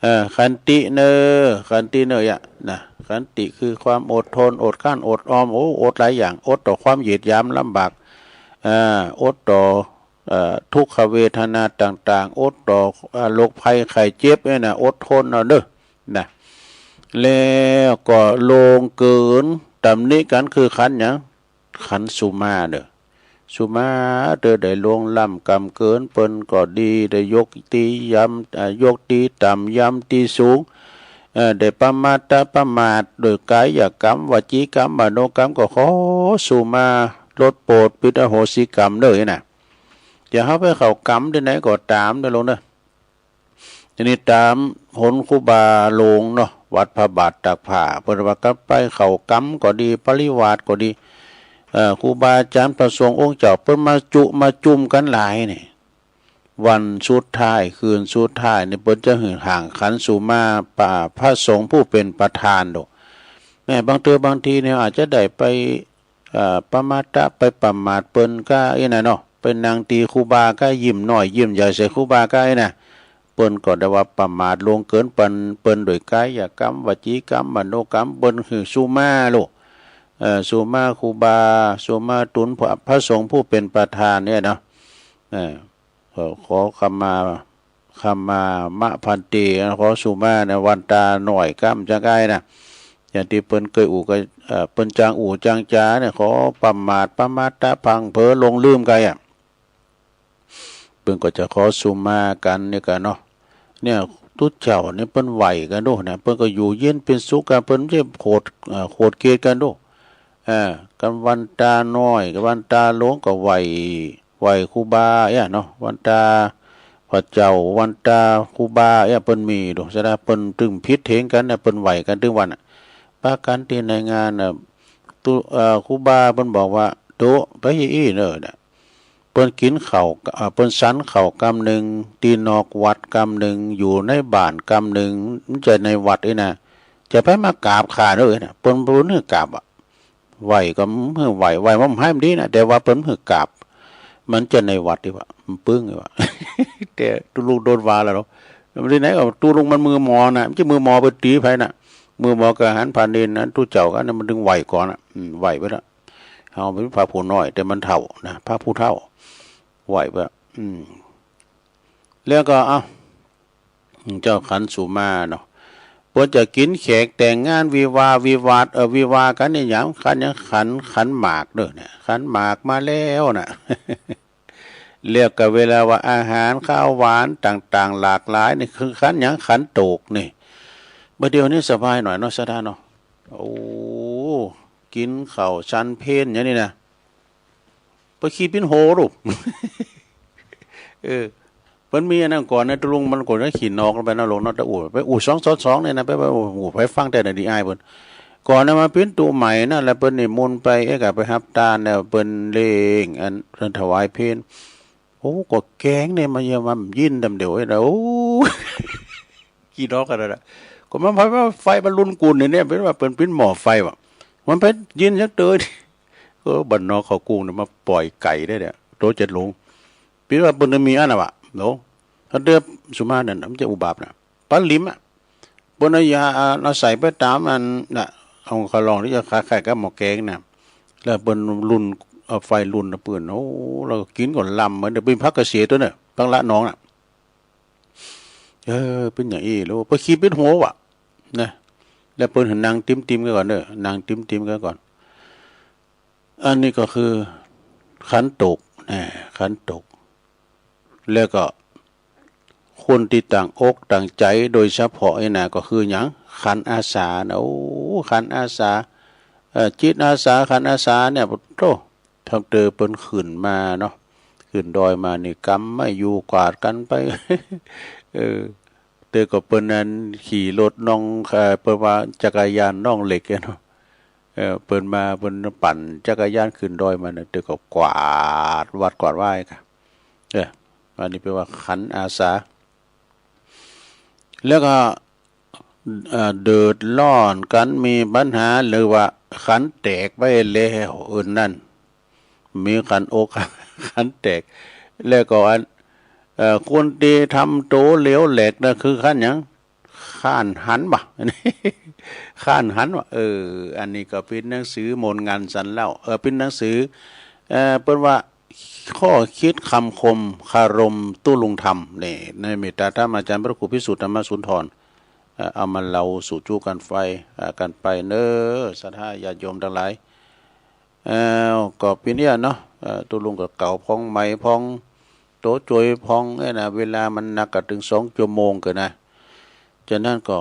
เอ่อ ขันติเนอ ขันติเนออะนะ ขันติคือความอดทน อดกลั้น อดออม โอ้ อดหลายอย่าง อดต่อความเหยียดหยามลำบาก อ่า อดต่อ เอ่อ ทุกขเวทนาต่างๆ อดต่อ เอ่อ โรคภัยไข้เจ็บเนี่ยนะ อดทนเอาเด้อนะ แล้วก็ล่วงเกินตำหนิกันคือขันหยัง ขันสุมาเด้อ สุมาเด้อ ได้ล่วงล้ำกำเกินเปิ้นก็ดี ได้ยกตียำ อ่า ยกตีต่ำยำตีสูง เอ่อ ได้ประมาทประมาทโดยกายกรรม วจีกรรม มโนกรรม ก็ขอสุมาลดโปรดปิดอโหสิกรรมเด้อนะ จะเฮาไปเข้ากรรมที่ไหนก็ตามเด้อลูกเด้อ ทีนี้ตามหนครูบาหลวงเนาะ วัดพระบาทตากผ้า เปิ้นว่ากันไปเข้ากรรมก็ดี ปริวาสก็ดี เอ่อ ครูบาอาจารย์พระสงฆ์องค์เจ้า เปิ้นมาจุมาจุมกันหลายนี่ วันสุดท้าย คืนสุดท้ายนี่ เปิ้นจะหื้อห่างขันสุมา ปะ พระสงฆ์ผู้เป็นประธานโด แม้บางเทื่อบางทีเนี่ยอาจจะได้ไป เอ่อ ประมาทไปประมาทเปิ้นก็อี้น่ะเนาะ ไปนั่งตีครูบาก็ยิ้มน้อยยิ้มใหญ่ใส่ครูบาก็อี้น่ะ เปิ้นก็ได้ว่าประมาทล่วงเกินเปิ้น เปิ้นโดยกายกรรม วจีกรรม มโนกรรม เปิ้นหื้อสุมาโลด เอ่อ สุมาครูบา สุมาตุนพระ พระสงฆ์ผู้เป็นประธานเนี่ยเนาะ เอ่อ ขอ ขอขมา ขมามะภันเต ขอสุมานะ วันตาน้อยกำจักอ้ายนะ อย่างตี้เปิ้นเกยอู้ก็ เอ่อ เปิ้นจางอู้จางจาเนี่ย ขอประมาทประมาทตะพลั้งเผลอหลงลืมไกอะ เปิ้นก็จะขอสุมากั๋นเนี่ยกั๋นเนาะ เนี่ย ตุ๊เจ้าเนี่ยเปิ้นไหว้กั๋นโดนะ เปิ้นก็อยู่เย็นเป็นสุขกั๋น เปิ้นบ่ใจ้โขด เอ่อ โขดเขตกั๋นโด เอ่อ กั๋นวันตาน้อย กั๋นวันตาหลวงก็ไหว้ ไหว้ครูบาเอี้ยเนาะ วันตาพระเจ้า วันตาครูบาเอี้ย เปิ้นมีโด ฉะนั้นเปิ้นตึงผิดเถียงกั๋นนะ เปิ้นไหว้กั๋นตึงวันน่ะ ปะกั๋นตี้ในงานน่ะ ตุ๊ เอ่อ ครูบาเปิ้นบอกว่า ตุ๊ ไปอี้เน่อนะ เปิ้นกิ๋นข้าว เอ่อ เปิ้นฉันข้าวกำนึ่ง ตี้นอกวัดกำนึ่ง อยู่ในบ้านกำนึ่ง มันจะในวัดอี้นะ จะไปมากราบข้าเน่อนะ เปิ้นบ่หื้อกราบอะ ไหว้ก็บ่หื้อไหว้ ไหว้มันบ่ให้มันดีนะ แต่ว่าเปิ้นบ่หื้อกราบ มันจะในวัดดีวะ มันปึ้งดีวะ แต่ตุ๊ลุงโดนว่าแล้วเนาะ มันที่ไหนก็ตุ๊ลุงมันมือหมอนะ มันจะมือหมอไปตีไผน่ะ มือหมอก็หันผ่านดินนะ ตุ๊เจ้ากั๋นนะ มันตึงไหว้ก่อนน่ะ อืม ไหว้ไปแล้ว เฮาเป็นพระผู้น้อย แต่มันเฒ่านะ พระผู้เฒ่า ไหว้ไปแล้ว อืม แล้วก็ เอ้า เจ้าขันสุมาเนาะ เปิ้นจะกิ๋นแขกแต่งงานวิวาห์วิวาท เอ่อ วิวาห์กั๋นเนี่ย หยัง ขันหยัง ขัน ขันหมากเน่อเนี่ย ขันหมากมาแล้วน่ะ แล้วก็เวลาว่าอาหารคาวหวานต่างๆ หลากหลายนี่คือขันหยัง ขันโตกนี่ บัดเดี๋ยวนี้สบายหน่อยเนาะ ศรัทธาเนาะ โอ้ กิ๋นข้าวฉันเพลอย่างนี้นะ ไปขี้ปิ้นโหลูก เออ เปิ้นมีอันนั้นก่อนนะ ตุ๊ลุงมันก็ได้ขี้นอกไปนะ ลงเนาะ แต่อู้ ไปอู้สองสองสองเนี่ยนะ ไป ไปอู้ อู้ ไปฟังแต่น่ะดีอ้ายเปิ้น ก่อนนะมาปิ้นตูใหม่นะ แล้วเปิ้นนิมนต์ไป เอ๊ะ ก็ไปฮับตานเนี่ย เปิ้นเล่งอัน เปิ้นถวายเพล โอ้ ก็แกงเนี่ย มันยังมายินดำเดียวเอ้ยนะ โอ้ กี่ดอกกันนะ ก็มันไฟ ไฟมันลุนกุนเนี่ย เป็นว่าเปิ้นปิ้นหม้อไฟว่ะ มันไปยินจักเตย ก็บ้านนอกเขากรุงเนี่ย มาปล่อยไก่ได้เนี่ย โตเจ็ดหลง ปิ้นว่าเปิ้นมีอันน่ะวะ โน ถ้าเดือบสุมานั่นน่ะ มันจะอุบาปนะ ปลาหลิมอ่ะ เปิ้นเอายา เอาใส่ไปตามอันน่ะ เอาขะลองที่จะขายๆ กับหม้อแกงน่ะ แล้วเปิ้นลุน เอาไฟลุนนะเปิ้น โอ้ แล้วก็กินก็ลำเหมือนเดิม เป็นผักกระเสียตัวเนี่ย ผักละนองน่ะ เออ เป็นอย่างอี้ แล้วไปขีดเป็นหัวว่ะ นะ แล้วเปิ้นให้นั่งติมๆ กันก่อนเด้อ นั่งติมๆ กันก่อน อันนี้ก็คือขันโตก นะ ขันโตก แล้วก็คนที่ตั้งอกตั้งใจโดยเฉพาะนี่นะ ก็คือหยัง ขันอาสานะ โอ้ ขันอาสา เอ่อ จิตอาสา ขันอาสาเนี่ย โธ่ ตั้งแต่เปิ้นขึ้นมาเนาะ ขึ้นดอยมานี่ กำไม้อยู่กวาดกันไป เออ แต่ก็เปิ้นนั้นขี่รถน่อง เอ่อ เปิ้นว่าจักรยานน่องเหล็กอะเนาะ เออ เปิ้นมา เปิ้นปั่นจักรยานขึ้นดอยมาเนี่ย แต่ก็กวาดวัดกวาดวาค่ะ เออ อันนี้แปลว่าขันอาสา แล้วก็ เอ่อ เดือดร้อนกัน มีปัญหา หรือว่าขันแตกไปแล้ว อื่นนั่น มีขันอก ขันแตก แล้วก็อัน เอ่อ คนที่ทำโตเหลวแหลกนะ คือขันหยัง ขันหันบ่ ขันหันบ่ เออ อันนี้ก็เป็นหนังสือมนต์งานสันเล่า เออ เป็นหนังสือ เอ่อ เปิ้นว่า ข้อคิดคำคมคารมตุ๊ลุงธรรม นี่ ในเมตตาธรรมอาจารย์พระครูพิสุทธิ์ธรรมสุนทร เอ่อ เอามาเล่าสู่จู้กันไฟ เอ่อ กันไปเน้อ ศรัทธาญาติโยมทั้งหลาย เอ่อ ก็ปีเนี้ยเนาะ เอ่อ ตุ๊ลุงก็เก๋าพ่องไหมพ่อง โตโจยพ่องเนี่ยนะ เวลามันนักก็ถึงสองชั่วโมงเกินนะ ฉะนั้นก็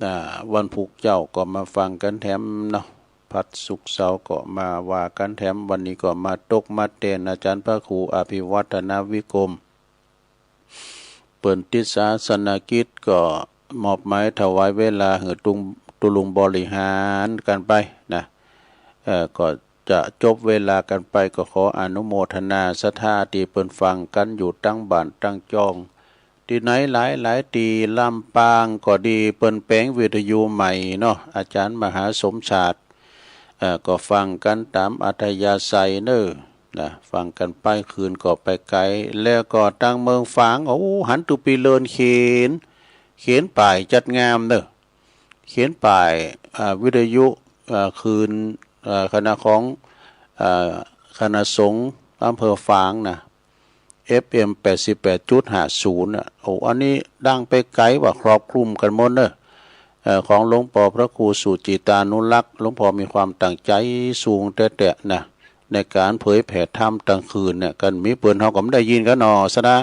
อ่า วันพุธเจ้าก็มาฟังกันแถมเนาะ พัดศุกร์เสาร์ก็มาว่ากันแถม วันนี้ก็มาตกมาแตนอาจารย์พระครูอภิวัฒนวิกรม เปิ้นติดศาสนกิจก็มอบหมายถวายเวลาหื้อตุง ตุ๊ลุงบริหารกันไปนะ เอ่อ ก็จะจบเวลากันไป ก็ขออนุโมทนาศรัทธาตี้เปิ้นฟังกันอยู่ตั้งบ้านตั้งจอง ตี้ไหนหลายๆ ตี้ ลำปางก็ดี เปิ้นแปลงวิทยุใหม่เนาะ อาจารย์มหาสมชาติ เอ่อ ก็ฟังกันตามอัธยาศัยเน้อ นะ ฟังกันไป คืนก็ไปไกล แล้วก็ตางเมืองฝาง โอ้ หันตุ๊ปีเลินเขียน เขียนป้ายจัดงานเน้อ เขียนป้าย อ่า วิทยุ อ่า คลื่น อ่า คณะของ อ่า คณะสงฆ์อำเภอฝางนะ เอฟเอ็ม แปดสิบแปดจุดห้าศูนย์ น่ะ โอ้ อันนี้ดังไปไกลว่าครอบคลุมกันหมดเนอะ เอ่อ ของหลวงปอพระครูสุจิตานุรักษ์ หลวงปอมีความตั้งใจสูงแต๊ๆ นะ ในการเผยแผ่ธรรมตางคืนเนี่ย กันมีเปิ้นเฮาก็บ่ได้ยินกันเนาะ สะดา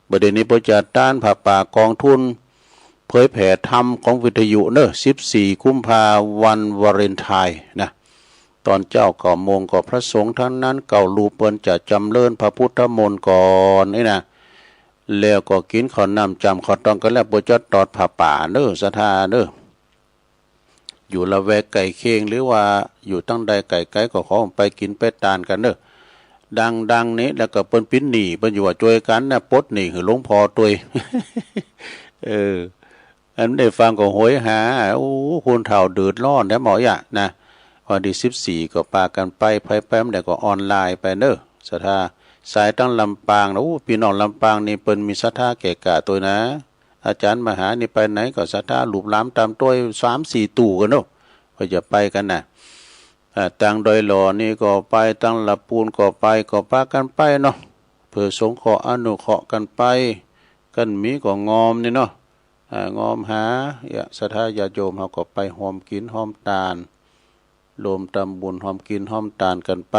บ่าเดี่ยวนี้เปิ้นจะต้านผ้าป่ากองทุน เผยแผ่ธรรมของวิทยุเนอะ สิบสี่กุมภาวันวาเลนไทน์นะ ตอนเจ๊าเก้าโมงก็พระสงฆ์ทั้งนั้นเก้ารูปเปิ้นจะจำเริญพระพุทธมนต์ก่อนนี่นะ แล้วก็กินข้าวน้ำจำข้าวตองกันแล้วเปิ้นจะตอดผ้าป่าเนอะ ศรัทธาเนอะ อยู่ละแวกใกล้เคียงหรือว่าอยู่ตั้งใดไกลๆ ก็ขอไปกินไปตานกันเนอะ ดังๆ นี้ แล้วก็เปิ้นปิดหนี้ เปิ้นอยู่ว่าจ้วยกันนะ ปลดหนี้หื้อหลวงพ่อตวย เออ อันได้ฟังก็โหยหา โอ้ คนเฒ่าเดือดร้อนแท้หมอยะนะ วันที่สิบสี่ก็ปากันไป ไผไปบ่ได้ก็ออนไลน์ไปเนอะ ศรัทธา สายตั้งลำปางนะ โอ้ พี่น้องลำปางนี่เปิ้นมีศรัทธาแก่กล้าตวยนะ อาจารย์มหานี่ไปไหนก็ศรัทธาหลูบหลามตามตวยสามสี่ตู้กันเนอะ เปิ้นจะไปกันนะ อ่า ตางดอยหล่อนี่ก็ไป ตางละปูนก็ไป ก็ปากันไปเนาะ เพื่อสงเคราะห์อนุเคราะห์กันไป กันมีก็งอมนี่เนาะ อ่า งอมหา ศรัทธาญาติโยมเฮาก็ไปร่วมกินร่วมตาน ร่วมทำบุญร่วมกินร่วมตานกันไป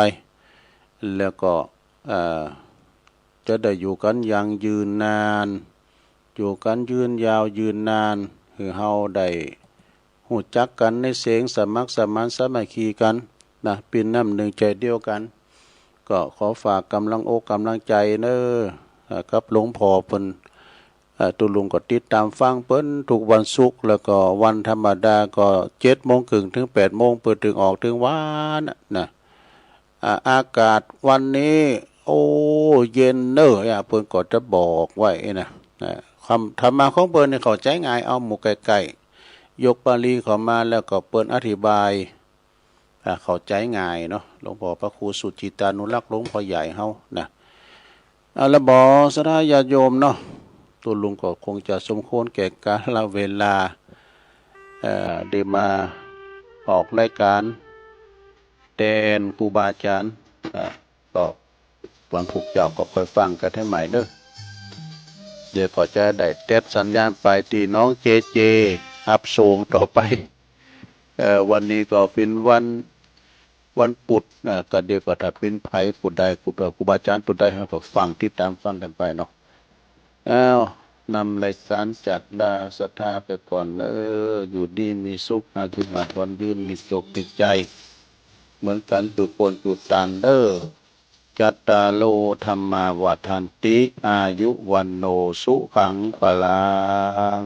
แล้วก็ อ่า จะได้อยู่กันอย่างยืนนาน อยู่กันยืนยาวยืนนาน หื้อเฮาได้ฮู้จักกันในเสียงสมัครสมานสามัคคีกันนะ เป็นน้ำหนึ่งใจเดียวกัน ก็ขอฝากกำลังอกกำลังใจเนอะ อ่า กับหลวงพ่อเปิ้น เอ่อ ตุ๊ลุงก็ติดตามฟังเปิ้นทุกวันศุกร์ แล้วก็วันธรรมดาก็เจ็ดโมงครึ่งถึงแปดโมง เปิ้นถึงออกถึงวันนะ อ่า อากาศวันนี้ โอ้ เย็นเนอะ อ่ะ เปิ้นก็จะบอกไว้นะ นะ คำธรรมะของเปิ้นนี่เข้าใจง่าย เอาหมู่ใกล้ๆ ยกบาลีเข้ามาแล้วก็เปิ้นอธิบาย อ่า เข้าใจง่ายเนาะ หลวงพ่อพระครูสุจิตานุรักษ์ หลวงพ่อใหญ่เฮานะ เอาละบ่ ศรัทธาญาติโยมเนาะ ตุ๊ลุงก็คงจะสมควรแก่กาลเวลา เอ่อ ได้มาออกรายการแทนครูบาอาจารย์ อ่า ก็วันพุธเจ้าก็ค่อยฟังกันให้ใหม่เด้อ เดี๋ยวก็จะได้เต็ดสัญญาณไปที่น้องเจเจ อัพโสงต่อไป เอ่อ วันนี้ก็เป็นวัน วันพุธนะ ก็เดี๋ยวก็ถ้าเป็นไผผู้ใด ครูบา ครูบาอาจารย์ผู้ใด เราก็ฟัง ติดตามฟังกันไปเนาะ อ้าว นำรายสารจากดาศรัทธาไปก่อนเด้อ อยู่ดีมีสุข อายุมั่นขวัญยืน มีโชคมีชัย เหมือนกันทุกคนทุกท่านเด้อ จัตตาโร ธัมมา วัฑฒันติ อายุ วัณโณ สุขัง พลัง